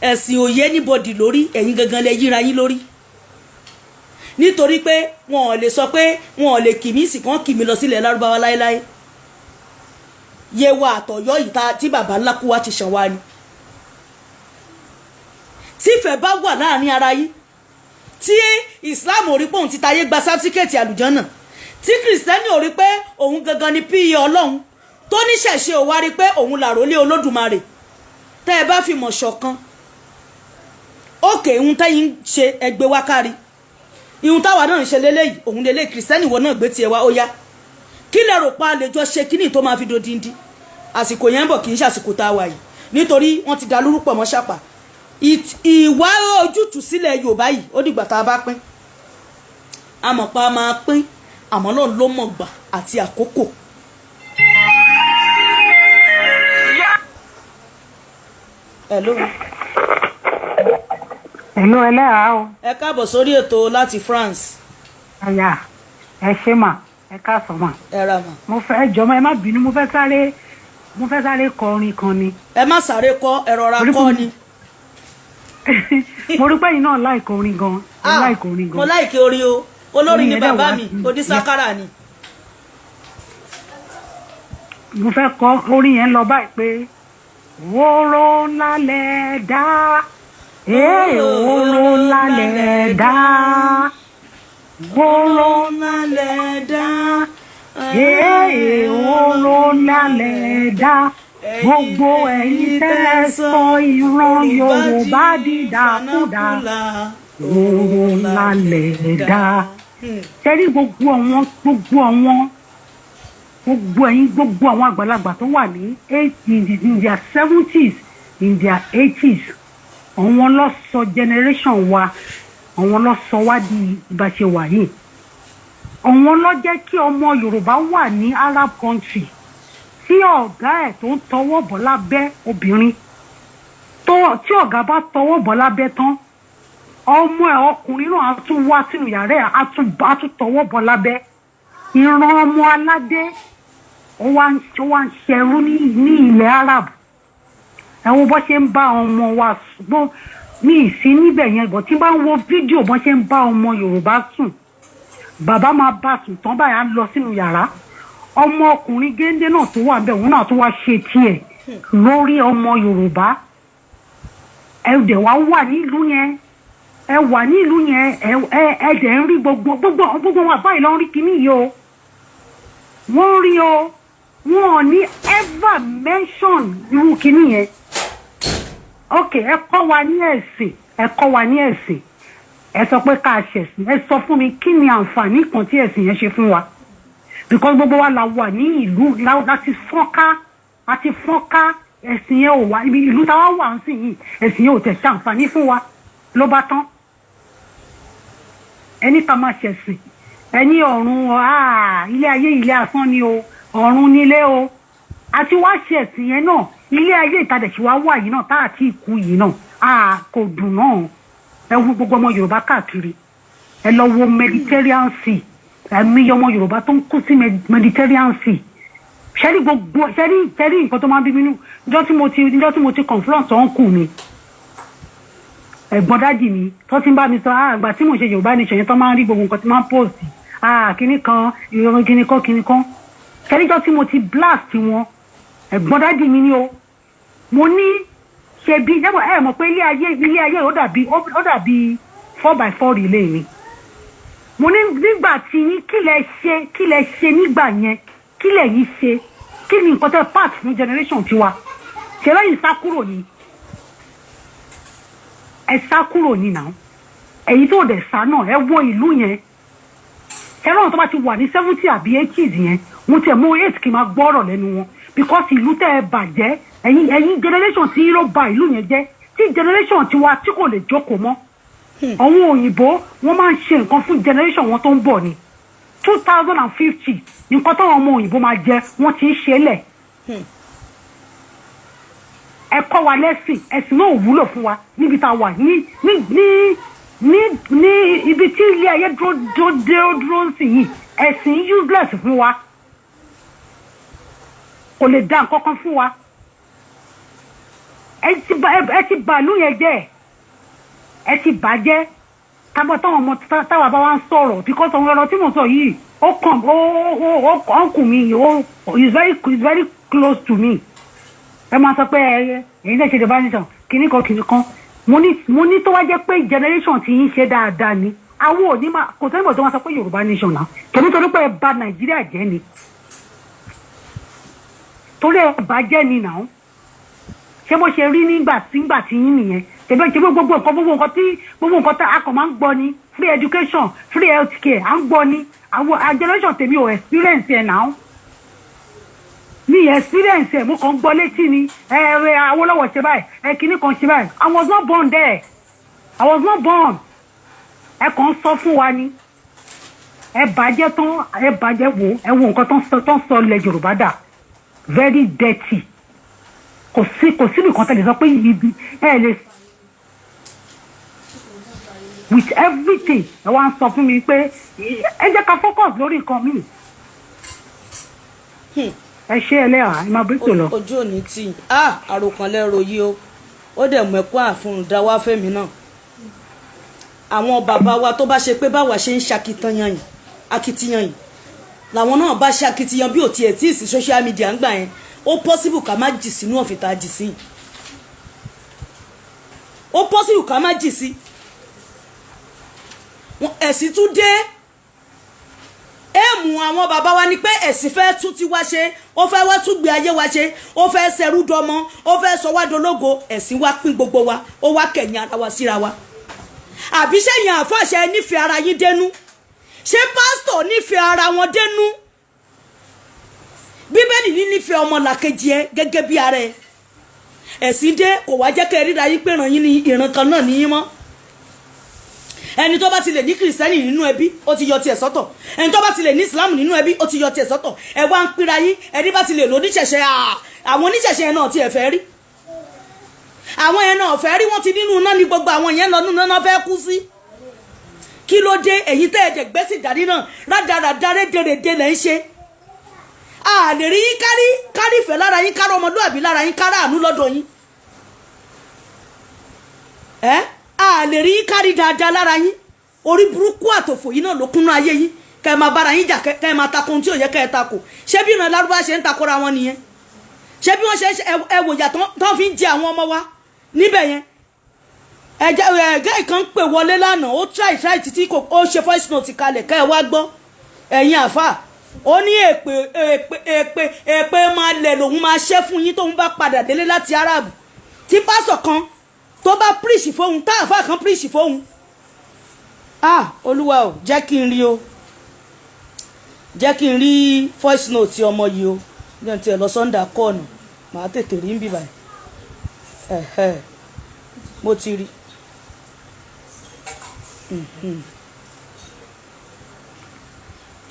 [SPEAKER 2] Ẹ̀sìn òye anybody lórí, ẹ̀yin gangan lẹ yíra yín lórí, nítorí pé wọn ò lè sọ pé wọn ò lè kì mí sì kàn kì mí lọ sílẹ̀ Lárúbáwá láéláé. Yewa àtọ̀yọ́ yìí tí baba ńlá kú wa ti ṣàn wá ni. Tífẹ̀ bá wà láàrin ara yín, tí Islam ò rí pé òun ti tayé gba certificate àlùjọ́nà, tí Kìrìsìtẹ́nì ò rí pé òun gangan ni píye Ọlọ́run, tó níṣẹ̀ṣe ò wá rí pé òun làrólé Olódùmarè, tẹ́ ẹ bá fi mọ̀ ṣọ̀kan, òkè ìhun tẹ́yìn ń ṣe ẹgbẹ́ wá kárí, ìhun táwa náà ń ṣe léléyìí, òun lélẹ́yìí. Kìrìsìtẹ́nì ìwọ náà gbé tiẹ̀ wá, ó yá, kí lẹ rò pa lè jọ ṣe kíní tó máa fi dodindi? Àsìkò yẹn ń bọ̀, kì í ṣe àsìkò tá a wà yìí, nítorí wọ́n ti da lórúkọ mọ́ ṣàpà. Ìwá ojútùú sílẹ̀ Yorùbá yìí, ó dìgbà tá a bá pín, àmọ̀ pa máa pín, àmọ́ náà ló mọ̀ gbà àti àkókò. Hello.
[SPEAKER 11] Hello, ẹlẹ́hàá o.
[SPEAKER 2] Ẹ káàbọ̀ sórí ètò láti France.
[SPEAKER 11] Àyà ẹ ṣé mà, ẹ káàsán mà.
[SPEAKER 2] Ẹ ra mà.
[SPEAKER 11] Mo fẹ́ jọmọ, ẹ má bínú, mo fẹ́ sáré kọ orin kan ni.
[SPEAKER 2] Ẹ má sáré kọ, ẹ rọra kọ ni.
[SPEAKER 11] Mo rí pé yín náà like orin gan. Ẹ like orin gan.
[SPEAKER 2] Mo like orin o, olórin ni bàbá mi, onísákárà ni.
[SPEAKER 11] Mo fẹ́ kọ orin yẹn lọ báyìí pé wóró ńlá lẹ̀ dá, ee wóró ńlá lẹ̀ dá, wóró
[SPEAKER 2] ńlá lẹ̀ dá,
[SPEAKER 11] ee wóró ńlá lẹ̀ dá, gbogbo ẹ̀yin tẹ́ sọ ìran Yorùbá dìdàkudà, wóró ńlá lẹ̀ dá. Ṣe rí gbogbo àwọn gbogbo ẹ̀yin, gbogbo àwọn àgbàlagbà tó wà ní in their 70s, in their 80s, àwọn ló sọ generation wa, àwọn ló sọ wá di bá ṣe wà yìí, àwọn ló jẹ́ kí ọmọ Yorùbá wà ní Arab country tí ọ̀gá ẹ̀ tó ń tọwọ́ bọ̀ lábẹ́ obìnrin tó, tí ọ̀gá bá tọwọ́ bọ̀ lábẹ́ tán, ọmọ ẹ̀ ọkùnrin náà á tún wá sínú yàrá ẹ̀, á tún tọwọ́ bọ̀ lábẹ́. Ìran ọmọ aládé ó wá ń ṣẹrú ní ilẹ̀ Arab. Ẹ wo bó ṣe ń bá ọmọ wa bó Mi ì sí níbẹ̀ yẹn bọ̀, tí n bá ń wo fídíò bọ́n ṣe ń bá ọmọ Yorùbá sùn, bàbá máa bá sùn tán báyìí, á lọ sínú yàrá. Ọmọ ọkùnrin géńdé náà tó wà bẹ́ẹ̀, òun náà tó wá ṣe tiẹ̀ lórí ọmọ Yorùbá. Ẹ dẹ̀ wá wà nílùú yẹn, ẹ wà nílùú yẹn, ẹ dẹ̀ ń rí gbogbo wọn àbáyé ló ń rí kinní yìí o. Wọ́n ń rí o, wọn ò ní ever mention irú kinní yẹn. Ok, ẹ kọ́ wa ní ẹ̀sìn, ẹ kọ́ wa ní ẹ̀sìn, ẹ sọ pé ká ṣẹ̀sìn. Ẹ sọ fún mi, kí ni àǹfààní kan tí ẹ̀sìn yẹn ṣe fún wa? Because gbogbo wa la wà ní ìlú láti fọ́nká àti fọ́nká. Ẹ̀sìn yẹn ò wá ibi ìlú táwa wà ń sìn yìí, ẹ̀sìn yẹn ò tẹ̀ ṣàǹfààní fún wa, ló bá tán. Ẹni ká máa ṣẹ̀sìn, ẹni ọ̀run, ilé ayé, ilé asán ni o, ọ̀run nílé o. Àti wá ṣe ẹ̀sìn yẹn náà, ilé ayé ìtàdẹ̀sí wa wà yìí náà, tá àti ìkú yìí náà kò dùn náà. Ẹ wo gbogbo ọmọ Yorùbá káàkiri, ẹ lọ wo Mediterranean Sea, ẹ̀mí ọmọ Yorùbá tó ń kú sí Mediterranean Sea. Ṣẹ́rí gbogbo ṣẹ́rí nǹkan tó máa ń bí mi nú, níjọ́ tí mo ti confront uncle mi, ẹ̀gbọ́n daddy mi, tó ti ń bá mi sọ àgbà tí mò ń ṣe Yorùbá Nation yẹn, tó máa ń rí gbogbo nǹkan tí máa ń post, kíní kan, ìrọ̀rùn kíní kan, kíní kan. Ṣẹ́ríjọ́ tí mo ti blast wọn, ẹ̀gbọ́n daddy mi ni o, mo ní ṣe bí ẹ mọ̀ pé ilé ayé ó dàbí 4x4 relay ni. Mo ní nígbà tí yín, kí lẹ ṣe? Kí lẹ ṣe nígbà yẹn? Kí lẹ yín ṣe? Kí ni nǹkan tẹ pass fún generation tiwa? Ṣe lẹ́yìn sá kúrò ni? Ẹ sá kúrò ní náà. Èyí tó dẹ̀ sá náà, ẹ wo ìlú yẹn. Ẹ lọ́run tó bá ti wà ní 70 àbí 80s yẹn, mo tiẹ̀ mú eight kí n máa gbọ́rọ̀ lẹ́nu wọn, because ìlú tẹ́ ẹ bàjẹ́, ẹ̀yin generation tí ló ba ìlú yẹn jẹ́, tí generation tiwa tí kò lè jókòó mọ́. Àwọn òyìnbó, wọ́n máa ń ṣe nǹkan fún generation wọn tó ń bọ̀ ni. 2050, nǹkan táwọn ọmọ òyìnbó máa jẹ, wọ́n ti ń ṣe é lẹ̀. Ẹ kọ́ wa lẹ́sìn, ẹ̀sìn náà ò wúlò fún wa níbi tá a wà ní ibi tí ilé ayé dúró dúró dúró dúró sí yìí. Ẹ̀sìn useless fún wa, kò lè dá nǹkan kan fún wa. Ẹ ti bàálù yẹn jẹ́, ẹ ti bàjẹ́. Tábọ̀ táwọn ọmọ táwa bá wá ń sọ̀rọ̀, because àwọn ọ̀rọ̀ tí mo sọ yìí, ó kàn ó uncle mi, ó is very close to me. Ẹ máa sọ pé ẹ èyí náà ṣe the nation, kìnnì kan kìnnì kan. Mo ní tó wá jẹ́ pé generation tí yín ṣe dáadáa ni, àwọn ò ní máa kò sẹ́yìn bọ̀ tó wá sọ pé Yorùbá nation náà tòní, torí pé ẹ bà Nàìjíríà jẹ́ ni, torí ẹ bàjẹ́ ni náà. Ṣé bó ṣe rí nígbà tí yín nìyẹn? Ṣèbí ṣe gbogbo nǹkan tí gbogbo nǹkan tí a kàn máa ń gbọ́ ni free education, free health care, à ń gbọ́ ni. Àwọn generation tèmi ò experience ẹ̀ náà, mi experience ẹ̀, mo kàn ń gbọ́ létí ni. Ẹ ẹ Awólọ́wọ̀ ṣe báyìí, ẹ kinní kan ṣe báyìí. I was not born there, I was not born. Ẹ kàn ń sọ fún wa ni. Ẹ bàjẹ́ tán, ẹ bàjẹ́. Wò, ẹ wo nǹkan tó ń sọ ilẹ̀ Yorùbá dà, very dirty. Kò sí nìkan tẹ̀lé sọ pé ibi ẹ lè with everything. Ẹ wá ń sọ fún mi pé ẹ jẹ́ ká focus lórí nǹkan mi. Ẹ ṣé, ẹlẹ́hà, ẹ máa bí tò lọ.
[SPEAKER 2] Ojú òní tì á, àròkàn lẹ́rọ yìí o, ó dẹ̀ mú ẹ̀kọ́ àfihàn dá wá fẹ́mi náà. Àwọn bàbá wa, tó bá ṣe pé báwa ṣe ń ṣakitiyan yìí, akitiyan yìí làwọn náà bá ṣe akitiyan, bí ò tiẹ̀ tí ì sí social media ń gbà yẹn, ó possible ká má jì sínú ọ̀fìn tá a jì sí. Ó possible ká má jì sí. Ẹ̀sìn tún dé. Èèmù àwọn bàbá wa ni pé ẹ̀sìn fẹ́ tún ti wá ṣe, ó fẹ́ wá tún gbé ayé wa ṣe, ó fẹ́ ṣẹrú dọmọ, ó fẹ́ sọ wá dológo. Ẹ̀sìn wa pín gbogbo wa, ó wá kẹ̀yìn ara wa síra wa. Àbí sẹ́yìn àfàṣẹ nífẹ̀ẹ́ ara yín dénú? Ṣé pásítọ̀ nífẹ̀ẹ́ ara wọn dénú? Bíbélì ní nífẹ̀ẹ́ ọmọlàkejì ẹ gẹ́gẹ́ bí ara ẹ. Ẹ̀sìn dé, kò wá jẹ́ kẹ́ ẹ ríra yín pé ìran yín ní ìran kan náà ní yín mọ́. Ẹni tó bá ti lè ní Kìrìsìtẹ́nì nínú ẹbí, ó ti yọ tiẹ̀ sọ́tọ̀. Ẹni tó bá ti lè ní Ìsìlámù nínú ẹbí, ó ti yọ tiẹ̀ sọ́tọ̀. Ẹ wá ń pínra yín. Ẹni bá ti lè lò oníṣẹ̀ṣẹ̀, àwọn oníṣẹ̀ṣẹ̀ yẹn náà tiẹ̀ fẹ́ rí, àwọn yẹn náà fẹ́ rí. Wọ́n ti nínú iná ní gbogbo àwọn yẹn lọ, nínú iná fẹ́ kú sí. Kí ló dé? Èyí tẹ́ ẹ dẹ̀ gbẹ́sì dání náà, rádaràdá, rédèrèdè lẹ́ ń ṣe. A lè rí yín kárí kárí ìfẹ́ lára yín, kárí ọmọlúàbí lára yín, kárí àánú lọ́dọ̀ yín. Ẹ a lè rí kárí dáadáa lára yín. Orí burúkú àtòfò yìí náà ló kúnnú ayé yín. Kẹ́ ẹ máa bára yín jà, kẹ́ ẹ máa takò ohun tí ò yẹ kẹ́ ẹ takò. Ṣé bí ìran lárúbá ṣe ń takora wọn nìyẹn? Ṣé bí wọ́n ṣe ẹ wòyà tán fi ń jẹ àwọn ọmọ wa níbẹ̀ yẹn? Ẹ jẹ́ ẹ gẹ́ kan pè wọlé lánàá, ó try try títí kò ó ṣe voice note kalẹ̀. Kẹ́ ẹ wá gbọ́, ẹ̀yin àfà. Ó ní èpè, èpè, èpè, èpè máa lẹ̀ lòun máa ṣẹ́ fún yín tóun bá padà délé láti Arab. Tí pásọ̀ kan tó bá preach fóun, tá àfà kan preach fóun. Ah, Olúwa o, jẹ́ kí n rí o, jẹ́ kí n rí voice note ọmọ yìí o. Jẹ́ n tiẹ̀ lọ sọ́ndà kọ́ọ̀nù, màá tètè rí ń bì báyìí. Ẹ̀hẹ́, mo ti rí.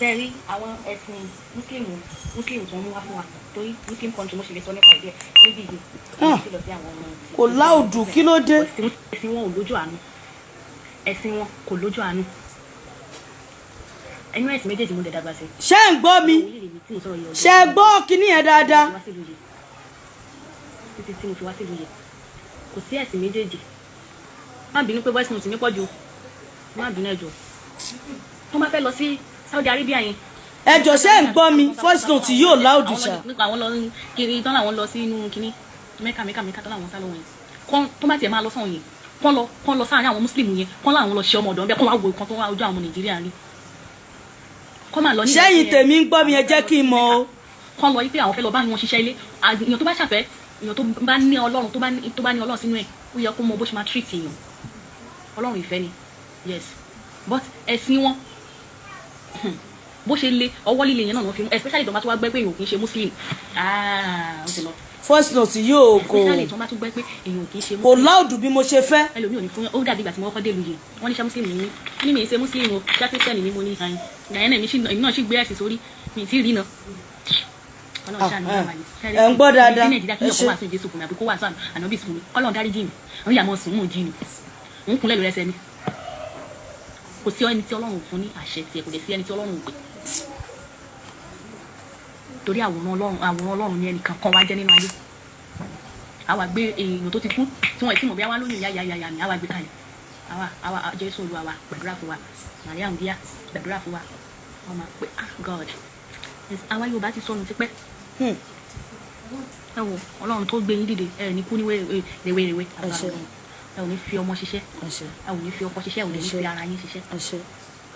[SPEAKER 12] Ṣe rí àwọn ẹ̀sìn Muslim tó ń mú wá fún wa, torí Muslim country, mo ṣe lè sọ nípa ìdí ẹ̀ níbí yìí.
[SPEAKER 2] Ah.
[SPEAKER 12] Mo sì lọ sí àwọn ọmọ
[SPEAKER 2] Kò loud, kí ló dé?
[SPEAKER 12] Ẹ̀sìn wọn ò lójú àánú, ẹ̀sìn wọn kò lójú àánú. Inú ẹ̀sìn méjèèjì mo dẹ̀ dàgbà sí.
[SPEAKER 2] Ṣé ń gbọ́ mi?
[SPEAKER 12] Tí mo sọ̀rọ̀ yìí,
[SPEAKER 2] Ṣé ẹ gbọ́ kíní yẹn dáadáa?
[SPEAKER 12] wá sílùú yìí, títí tí mo fi wá sílùú yìí, kò sí ẹ̀sìn méjèèjì. Má bínú pé voice note mi pọ̀ jù, má bínú, ẹ̀jọ̀ tó bá fẹ́ lọ sí Saudi Arabia yẹn.
[SPEAKER 2] Ẹ jọ̀ọ́, ṣé ń gbọ́ mi? Voice note yóò loud ṣá.
[SPEAKER 12] Nípa àwọn lọ kiri tán, làwọn lọ sí inú kinní Mẹ́ka, Mẹ́ka, Mẹ́ka tán, làwọn sá lọ́wọ́ yẹn kán tó bá tiẹ̀ máa lọ sọ̀hún yẹn, kán lọ sáàárín àwọn mùsùlùmí yẹn, kán láwọn lọ ṣe ọmọ ọ̀dọ́ bẹ́ẹ̀, kán wá wo nǹkan tó wá ojú àwọn ọmọ Nàìjíríà rí, kán máa lọ ní.
[SPEAKER 2] Ṣẹ́yìn tèmi ń gbọ́ mi? Ẹ jẹ́ kí n mọ̀ o.
[SPEAKER 12] Kán lọ yí pé àwọn fẹ́ lọ bá wọn ṣiṣẹ́ ilé. Èèyàn tó bá ṣàfẹ́, èèyàn tó bá ní Ọlọ́run, tó bá ní Ọlọ́run sínú ẹ̀, ó yẹ kó mọ bó ṣe máa treat èèyàn. Ọlọ́run ìfẹ́ ni, yes, but ẹ̀sìn wọn bó ṣe le, ọwọ́ líle yẹn náà ló fi mú, especially tó bá tún wá gbẹ́ pé èèyàn ò kì í ṣe Muslim. Ah, ó ti lọ.
[SPEAKER 2] Voice note yóò kò
[SPEAKER 12] Especially tó bá tún gbẹ́ pé èèyàn ò kì í ṣe
[SPEAKER 2] kò loud bí mo ṣe fẹ́.
[SPEAKER 12] Ẹlòmíì ò ní fún. Ó dàbí ìgbà tí mo kọ́kọ́ dé ìlú yìí, wọ́n ní ṣé Muslim ni mí? Wọ́n ní mi ì ṣe Muslim o, ṣé Christian ni mo ní hàn ìgbà yẹn náà. Èmi náà sì gbé ẹ̀sìn sórí mi ì tí ì rí náà. Ọlọ́run ṣàánú
[SPEAKER 2] Ah,
[SPEAKER 12] wa ni.
[SPEAKER 2] ẹ ń gbọ́ dáadáa.
[SPEAKER 12] Ní Nàìjíríà, kí
[SPEAKER 2] Ẹ
[SPEAKER 12] ọkọ̀
[SPEAKER 2] ṣé.
[SPEAKER 12] wàásù Jésù fún mi, àbí kó wàásù ànábì fún mi, kọ́lọ́run dárí jì mí, àwọn ìyá mọ̀ sùn mò ń jí ni ń kúnlẹ̀ lórí ẹsẹ̀ mi. Kò sí ẹni tí Ọlọ́run ò fún ní àṣẹ tiẹ̀, kò dẹ̀ sí ẹni tí Ọlọ́run ò pè, torí àwòrán Ọlọ́run, àwòrán Ọlọ́run ni ẹnìkan kan wá jẹ́ nínú ayé. Àwa gbé èèyàn tó ti kú tí wọ́n ti mọ̀ bí àwa lóyún ìyá ìyá ìyá mi, àwa gbé kalẹ̀, àwa Jésù Olúwa wa, gbàdúrà fún wa. Maria nbíyà, gbàdúrà fún wa. Wọ́n máa pé, ah, God. Yes, àwa Yorùbá ti sọnù tipẹ́. Ẹ wo Ọlọ́run tó gbé yín dìde, ẹ ní kú ní rèwerèwe.
[SPEAKER 2] Àṣẹ.
[SPEAKER 12] Ẹ ò ní fi ọmọ ṣiṣẹ́,
[SPEAKER 2] Àṣẹ.
[SPEAKER 12] ẹ ò ní fi ọkọ ṣiṣẹ́, ẹ ò ní
[SPEAKER 2] Àṣẹ.
[SPEAKER 12] fi ara yín ṣiṣẹ́.
[SPEAKER 2] Àṣẹ.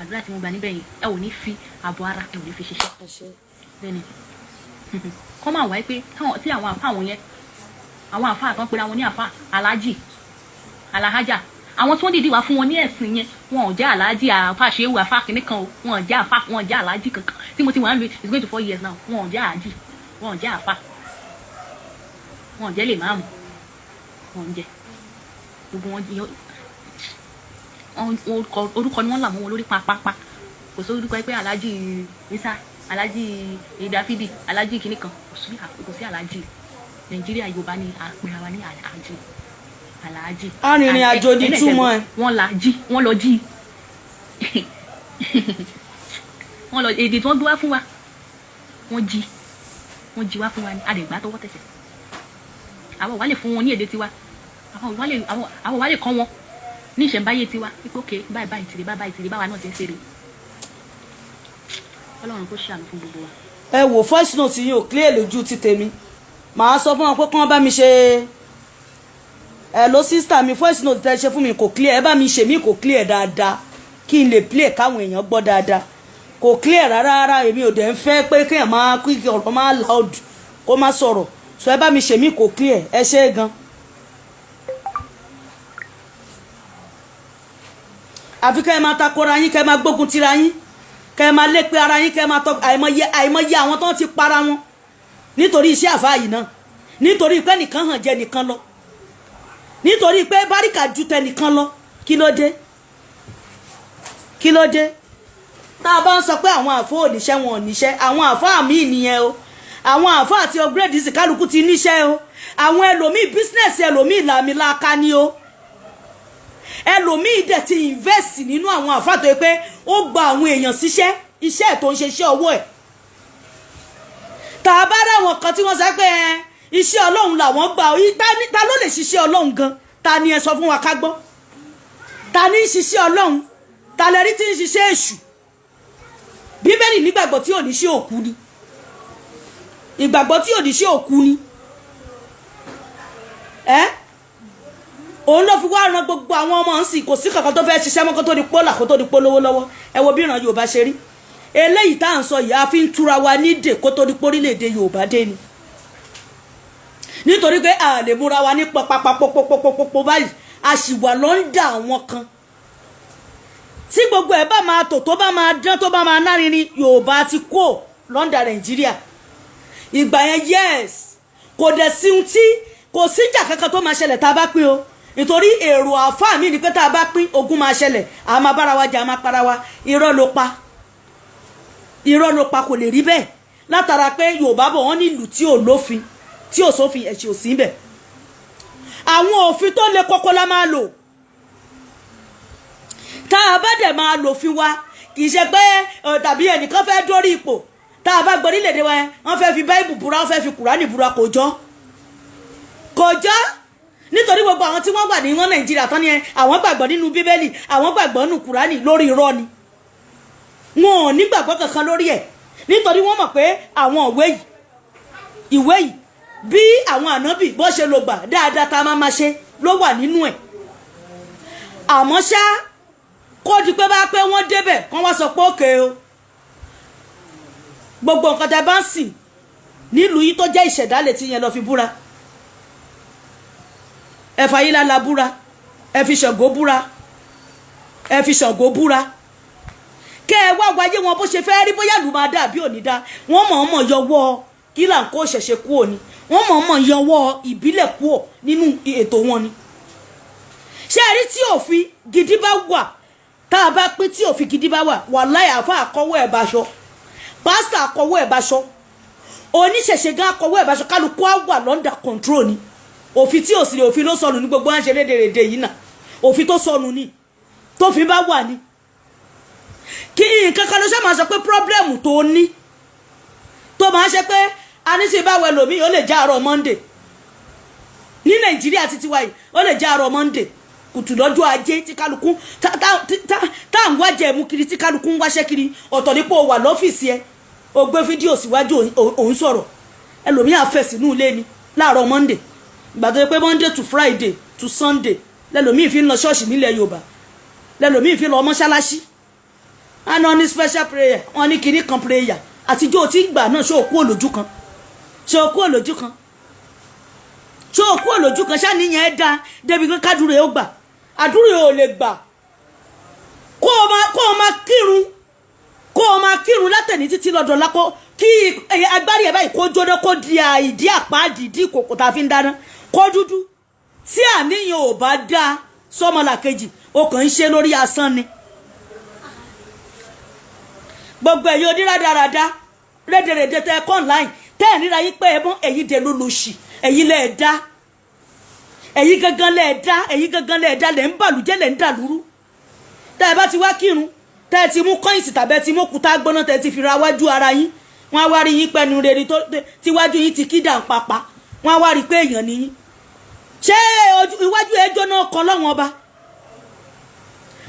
[SPEAKER 12] Àdúrà tí mo gbà níbẹ̀ yìí, ẹ ò ní fi àbọ̀ ara, ẹ ò ní fi ṣiṣẹ́.
[SPEAKER 2] Àṣẹ.
[SPEAKER 12] Bẹ́ẹ̀ni, kọ́ máa wáyé pé tí àwọn àfa àwọn yẹn, àwọn àfa kan pera wọn ní àfa, aláàjì, aláhájà, àwọn tí wọ́n dìídì wá fún wọn ní ẹ̀sìn yẹn, wọn ò jẹ́ aláàjì, àfa ṣéwù, àfa kìíní kan o. Wọn ò jẹ́ àfa, wọn ò jẹ́ aláàjì kankan. Tí mo ti wà ń lu, it's going to 4 years now, wọn ò jẹ́ àájì, wọn ò jẹ́ àfa, wọn ò jẹ́ lè máàmù, wọn ò jẹ́ gbogbo wọn. Orúkọ ni wọ́n là mọ́ wọn lórí pápápá. Kò sí orúkọ pé aláàjì Isa, aláàjì Dáfídì, aláàjì kìíní kan, kò sí aláàjì Nàìjíríà. Yorùbá ni àpèrè wa ní aláàjì, aláàjì.
[SPEAKER 2] Arìnrìn àjò ní túmọ̀ ẹ̀.
[SPEAKER 12] Wọ́n la jí, wọ́n lọ jí, wọ́n lọ èdè tí wọ́n gbé wá fún wa, wọ́n jí, wọ́n jí wá fún wa ní àdègbà tọwọ́ tẹsẹ̀. Àwọn wà lè fún wọn ní èdè tiwa, àwọn wà lè kọ́ wọn ní ìṣẹ̀ǹbáyé tiwa wípé òkè báyìí báyìí tìrì, báyìí báyìí tìrì, báwa náà ti ń ṣeré. Ọlọ́run kó ṣàánú fún gbogbo wa.
[SPEAKER 2] Ẹ wò, voice note yìí ò clear lójú ti tèmi. Màá sọ fún wọn pé kí wọ́n bá mi ṣe. Ẹ ló sister mi, voice note tẹ́ ṣe fún mi kò clear. Ẹ bá mi ṣe mí kò clear dáadáa, kí n lè play káwọn èèyàn gbọ́ dáadáa. Kò clear rárá rárá. Èmi ò dẹ̀ ń fẹ́ pé kéèyàn máa kí ọ̀rọ̀ máa loud, kó má sọ̀rọ̀ so. Ẹ bá mi ṣe mí kò clear. Ẹ ṣe é gan. Àfi kẹ́ ẹ máa takora yín, kẹ́ ẹ máa gbógun tira yín, kẹ́ ẹ máa lépe ara yín, kẹ́ ẹ máa tọ́. Àìmọye, àìmọye àwọn tó ń ti para wọn nítorí iṣẹ́ àfáà yìí náà, nítorí pé nìkan hàn jẹ nìkan lọ, nítorí pé báríkà ju tẹnìkan lọ. Kí ló dé? Kí ló dé tá a bá ń sọ pé àwọn àfáà ò níṣẹ́, wọn ò níṣẹ́? Àwọn àfáà míì nìyẹn o. Àwọn àfáà àti upgrade sí, kálukú ti níṣẹ́ o. Àwọn ẹlòmíì, business ẹlòmíì làmìlaka ni o. Ẹlòmíì dẹ̀ ti invest nínú àwọn àfáà tó yẹ pé ó gba àwọn èèyàn síṣẹ́, iṣẹ́ ẹ̀ tó ń ṣe, iṣẹ́ ọwọ́ ẹ̀. Tá a bá ráwọn kan tí wọ́n sọ pé ẹ iṣẹ́ Ọlọ́run làwọn gbà ó, ta ló lè ṣiṣẹ́ Ọlọ́run gan? Ta ni? Ẹ sọ fún wa ká gbọ́. Ta ni ń ṣiṣẹ́ Ọlọ́run? Ta lẹ rí tí ń ṣiṣẹ́ èṣù? Bíbélì nígbàgbọ́ tí ò ní ṣe òkú ni, ìgbàgbọ́ tí ò ní ṣe òkú ni. Ẹ òun ló fi wá ran gbogbo àwọn ọmọ ǹsìn. Kò sí kankan tó fẹ́ ṣiṣẹ́ mọ́ kó tó di pólà, kó tó di polówó lọ́wọ́. Ẹ wo bí ìran Yorùbá ṣe rí. Eléyìí tá à ń sọ yìí, a fi ń túra wa nídè kó tó di pórílẹ̀-èdè Yorùbá dé ni, nítorí pé a lè múra wa ní pọpapapọpọpọpọ báyìí. A sì wà lọ́ńdà àwọn kan tí gbogbo ẹ̀ bá máa tò, tó bá máa dán, tó bá máa nárinrin. Yorùbá ti kó lọ́ńdà Nàìjíríà ìgbà yẹn, yes. Kò dẹ̀ sí ohun tí kò síjà kankan tó máa ṣẹlẹ̀ tá a bá pín o, nítorí èrò àáfàá mi ni pé tá a bá pín, ogun máa ṣẹlẹ̀, a máa bára wa jà, a máa para wa. Irọ́ ló pa, irọ́ ló pa. Kò lè rí bẹ́ẹ̀, látara pé Yorùbá bọ̀, wọ́n ní ìlú tí ò lófin, tí ò sófin, ẹ̀sìn ò sí bẹ̀. Àwọn òfin tó le koko la máa lò. Tá a bá dẹ̀ máa lòfin wa, kì í ṣe pé tàbí ẹnìkan fẹ́ dórí ipò. Tá a bá gbọ́ orílẹ̀-èdè wa yẹn, wọ́n fẹ́ fi Báíbù búra, wọ́n fẹ́ fi Kùránì búra, kò jọ, kò jọ, nítorí gbogbo àwọn tí wọ́n wà ní wọn Nàìjíríà tán ni ẹ àwọn gbàgbọ́ nínú Bíbélì, àwọn gbàgbọ́ nínú Kùránì, lórí irọ́ ni. Wọn ò ní gbàgbọ́ kankan lórí ẹ̀, nítorí wọ́n mọ̀ pé àwọn ìwé yìí, ìwé yìí, bí àwọn ànábì bó ṣe lò gbà dáadáa tá a máa ma ṣe ló wà nínú ẹ̀. Àmọ́ ṣá, kó di pé bá pé wọ́n débẹ̀, kán wá sọ pé òkè o, gbogbo nǹkan tẹ́ bá ń sìn nílùú yìí tó jẹ́ ìṣẹ̀dálẹ̀ tí yẹn lọ fi búra, ẹ fàyílálà búra, ẹ fi Ṣàngó búra, ẹ fi Ṣàngó búra, kẹ́ ẹ wá wáyé wọn bó ṣe fẹ́ rí, bóyá lù máa dà bí ò ní dá. Wọ́n mọ̀ọ́mọ̀ yọwọ́ kí là ń kó ṣẹ̀ṣẹ̀ kú òní, wọ́n mọ̀ọ́mọ̀ yọwọ́ ìbílẹ̀ kúò nínú ètò wọn ni. Ṣé ẹ rí, tí òfin gidi bá wà, tá a bá pín, tí òfin gidi bá wà, wàláhì, àfa àkọwọ́ ẹ̀ báṣọ, pásítọ̀ àkọwọ́ ẹ̀ báṣọ, oníṣẹ̀ṣe gan akọwọ́ ẹ̀ báṣọ, kálukú á wà under control ni. Òfin tí ò sí, òfin ló sọnù ní gbogbo à ń ṣe rédèrèdè yìí náà. Òfin tó sọnù ni. Tófin bá wà ní, kí nǹkan kan ló ṣe máa sọ pé problem tó ní tó máa ṣe pé aníṣe báwo, ẹlòmíì ó lè já àárọ̀ Monday ní Nàìjíríà títí wáyé, ó lè já àárọ̀ Monday kùtù lọ́jọ́ Ajé tí kálukú tá à ń wájẹ mú kiri, tí kálukú ń wáṣẹ́ kiri. Ọ̀tọ̀ nípò wà lọ́fíìsì ẹ, o gbé fídíò síwájú, òun sọ̀rọ̀. Ẹlòmíì àfẹ́ sínú ilé ni láàárọ̀ Monday, ìgbà tó yẹ pé Monday to Friday to Sunday lẹ́lòmíì fi ń lọ ṣọ́ọ̀ṣì nílẹ̀ Yorùbá, lẹ́lòmíì fi ń lọ mọ́ṣáláṣí. Àná ní special prayer, wọ́n ní kinní kan prayer àtijọ́ tí ń gbà náà. Ṣé òkú òlójú kan? Ṣé òkú òlójú kan? Ṣé òkú òlójú kan? Ṣáà ẹ dá débi pé kádùrè ó gbà, àdúrà ò lè gbà. Kó o máa kírun, kó o máa kírun látẹ̀ní títí lọ́dọ̀ lákó, kí agbárí ẹ̀ báyìí kó jóná, kó di ìdí àpáàdì, ìdí ìkòkò tá a fi ń dáná, kó dúdú, tí àníyàn ò bá dá sọ́mọlàkejì, o kàn ń ṣe lórí asán ni. Gbogbo ẹ̀yin onírádàràdà rédèrèdè tẹ ẹ̀kọ́ online, tẹ́ ẹ̀ ríra yín pé ẹ mọ́, ẹ̀yin dẹ̀ ló lòṣì. Ẹ̀yin lẹ̀ dá, ẹ̀yin gangan lẹ̀ dá, ẹ̀yin gangan lẹ̀ dá, lẹ̀ ń bàlújẹ́, lẹ̀ ń dàlúrú. Tẹ́ ẹ bá ti wá kírun, tẹ́ ẹ ti mú coins tàbí ẹ ti mú òkúta gbóná, tẹ́ ẹ ti fi ra wájú ara yín, wọ́n á wá rí yín pẹ́nu rere tíwájú yín ti kí dà ń papá, wọ́n á wá rí pé èèyàn ni yín. Ṣé iwájú ẹ jóná kan lọ́wọ́n ọba,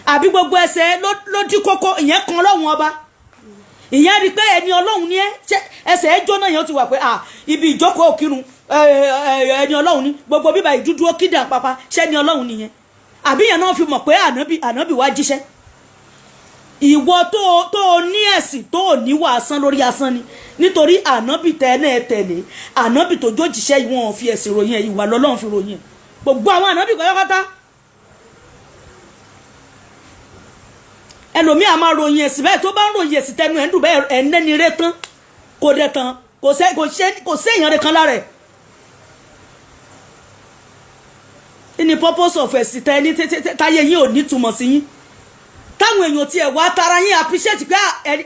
[SPEAKER 2] àbí gbogbo ẹsẹ̀ ló dí kókó ìyẹn kan lọ́wọ́n ọba, ìyẹn rí i pé ẹni Ọlọ́run ni ẹ? Ṣé ẹsẹ̀ ẹ jóná yẹn, ó ti wà pé ah, ibi ìjókòó òkírun, ẹni Ọlọ́run ni, gbogbo bíbá ìdúdú ó kídà pápá, ṣé ẹni Ọlọ́run nìyẹn? Àbí yẹn náà fi mọ̀ pé ànábì wá jíṣẹ́? Ìwọ tó o ní ẹ̀sìn tó o ní wà, asán lórí asán ni, nítorí ànábì tẹ́ náà tẹ̀lé, ànábì tó jójíṣẹ́ yìí, wọn ò fi ẹ̀sìn ròyìn ẹ̀, ìwà lọ́lọ́run fi ròyìn ẹ̀. Gbogbo àwọn ànábì pátápátá, ẹlòmíì a máa ròyìn ẹ̀sìn bẹ́ẹ̀, tó bá ń ròyìn ẹ̀sìn, tẹnu ẹ̀ ń dùn bẹ́ẹ̀, ẹ̀ ń nẹ́ni rẹ tán, kò dẹ̀ tán, kò sí èèyàn rẹ kan lára ẹ̀. Kí ni purpose of ẹ̀sìn tẹ ní táyé yín ò ní túmọ̀ sí yín, táwọn èèyàn tiẹ̀ wá tara yín appreciate pé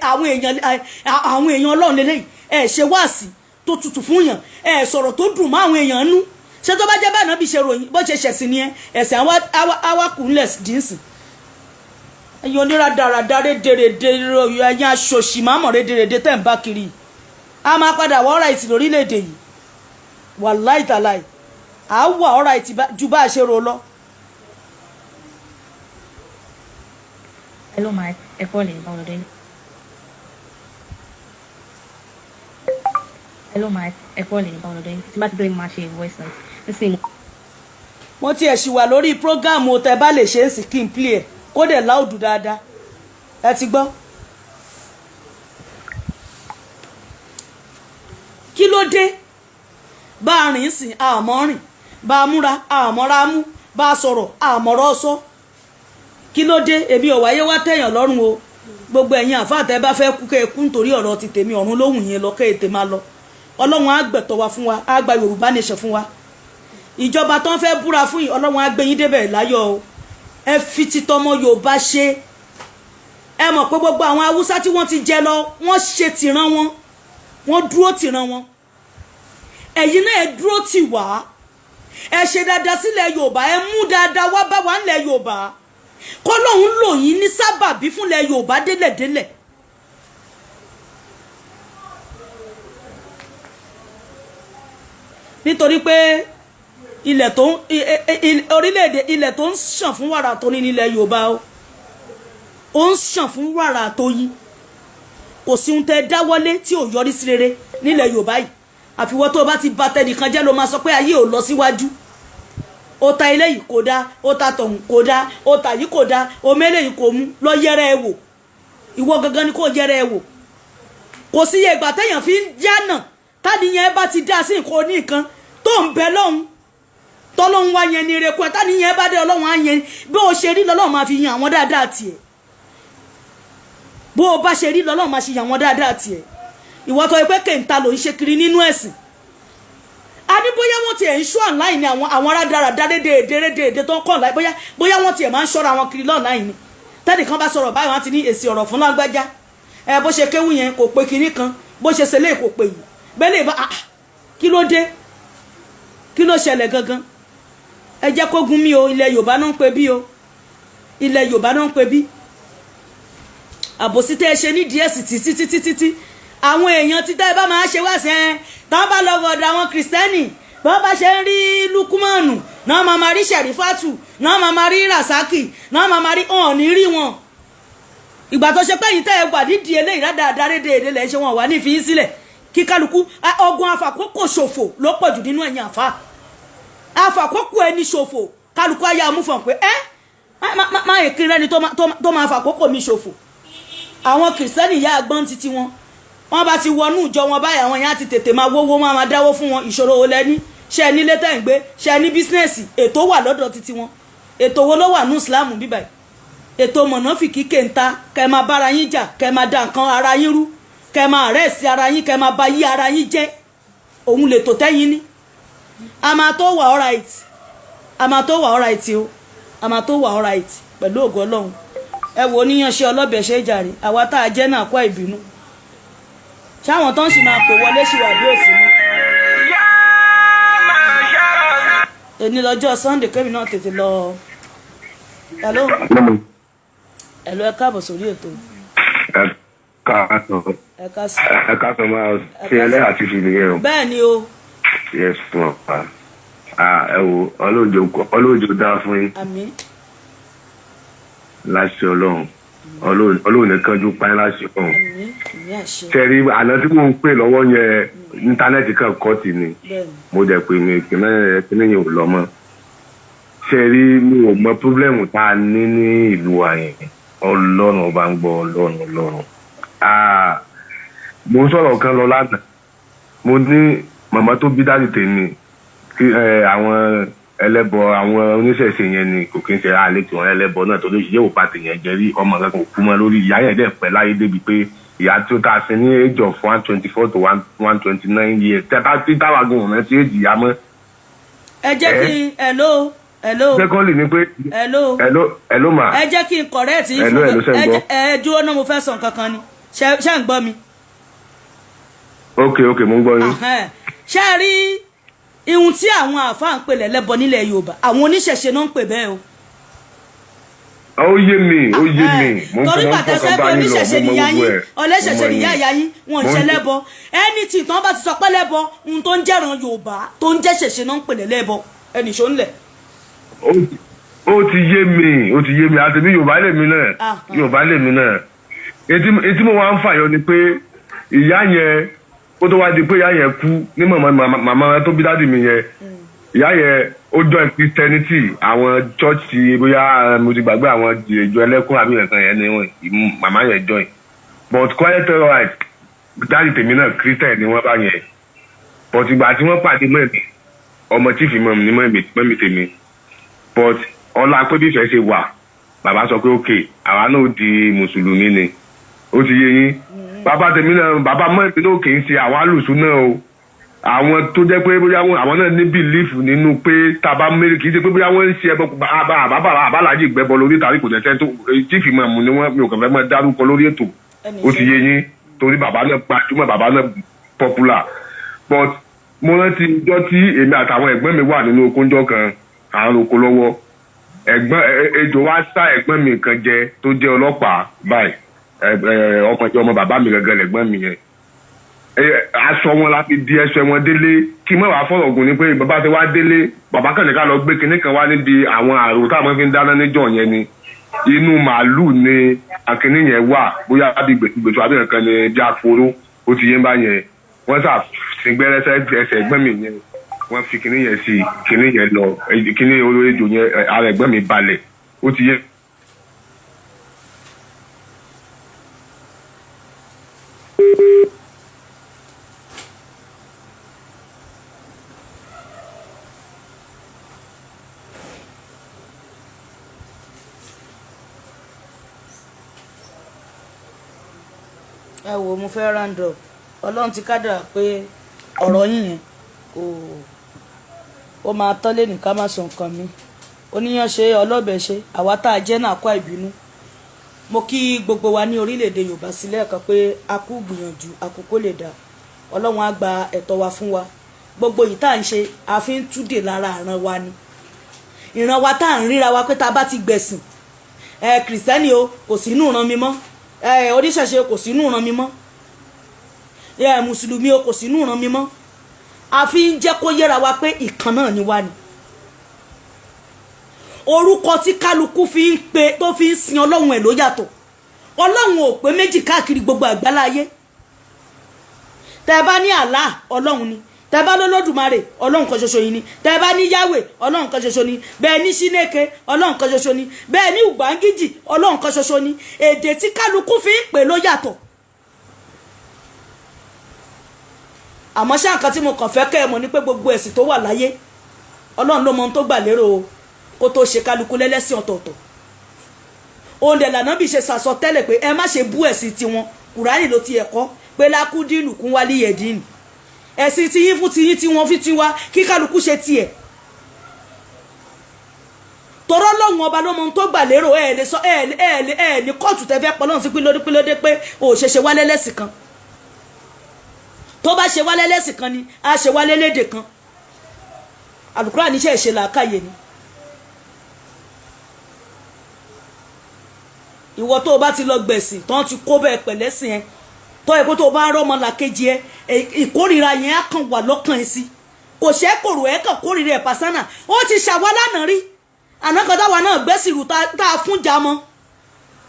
[SPEAKER 2] àwọn èèyàn Ọlọ́run lélẹ́yìí? Ẹ̀ ṣe wáàsí tó tutù fún yàn, ẹ̀ sọ̀rọ̀ tó dùn mọ́ àwọn èèyàn nú. Ṣé tó bá jẹ́ báyìí náà bí ṣe ròyìn bó ṣe ṣẹ̀sìn ni ẹ, ẹ̀sìn awakùnlẹ̀ dínsìn. Ẹ̀yin oníradàradà rédèrèdè, ẹ̀yin aṣòṣì mámọ̀ rédèrèdè tẹ̀ ń bá kiri, a máa padà wọ ọ̀rọ̀ ìtì lórílẹ̀‐èdè yìí. Wàláì tàláì, à á wà ọ̀rọ̀ ìtì ju bá a ṣe rò lọ.
[SPEAKER 12] Hello, Mike. Ẹ kọ́ lè bá ọlọ́dẹ. Hello, Mike. Ẹ kọ́ lè bá ọlọ́dẹ. Tí bá ti dé, máa ṣe voice note. Nísìnyí
[SPEAKER 2] Mo tiẹ̀ ṣì wà lórí program. Tẹ bá lè ṣe é sì, kí n play ẹ̀ kó dẹ̀ loud dáadáa. Ẹ ti gbọ́. Kí ló dé? Bá a rìn sìn àmọ́ rìn, bá a múra àmọ́ra mú, bá a sọ̀rọ̀ àmọ́rọ́ sọ. Kí ló dé? Èmi ò wáyé wá tẹ̀yàn lọ́rùn o. Gbogbo ẹ̀yin àfáà, tẹ́ bá fẹ́ kú, kẹ́ ẹ kú nítorí ọ̀rọ̀ ti tèmi. Ọ̀run lóhùn yẹn lọ, kẹ́ ẹ tè máa lọ. Ọlọ́run á gbẹ̀tọ̀ wa fún wa, á gba Yorùbá Nation fún wa. Ìjọba tó ń fẹ́ búra fún yìí, Ọlọ́run á gbé yín débẹ̀ láyọ̀ o. Ẹ fi titọmọ Yorùbá ṣe. Ẹ mọ̀ pé gbogbo àwọn Haúsá tí wọ́n ti jẹ lọ, wọ́n ṣe tìran wọn, wọ́n dúró tìran wọn. Ẹ̀yin náà, ẹ dúró tì wá, ẹ ṣe dáadáa sílẹ̀ Yorùbá, ẹ mú dáadáa wá bá wa ńlẹ̀ Yorùbá, kọ́lọ́hún lò yín ní sábàbí fúnlẹ̀ Yorùbá délẹ̀délẹ̀. Nítorí pé ilẹ̀ tó ń orílẹ̀-èdè, ilẹ̀ tó ń ṣàn fún wàrà tó ní nílẹ̀ Yorùbá o, ó ń ṣàn fún wàrà tó yín. Kò sí ohun tẹ́ dáwọ́lé tí ò yọrí sí rere nílẹ̀ Yorùbá yìí. Àfiwọ́ tó o bá ti ba tẹnìkan jẹ́ ló máa sọ pé ayé ò lọ síwájú. Ó ta ilé yìí kò dáa, ó ta tọ̀hún kò dáa, ó ta yìí kò dáa, omi eléyìí kò mú lọ. Yẹrẹ ẹ wò, ìwọ gangan ni kò yẹrẹ ẹ wò. Kò sí iye ìgbà téèyàn fi ń yánà tádìyẹn bá ti dá sí nǹkan oní nǹkan tó ń bẹ lọ́hùn tọ́lọ́hún wá yẹn ní erékùn ẹ̀. Tádìyẹn bá dé, Ọlọ́hun á yẹn. Bí o ṣe rí lọ́lọ́hun máa fi yan àwọn dáadáa tiẹ̀. Bó o bá ṣe rí lọ́lọ́hun máa ṣe yan àwọn dáadáa tiẹ̀. Ìwọ tó pé kéńtà ló ń ṣe kiri nínú ẹ̀sìn, a ní bóyá wọ́n tiẹ̀ ń ṣọ́ online ni, àwọn rádaràdá rédèédé rédèédé tó ń kọ́ online, bóyá wọ́n tiẹ̀ máa ń ṣọ́ra wọn kiri online ni. Tẹ́nìkan bá sọ̀rọ̀ báyìí, wọ́n ti ní èsì ọ̀rọ̀ fún lágbájá. Ẹ bó ṣe kéwù yẹn kò pé kinní kan, bó ṣe ṣẹlẹ̀ kò pé yìí bẹ́ẹ̀ lè bá. Ah, kí ló dé? Kí ló ṣẹlẹ̀ gangan? Ẹ jẹ́ kó gún mi o. Ilẹ̀ Yorùbá náà ń pe bí o, ilẹ̀ Yorùbá náà ń pe bí. Àbòsí tẹ́ ẹ ṣe ní díẹ̀ sí títí títí títí àwọn èèyàn títẹ́ ẹ bá máa ṣe wá sí ẹ tọ́ bá lọ wọ̀dọ̀ àwọn Kìrìsìtẹ́nì, bọ́n bá ṣe ń rí Lukumanu náà, máa máa rí Sẹ̀rífátù náà, máa máa rí Rasaki náà, máa máa rí hàn ní rí wọn. Ìgbà tó ṣe pé yìí tẹ́ ẹ wà nídìí eléyìí rádaràda rédèrèdè lẹ́ ṣe, wọn wà ní ìfiyín sílẹ̀ kí kálukú ọgùn afàkókò ṣòfò ló pọ̀ jù nínú ẹ̀yìn àfa afàkókò ẹni ṣòfò. Kálukú ayé amúfọ̀n pé ẹ́ má èkiri rẹni tó máa fàkókò mi ṣòfò. Àwọn Kìrìsìtẹ́nì yá agbọ́n títí wọn, wọn bá ti wọnú ìjọ wọn báyìí, àwọn yẹn á ti tètè máa wówó, wọn máa dáwó fún wọn. Ìṣòro wo lẹ́ní? Ṣe ẹ nílé tẹ́ ń gbé? Ṣe ẹ ní business? Ètò wà lọ́dọ̀ títí wọn. Ètò wo ló wà ní Ìsìlámù bíbáyìí? Ètò mọ̀nàfìkì kéńtà, kẹ́ máa bára yín jà, kẹ́ máa da nǹkan ara yín rú, kẹ́ máa rẹ́ẹ̀sì ara yín, kẹ́ máa ba yí ara yín jẹ́. Òun lè tò tẹ́yìn ní. A máa tó wà alright, a máa tó wà alright o, a máa tó wà alright pẹ̀lú ògo Ọlọ́run. Ẹ wo oníyanṣẹ́ ọlọ́bẹ̀ ṣe é jàre. Àwa tá a jẹ́ náà kọ́ ìbínú ṣáwọn tó ń sì máa pè wọlé ṣì wà bí òsì mọ́. Èní lọ́jọ́ Sunday, kẹ́mi náà tètè lọ. Hello, hello, ẹ káàbọ̀ sórí ètò.
[SPEAKER 9] Ẹ káàsán.
[SPEAKER 2] Ẹ káàsán.
[SPEAKER 9] Ẹ káàsán. Máa ṣe ẹlẹ́yà ti fi nìyẹn o.
[SPEAKER 2] Bẹ́ẹ̀ ni o.
[SPEAKER 9] Yes, fún ọ̀pá ẹ wo ọlọ́jọ́ dáa fún yín.
[SPEAKER 2] Àmín.
[SPEAKER 9] Láṣẹ Ọlọ́run, Ọlọ́run nìkan ju pa yín láṣẹ Ọlọ́run.
[SPEAKER 2] Àmín, àmín, àṣẹ.
[SPEAKER 9] Tẹ̀rí àná tí mò ń pè lọ́wọ́ yẹn, íńtánẹ́ẹ̀tì kan kọ́ tì ní. Mo dẹ̀ pè mí ìpínlẹ̀ yẹn ò lọ mọ́. Ṣe rí, mi ò mọ problem tá a ní ní ìlú wa yẹn. Ọlọ́run ọba ń gbọ́, Ọlọ́run, Ọlọ́run. Mo ń sọ̀rọ̀ kan lọ lánàá, mo ní màmá tó bí daddy tèmi, àwọn ẹlẹ́bọ, àwọn oníṣẹ̀ṣe yẹn ni, kò kí n ṣe àlè tí wọ́n ẹlẹ́bọ náà torí yóò bá tèèyàn jẹ́ rí. Ọmọ kan kò kú mọ́ lórí ìyá yẹn dẹ̀ pẹ́ láyé débi pé ìyá tí ó ta sí ní age of 124 to 129 years, tẹ́ bá tí táwa gan òun rántí èjì ìyá mọ́.
[SPEAKER 2] Ẹ jẹ́ kí n, hello, hello.
[SPEAKER 9] Secondly ni pé.
[SPEAKER 2] Hello.
[SPEAKER 9] Hello, hello ma.
[SPEAKER 2] Ẹ jẹ́ kí n correct yín.
[SPEAKER 9] Hello, hello, ṣé ń gbọ́?
[SPEAKER 2] Ẹ dúró náà, mo fẹ́ sọ nǹkan kan ni. Ṣé ń gbọ́ mi?
[SPEAKER 9] Ok, mo ń gbọ́ yín.
[SPEAKER 2] Ṣé ẹ rí ihun tí àwọn àáfàá ń pè lẹ́lẹ́bọ nílẹ̀ Yorùbá, àwọn oníṣẹ̀ṣe náà ń pè bẹ́ẹ̀ o.
[SPEAKER 9] Ó yé mi, ó yé mi. Mo ń
[SPEAKER 2] Torí
[SPEAKER 9] fọkàn
[SPEAKER 2] pàtẹ́sẹ́ pé
[SPEAKER 9] bá yín lọ,
[SPEAKER 2] oníṣẹ̀ṣe
[SPEAKER 9] mo mọ
[SPEAKER 2] nìyá
[SPEAKER 9] gbogbo
[SPEAKER 2] yín,
[SPEAKER 9] ẹ̀.
[SPEAKER 2] ọlẹ́ṣẹ̀ṣe
[SPEAKER 9] Mo mọ
[SPEAKER 2] nìyá
[SPEAKER 9] yín.
[SPEAKER 2] ìyá yín, wọn ò ṣe lẹ́bọ. Ẹni tí ìtàn bá ti sọ pé lẹ́bọ, ohun tó ń jẹ́ràn Yorùbá tó ń jẹ́ ṣẹ̀ṣe náà ń pè lẹ́lẹ́bọ. Ẹnì ṣó ń lẹ̀.
[SPEAKER 9] Ó ti yé mi, ó ti yé mi. Àti mi, Yorùbá lèmi náà, Yorùbá lèmi náà. Etí mo wá ń fàyọ ni pé ìyá yẹn, ó tó wá di pé ìyá yẹn kú ní màmá màmá tó bí daddy mi yẹn, ìyá yẹn ó join Christianity, àwọn chọ́ọ̀chì, bóyá mo ti gbàgbé, àwọn ìjọ ẹlẹ́kùn àbí nǹkan yẹn ni wọ́n màmá yẹn join. But quite alright, daddy tèmi náà, Christian ni wọ́n bá yẹn, but ìgbà tí wọ́n pàdé mummy, ọmọ chief imam ní mummy tèmi, but ọlá pé bí ìfẹ́ ṣe wà, bàbá sọ pé ok, àwa náà di mùsùlùmí ni. Ó ti yé yín. Bàbá tèmi náà, bàbá mummy náà, kì í ṣe àwọn alùsùn náà o. Àwọn tó jẹ́ pé bóyá àwọn náà ní belief nínú pé tàbá mẹ́rin, kì í ṣe pé bóyá wọ́n ń ṣe ẹbọ àbábà àbálàjì gbẹ́bọ lórí tàbí kò tẹ̀sẹ̀ tó. Chief imam ni wọ́n. Mi ò kàn fẹ́ máa dárúkọ lórí ètò, ó ti yé yín, torí bàbá náà gbajúmọ̀, bàbá náà popular. But mo rántí ijọ́ tí èmi àtàwọn ẹ̀gbọ́n mi wà nínú okóńjọ́ kan, à ń roko lọ́wọ́. Ẹ̀gbọ́n ejò wá sá ẹ̀gbọ́n mi kan jẹ tó jẹ́ ọlọ́pàá báyìí. Ọmọ ọmọ bàbá mi gangan lẹ̀gbọ́n mi yẹn. Aṣọ wọn la fi di ẹsẹ̀ wọn délé. Kí mọ̀ wá fọ̀rọ̀ gùn ni pé bàbá ti wá délé, bàbá kàn ní ká lọ gbé kinní kan wá níbi àwọn àrò táwọn fi ń dáná níjọ́ yẹn ni. Inú màálù ni àkíní yẹn wà, bóyá bí gbèsùgbèsù àbí nǹkan ni, bí àforó. Ó ti yé ń bá yẹn. Wọ́n sà sí gbẹ́rẹ́sẹ́ ẹsẹ̀ ẹ̀gbọ́n mi yẹn, wọ́n fi kinní yẹn sí, kinní yẹn lọ, kinní oró ejò yẹn, ara ẹ̀gbọ́n mi balẹ̀. Ó ti yé.
[SPEAKER 2] Ẹ wo, mo fẹ́ round up. Ọlọ́run ti kádàrá pé ọ̀rọ̀ yín yẹn kò ó máa tán lé nìkan, má sọ nǹkan mi. Oníyàn ṣe, ọlọ́bẹ̀ ṣe, àwa tá a jẹ́ náà kó àìbínú. Mo kí gbogbo wa ní orílẹ̀-èdè Yorùbá sílẹ̀ kan pé a kú gbìyànjú, àkókò lè dà. Ọlọ́run á gba ẹ̀tọ́ wa fún wa. Gbogbo yìí tá à ń ṣe, a fi ń túdè lára àràn wa ni, ìran wa tá à ń ríra wa pé tá a bá ti gbẹ̀sìn ẹ, Christian o, kò sínú ìran mi mọ́, ẹ oníṣẹ̀ṣe, kò sínú ìran mi mọ́, ẹ mùsùlùmí o, kò sínú ìran mi mọ́. A fi ń jẹ́ kó yẹra wa pé ìkan náà ni wá ni. Orúkọ tí kálukú fi ń pe tó fi ń sin Ọlọ́run ẹ̀ ló yàtọ̀. Ọlọ́run ò pé méjì káàkiri gbogbo àgbáláyé. Tẹ́ bá ní Allah, Ọlọ́run ni. Tẹ́ bá lọ́lọ́dùmarè, Ọlọ́run kan ṣoṣo yìí ni. Tẹ́ bá ní Yahweh, Ọlọ́run kan ṣoṣo ni. Bẹ́ẹ̀ ní Ṣínéke, Ọlọ́run kan ṣoṣo ni. Bẹ́ẹ̀ ní Ubangiji, Ọlọ́run kan ṣoṣo ni. Èdè tí kálukú fi ń pè ló yàtọ̀. Àmọ́ ṣá, nǹkan tí mo kàn fẹ́ kẹ́ ẹ mọ̀ ni pé gbogbo ẹ̀sìn tó wà láyé, Ọlọ́run ló mọ ohun tó gbà lérò o kó tó ṣe kálukú lẹ́lẹ́sìn ọ̀tọ̀ọ̀tọ̀. Òun dẹ̀ lànà bí ṣe sàsọ tẹ́lẹ̀ pé ẹ má ṣe bú ẹ̀sìn tiwọn. Kùránì ló ti ẹ̀kọ́ pé lákúdínù kún wálé yẹ̀dínì, ẹ̀sìn tiyín fún tiyín, tí wọ́n fi tiwa, kí kálukú ṣe tiẹ̀. Tọrọ lọ́hùn ọba ló mọ ohun tó gbà lérò. Ẹ lè sọ ẹ ní kóòtù tẹ fẹ́ pọ̀ lọ́hùn sí pílódé pílódé pé ò ṣe ṣe wálé lẹ́sìn kan. Tó bá ṣe wálé lẹ́sìn kan ni, á ṣe wálé lédè kan. Àlùkùránì níṣẹ́ ìṣe làákàyè ni. Ìwọ tó o bá ti lọ gbẹ̀sìn tó ń ti kó bẹ́ẹ̀ pẹ̀lẹ́sìn ẹ, tó ẹ kó tó o bá rọ́mọ làkejì ẹ, ìkórìíra yẹn á kàn wà lọ́kàn ẹ sí. Kò ṣe é kòrò ẹ kàn kórìíra ẹ pàṣánà. Ó ti ṣàwọ́ lánàá rí àná kan táwa náà gbẹ́sìn rù tá a fún jà mọ́.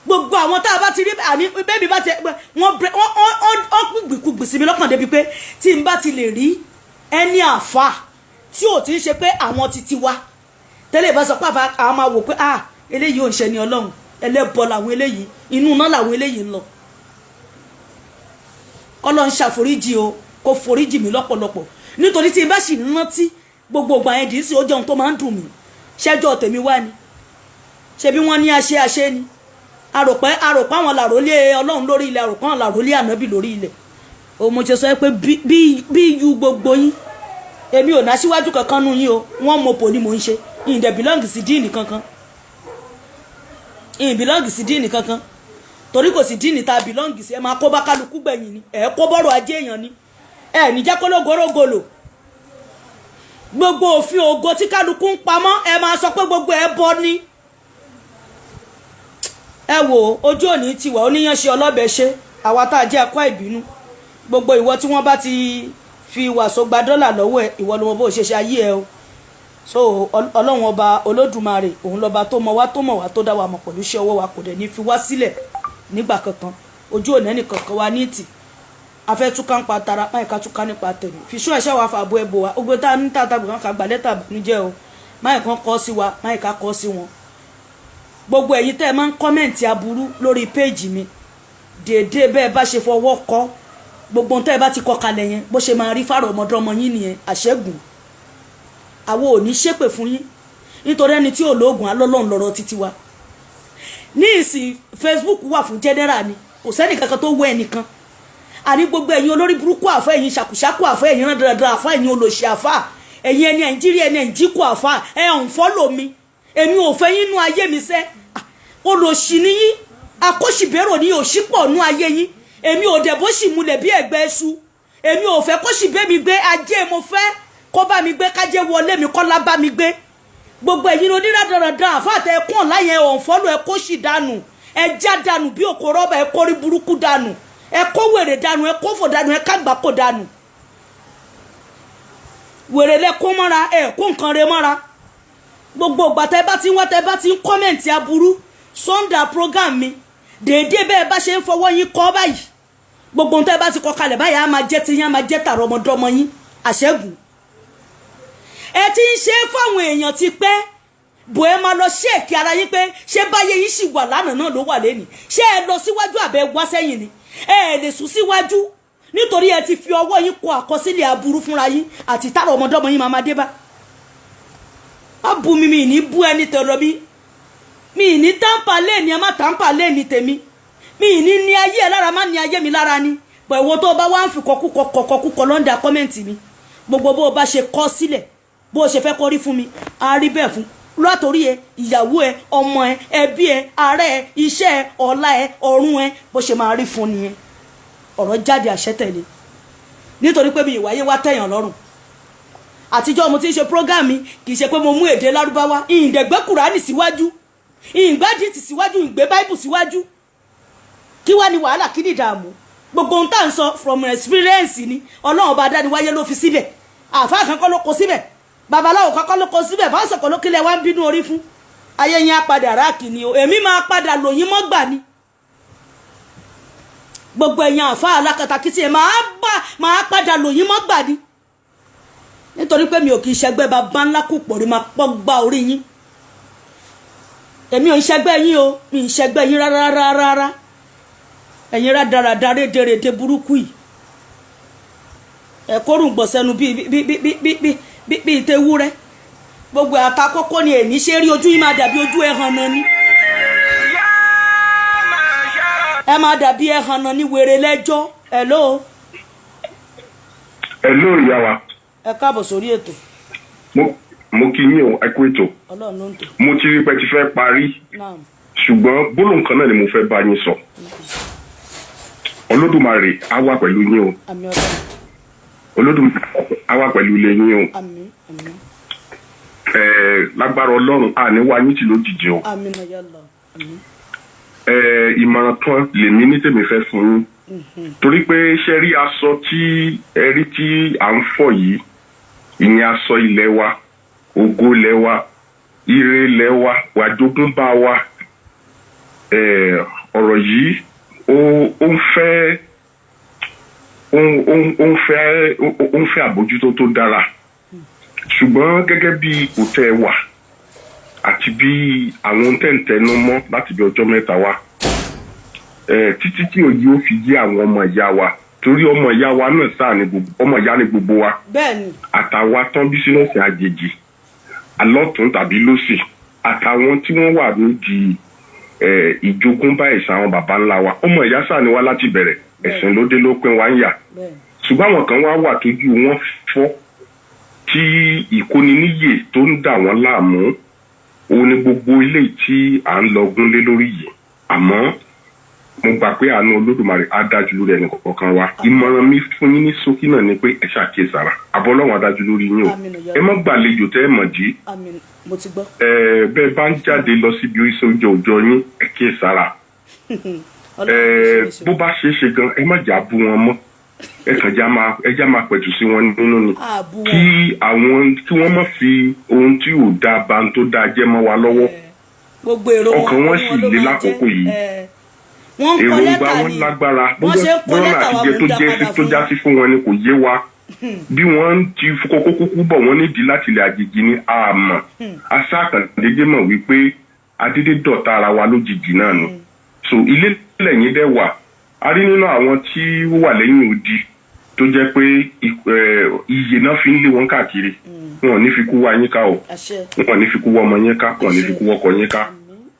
[SPEAKER 2] Gbogbo àwọn tá a bá ti rí, àní bẹ́ẹ̀bi bá ti wọ́n gbìkúgbì sí mi lọ́kàn débi pé tí n bá ti lè rí ẹni àfa tí ò ti ń ṣe pé àwọn ti ti wa tẹ́lẹ̀ bá sọ pé àfa, àwọn máa wò pé ah, eléyìí ò ń ṣe ni Ọlọ́run, ẹlẹ́bọ làwọn eléyìí, inú iná làwọn eléyìí ń lọ. Kọ́lọ́ ń ṣàforíjì o, kó foríjì mi lọ́pọ̀lọpọ̀, nítorí tí n bá sì rántí gbogbo ìgbà yẹn dì í sí, ó jẹun tó máa ń dùn mí. Ṣẹ́jọ́ tèmi wá ni, ṣebí wọ́n ní àṣẹ àṣẹ ni. Àròpẹ́ àròpẹ́ àwọn làrólé Ọlọ́run lórí ilẹ̀, àròpẹ́ àwọn làrólé ànábì lórí ilẹ̀ o. Mo ṣe sọ pé bí yu gbogbo yín, èmi ò náṣíwájú kankan nú yín o. Wọ́n mọ̀ pò ní mò ń ṣe ìǹdẹ̀ belong sí díìnì kankan, ìǹ belong sí díìnì kankan, torí kò sí díìnì tá a belong sí. Ẹ máa kó bá kálukú gbẹ̀yìn ni, ẹ kó bọ́rọ̀ ajé èèyàn ni, ẹ ní jẹ́ kólógórógolo. Gbogbo òfin ògo tí kálukú ń pamọ́, ẹ máa sọ pé gbogbo ẹ bọ́ ni. Ẹ wò, ojú òní ti wà. Oníyanṣe, ọlọ́bẹ̀ ṣe, àwa tá a jẹ́ ẹ̀kọ́ ìbínú. Gbogbo ìwọ tí wọ́n bá ti fi wàsó gba dọ́là lọ́wọ́ ẹ, ìwọ ló mọ bó ṣe ṣe ayé ẹ o. So Ọlọ́run Ọba Olódùmarè, òun lọ́ba tó mọ̀ wá, tó mọ̀ wá, tó dá wa mọ̀ pẹ̀lú iṣẹ́ ọwọ́ wa, kò dẹ̀ ní fi wá sílẹ̀ nígbà kankan. Ojú òní ẹnì kankan wa ní ìtì afẹ́ túká ń pa tara máì ká túká nípa tẹ̀mí fìṣọ́ ẹ̀ṣẹ́ wa fàbọ̀ ẹ̀bọ̀ wa ogbó tá a ní tàtà gbọ̀ngàn ká gbà lẹ́tà bànújẹ́ o, máì kan kọ́ sí wa, máì ká kọ́ sí wọn. Gbogbo ẹ̀yin tẹ́ ẹ máa ń comment aburú lórí péèjì mi, déédéé bẹ́ẹ̀ bá ṣe fọwọ́ kọ́, gbogbo ohun tẹ́ ẹ bá ti kọ́ kalẹ̀ yẹn, bó ṣe máa rí fáàrọ̀ ọmọdọ́mọ yín nìyẹn. Àṣẹ́gun àwọn ò ní ṣépè fún yín, nítorí ẹni tí ò lóògùn alọ́lọ́run lọ́rọ̀ títí wa. Ní ìsìn, Facebook wà fún general ni, kò sẹ́ni kankan tó wọ ẹnìkan. Àní gbogbo ẹ̀yin olórí burúkú àfẹ́, ẹ̀yin ṣàkúṣàkú àfẹ́, ẹ̀yin rán àfẹ́, ẹ̀yin olòṣì àfà, ẹ̀yin ẹni Nàìjíríà, ẹni Nàìjíríà àfà, ẹ̀ ń follow mi, èmi ò fẹ́ yín nú ayé mi sẹ́. Olòṣì níyín, akóṣìbérò ní òṣìpọ̀ nú ayé yín. Èmi ò dẹ̀ bó sì múlẹ̀ bí ẹ̀gbẹ́ ẹṣu. Èmi ò fẹ́ kó sì bẹ́ mi gbé ajé, mo fẹ́ kó bá mi gbé kájé wọlé mi, kọ́lá bá mi gbé. Gbogbo ẹ̀yin oníràdàràdà àfàtẹ ẹkún ọ̀la yẹn, unfollow, ẹ kó sì dànù, ẹ já dànù bí òkò rọ́bà, ẹ kórí burúkú dànù, ẹ kó wèrè dànù, ẹ kó fò dànù, ẹ kágbákò dànù. Wèrè lẹ kó mọ́ra, ẹ kó nǹkan rẹ mọ́ra. Gbogbo ìgbà tẹ bá ti ń wá, tẹ bá ti ń comment aburú sunday program mi, déédéé bẹ́ẹ̀ bá ṣe ń fọwọ́ yín kọ́ báyìí, gbogbo ohun tẹ́ bá ti kọ kalẹ̀ báyìí, á máa jẹ́ ti yín, á máa jẹ́ tààrọ̀ ọmọdọ́mọ yín. Àṣẹ́gun ẹ ti ń ṣe é fáwọn èèyàn ti pẹ́ bò, ẹ máa lọ ṣéèkì ara yín pé ṣé báyé yín sì wà lánàá náà ló wà lẹ́nìí? Ṣé ẹ lọ síwájú àbẹ wá sẹ́yìn ni? Ẹ ẹ lè sún síwájú, nítorí ẹ ti fi ọwọ́ yín kọ àkọsílẹ̀ aburú fúnra yín àti tààrọ̀ ọmọdọ́mọ yín máa máa dé bá. Má bu mi, mi ní bú ẹni tọ̀rọ̀ mi, mi ní tàǹpà lẹ́ẹ̀ni, ẹ má tàǹpà lẹ́ẹ̀ni tèmi, mi ní ní ayé ẹ lára, má ní ayé mi lára ni. Pẹ̀wọ́ tó o bá wá ń fi kọkúkọ kọkúkọ lọ́ndà comment mi, gbogbo bó o bá ṣe kọ́ sílẹ̀, bó o ṣe fẹ́ kó rí fún mi, á rí bẹ́ẹ̀ fún látòrí ẹ, ìyàwó ẹ, ọmọ ẹ, ẹbí ẹ, ará ẹ, iṣẹ́ ẹ, ọ̀la ẹ, ọ̀run ẹ, bó ṣe máa rí fún nìyẹn. Ọ̀rọ̀ jáde, àṣẹ tẹ̀lé, nítorí pé mi ìwáyé wá tẹ̀yàn lọ́rùn. Àtijọ́ mo ti ń ṣe program mi, kì í ṣe pé mo mú èdè Lárúbáwá, ìǹdẹ̀gbẹ́ Kùránì síwájú, ìǹgbádìí síwájú, ìǹgbé Báíbù síwájú. Kí wá ní wàhálà? Kí ní ìdààmú? Gbogbo ohun tá à ń sọ, from experience ni. Ọlọ́run Ọba dániwáyé ló fi síbẹ̀, àáfàá kan kọ́ ló kó síbẹ̀, babaláwo kan kọ́ ló kó síbẹ̀, fásitì kan ló. Kílẹ̀ wá ń bínú orí fún ayé yẹn á padà ráàkì ni o. Èmi máa padà lòyìn mọ́gbà ni. Gbogbo ẹ̀yin àáfàá alákatakítí ẹ̀, máa bá máa padà lòyìn mọ́gbà ni, nítorí pé mi ò kì í ṣẹgbẹ́ bàbá ńlá kù pọ̀ rí máa pọ́ gbá orí yín. Èmi ò ń ṣẹgbẹ́ yín o, mi ń ṣẹgbẹ́ yín rárá rárá rárá. Ẹ̀yin rádaràda rédèrèdè burúkú yìí, ẹ̀ kórùn gbọ̀sẹ̀nu bíi bíi bíi bíi bíi bíi bíi tewúrẹ́. Gbogbo àtakókó ni èní ṣe rí ojú yín, máa dàbí ojú ẹ̀hàn náà ni, ẹ máa dàbí ẹ̀hàn náà ní wèrè lẹ́jọ́. Hello.
[SPEAKER 9] Hello, ìyá wa.
[SPEAKER 2] Ẹ káàbọ̀ sórí ètò.
[SPEAKER 9] Mo kí yín o, ẹ kú ètò.
[SPEAKER 2] Ọlọ́run ló ń tò.
[SPEAKER 9] Mo ti rí pé ti fẹ́ parí, ṣùgbọ́n gbólóhùn kan náà ni mo fẹ́ bá yín sọ. Olódùmarè á wà pẹ̀lú yín o.
[SPEAKER 2] Àmín Ọlọ́run.
[SPEAKER 9] Olódùmarè á wà pẹ̀lú ilé yín o.
[SPEAKER 2] Àmín, àmín.
[SPEAKER 9] Ẹ lágbára Ọlọ́run, àní wá yín tì lójijì o.
[SPEAKER 2] Àmín náà yálà, àmín.
[SPEAKER 9] Ẹ ìmọ̀ràn kan lèmi ní tèmi fẹ́ fún yín, torí pé ṣe rí aṣọ tí ẹ rí tí à ń fọ̀ yìí, ìyẹn aṣọ ilẹ̀ wa, ògo ilẹ̀ wa, ire ilẹ̀ wa, wàjogúnbá wa. Ọ̀rọ̀ yìí ó ń fẹ́ àbójútó tó dára, ṣùgbọ́n gẹ́gẹ́ bí ipò tẹ́ ẹ wà àti bí àwọn tẹ̀ǹtẹ̀nu mọ́ láti bí ọjọ́ 3 wá, títí tí òye ó fi yé àwọn ọmọ ìyá wa, torí ọmọ ìyá wa náà sáà ní gbogbo ọmọ ìyá ní gbogbo wa, àtàwa tán bí sínú ẹ̀sìn àjèjì alọ́tún tàbí lósì, àtàwọn tí wọ́n wà nídìí ìjogúnbá ẹ̀sìn àwọn baba ńlá wa, ọmọ ìyá sáà ni wá láti bẹ̀rẹ̀. Ẹ̀sìn ló dé ló pín wa ń yà, ṣùgbọ́n àwọn kan wá wà tójú wọn fọ́, tí ìkóniníyè tó ń dà wọ́n láàmú. Òun ni gbogbo ilé tí à ń lọ gúnlé lórí yìí. Àmọ́ mo gbà pé àánú Olódùmarè á dájú lórí ẹnì kọ̀ọ̀kan wa. Ìmọ̀ràn mi fún yín ní ṣókí náà ni pé ẹ ṣàkíyèsára. Àbọ̀ Ọlọ́run á dájú lórí yín o. Ẹ má gbàlejò tẹ́ ẹ mọ̀ dí.
[SPEAKER 2] Àmín, mo ti gbọ́.
[SPEAKER 9] Ẹ bẹ́ẹ̀ bá ń jáde lọ síbi oríṣi oúnjẹ òòjọ́ yín, ẹ kíyèsára. Ẹ bó bá ṣeé ṣe gan, ẹ má jà bú wọn mọ́. Ẹ kàn já máa, ẹ já máa pẹ̀tù sí wọn nínú ni.
[SPEAKER 2] Ààbò wọn.
[SPEAKER 9] Kí àwọn kí wọ́n má fi ohun tí ò dáa ba ohun tó dáa jẹ́ mọ́ wa lọ́wọ́.
[SPEAKER 2] Gbogbo èrò wọn
[SPEAKER 9] Ọkàn wọn
[SPEAKER 2] orí
[SPEAKER 9] sì
[SPEAKER 2] ló
[SPEAKER 9] le
[SPEAKER 2] máa
[SPEAKER 9] lákòókò
[SPEAKER 2] jẹ́.
[SPEAKER 9] yìí.
[SPEAKER 2] Wọ́n ń kọ
[SPEAKER 9] Èròǹgbà
[SPEAKER 2] lẹ́tà
[SPEAKER 9] wọn
[SPEAKER 2] ni.
[SPEAKER 9] lágbára.
[SPEAKER 2] Wọ́n ṣe ń kọ
[SPEAKER 9] Bóyá
[SPEAKER 2] lẹ́tà wa,
[SPEAKER 9] àtijẹ
[SPEAKER 2] mò
[SPEAKER 9] tó
[SPEAKER 2] ń dá
[SPEAKER 9] jẹ́
[SPEAKER 2] padà
[SPEAKER 9] tó
[SPEAKER 2] fún
[SPEAKER 9] já
[SPEAKER 2] wọn.
[SPEAKER 9] sí fún wọn ni kò yé wa. Bí wọ́n ti kókó kúkú bọ̀ wọ́n nídìí láti ilẹ̀ àjèjì ni àmọ́ asákàndéjé mọ̀ wípé adédé dọ̀tá ara wa lójijì náà ni. So ilé lẹ́yìn dẹ̀ wà, a rí nínú àwọn tí ó wà lẹ́yìn odi tó jẹ́ pé iye náà fi ń lé wọn káàkiri. Wọn ò ní fi kú wá yín ká o.
[SPEAKER 2] Àṣẹ.
[SPEAKER 9] Wọn ò ní fi kú wá ọmọ yín ká, wọn ò ní fi kú wọ́kọ yín ká,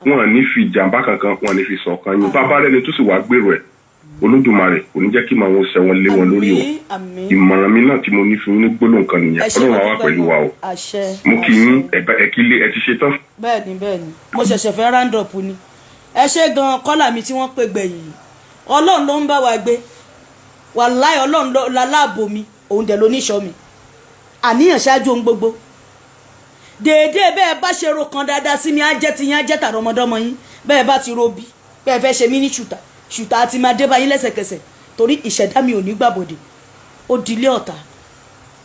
[SPEAKER 9] wọn ò ní fi ìjàmbá kankan, wọn ò ní fi ṣọ̀kan yín. Bàbá rẹ̀ ni tó sì wá gbèrò ẹ̀, Olódùmarè kò ní jẹ́ kí màá wọn ṣẹ̀wọ̀n lé wọn lórí o.
[SPEAKER 2] Àmín, àmín.
[SPEAKER 9] Ìmọ̀ràn mi náà tí mo ní fún yín ní gbólóhùn kan nìyẹn.
[SPEAKER 2] Ẹ ṣé,
[SPEAKER 9] Ọlọ́run
[SPEAKER 2] mo
[SPEAKER 9] á wà
[SPEAKER 2] dúpẹ́
[SPEAKER 9] pẹ̀lú
[SPEAKER 2] gan.
[SPEAKER 9] wa o.
[SPEAKER 2] Àṣẹ.
[SPEAKER 9] Mo kí yín, ẹ kí lé ẹ ti ṣe tán.
[SPEAKER 2] Bẹ́ẹ̀ni, mo ṣẹ̀ṣẹ̀ fẹ́ round up ni. Ẹ ṣé gan, kọ́là mi tí wọ́n pè gbẹ̀yìn. Ọlọ́run ló ń bá wa gbé, wàláì, Ọlọ́run láláàbò mi, òun dẹ̀ ló níṣọ́ mi. Àníyàn ṣáájú ohun gbogbo. Déédéé bẹ́ẹ̀ bá ṣe ro kan dáadáa sí mi, á jẹ́ ti yín, á jẹ́ tàrọmọdọ́mọ yín. Bẹ́ẹ̀ bá ti ro bí bẹ́ẹ̀ fẹ́ ṣe mí ní ṣùtà ṣùtà, àti máa dé bá yín lẹ́sẹ̀kẹsẹ̀, torí ìṣẹ̀dá mi ò ní gbàbọ̀dè. Ó dilé ọ̀tá,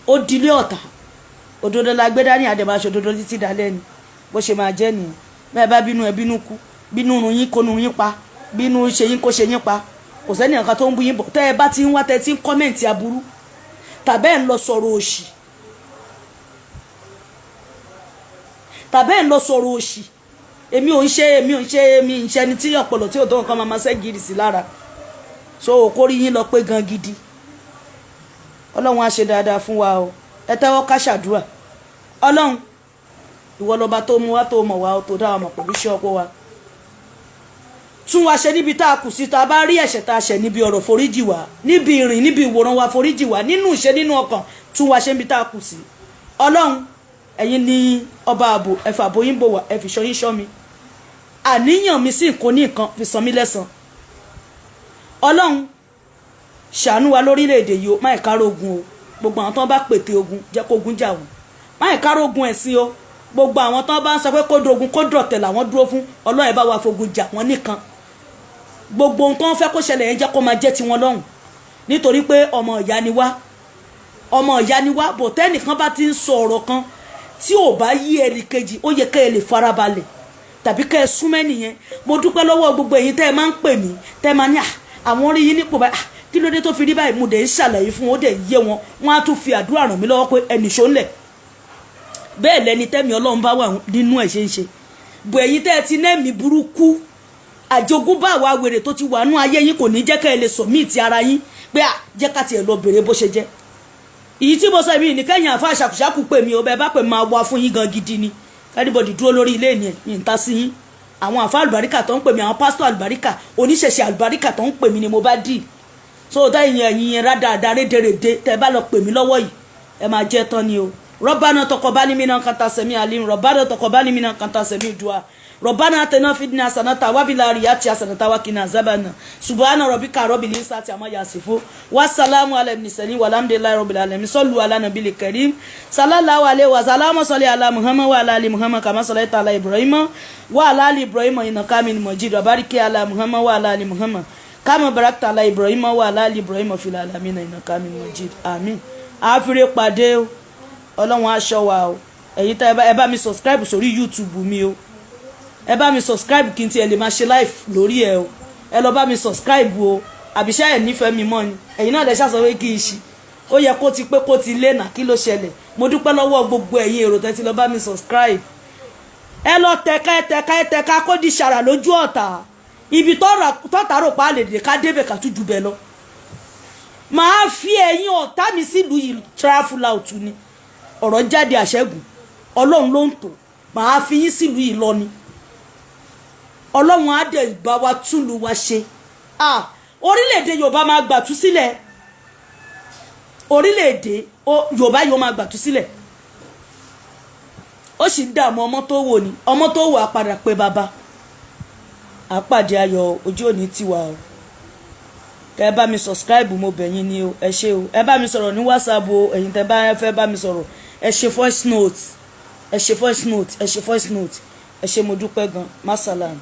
[SPEAKER 2] ó dilé ọ̀tá. Òdodo la gbé dání, àdèmàṣe òdodo títí dalẹ́ ni. Bó ṣe máa jẹ́ nìyẹn. Bẹ́ẹ̀ bá bínú, ẹ bínú kú. Bínú run yín, kó nu yín pa. Bínú ṣe yín, kó ṣe yín pa. Kò sẹ́ni nǹkan tó ń bú yín bọ̀. Tẹ́ ẹ bá ti ń wá, tẹ́ ẹ ti ń comment aburú, tàbẹ́ ẹ̀ ń lọ sọ̀rọ̀ òṣì, tàbẹ́ ẹ̀ ń lọ sọ̀rọ̀ òṣì, èmi ò ń ṣe, èmi ń ṣe ẹni tí ọ̀pọ̀lọ̀ tí ò tó nǹkan máa ma ṣẹ́ gírì sí lára. So kórí yín lọ pé gan gidi. Ọlọ́run á ṣe dáadáa fún wa o. Ẹ tẹ́wọ́ ká ṣàdúrà. Ọlọ́run, ìwọ lọba tó mú wa, tó mọ̀ wá, tó dá wa mọ̀ pẹ̀lú iṣẹ́ ọkọ wa. Tún wa ṣe níbi tá a kù sí. Tá a bá rí ẹ̀ṣẹ̀ tá a ṣẹ̀ níbi ọ̀rọ̀, foríjì wa. Níbi ìrìn, níbi ìwòran wa, foríjì wa. Nínú ìṣe, nínú ọkàn, tún wa ṣe níbi tá a kù sí. Ọlọ́run, ẹ̀yin ní ọba ààbò. Ẹ fàbò yín bò wá, ẹ fi ṣọ́ yín ṣọ́ mi. Àníyàn mi sí nǹkan ní nǹkan, fi san mí lẹ́san. Ọlọ́run, ṣàánú wa lórílẹ̀‐èdè yìí o. Má ìkárò ogun o. Gbogbo àwọn tó ń bá pète ogun, jẹ́ kó ogun jà wọ́n. Má ìkárò ogun ẹ̀sìn o. Gbogbo àwọn tó ń bá ń sọ pé kó dogun, kó dọ̀tẹ̀ làwọn dúró fún, Ọlọ́run, ẹ bá wa fogun jà wọ́n nìkan. Gbogbo ohun tó ń fẹ́ kó ṣẹlẹ̀ yẹn, jẹ́ kó máa jẹ́ tiwọn lọ́hùn, nítorí pé ọmọ ìyá ni wá, ọmọ ìyá ni wá. Bò tẹ́nìkan bá ti ń sọ ọ̀rọ̀ kan tí ò bá yí ẹnì kejì, ó yẹ kẹ́ ẹ lè farabalẹ̀ tàbí kẹ́ ẹ súnmọ́ ẹnìyẹn. Mo dúpẹ́ lọ́wọ́ gbogbo ẹ̀yin tẹ́ ẹ máa ń pè mí, tẹ́ ẹ máa ní àwọn rí yín nípò báyìí, kí ló dé tó fi rí báyìí? Mo dẹ̀ ń ṣàlàyé fún wọn, ó dẹ̀ yé wọn. Wọn á tún fi àdúrà ràn mí lọ́wọ́ pé ẹnì ṣó ń lẹ̀. Bẹ́ẹ̀ lẹni tẹ́mi Ọlọ́run bá wà nínú ẹ̀ ṣe ń ṣe bò. Ẹ̀yin tẹ́ ẹ ti nẹ́ẹ̀mí burúkú àjogúnbá àwa wèrè tó ti wà nú ayé yín, kò ní jẹ́ kẹ́ ẹ lè submit ara yín pé à jẹ́ ká tiẹ̀ lọ bèrè bó ṣe jẹ́. Èyí tí mo sọ èmi nìkẹ́yìn àfa ṣàkúṣàkú pè mí o. Bẹ́ẹ̀ bá pè, máa wá fún yín gan gidi ni. Anybody dúró lórí ilé ni mi ń ta sí yín. Àwọn àfa àlùbáríkà tó ń pè mí, àwọn pásítọ̀ àlùbáríkà, oníṣẹ̀ṣẹ̀ àlùbáríkà tó ń pè mí ni mo bá dì. So táyìn ẹ̀yìn yẹn rádaràda rédèrèdè, tẹ́ bá lọ pè mí lọ́wọ́ yìí, ẹ máa jẹ́ tán ni o. ربنا تقبل منا إنك أنت السميع العليم. ربنا تقبل منا إنك أنت السميع الدعاء. ربنا آتنا في الدنيا حسنة وفي الآخرة حسنة وقنا عذاب النار. سبحان ربك رب العزة عما يصفون والسلام على المرسلين والحمد لله رب العالمين. صلوا على النبي الكريم صلى الله عليه وسلم. صل على محمد وعلى آل محمد كما صليت على إبراهيم وعلى آل إبراهيم إنك حميد مجيد. وبارك على محمد وعلى آل محمد كما باركت على إبراهيم وعلى آل إبراهيم في العالمين إنك حميد مجيد. Àmín. Àfìrè pàdé o. Ọlọ́run aṣọ wa o. Ẹ̀yin tá ẹ bá mi subscribe sórí YouTube mi o, ẹ bá mi subscribe kí n tiẹ̀ lè máa ṣe live lórí ẹ o. Ẹ lọ bá mi subscribe o. Àbíṣẹ́ ẹ̀ nífẹ̀ẹ́ mi mọ́ ni? Ẹ̀yin náà lẹ ṣàṣọ pé kí n ṣí. Ó yẹ kó ti pé, kó ti lé nà. Kí ló ṣẹlẹ̀? Mo dúpẹ́ lọ́wọ́ gbogbo ẹ̀yin èrò tẹ́ ti lọ bá mi subscribe. Ẹ lọ tẹ̀ka, ẹ tẹ̀ka, ẹ tẹ̀ka, kó di ṣàrà lójú ọ̀tá. Ibi tọ́ta rò pa lè dé, ká débẹ̀, ká tún jù bẹ́ẹ̀ lọ. Màá fi ẹ̀yin ọ̀tá mi sílùú yìí travel out ni. Ọ̀rọ̀ jáde àṣẹ́gun. Ọlọ́run ló ń tò. Màá fi yín sílùú yìí lọ ni. Ọlọ́run á dẹ̀ bá wa túlù wa ṣe. Orílẹ̀-èdè Yorùbá máa gbàtú sílẹ̀. Orílẹ̀-èdè Yorùbá yóò máa gbàtú sílẹ̀. Ó sì ń dààmú ọmọ tó wò ní ọmọ tó wò á padà pé bàbá àpàdé ayọ̀. Ojú òní tiwa o. Kẹ bá mi subscribe, mo bẹ̀ yín ni o. Ẹ ṣé o. Ẹ bá mi sọ̀rọ̀ ní WhatsApp o. Ẹ̀yin tẹ́ bá fẹ́ bá mi sọ̀rọ̀, ẹ ṣe voice note, ẹ ṣe voice note, ẹ ṣe voice note. Ẹ ṣé, mo dúpẹ́ gan. Masalam.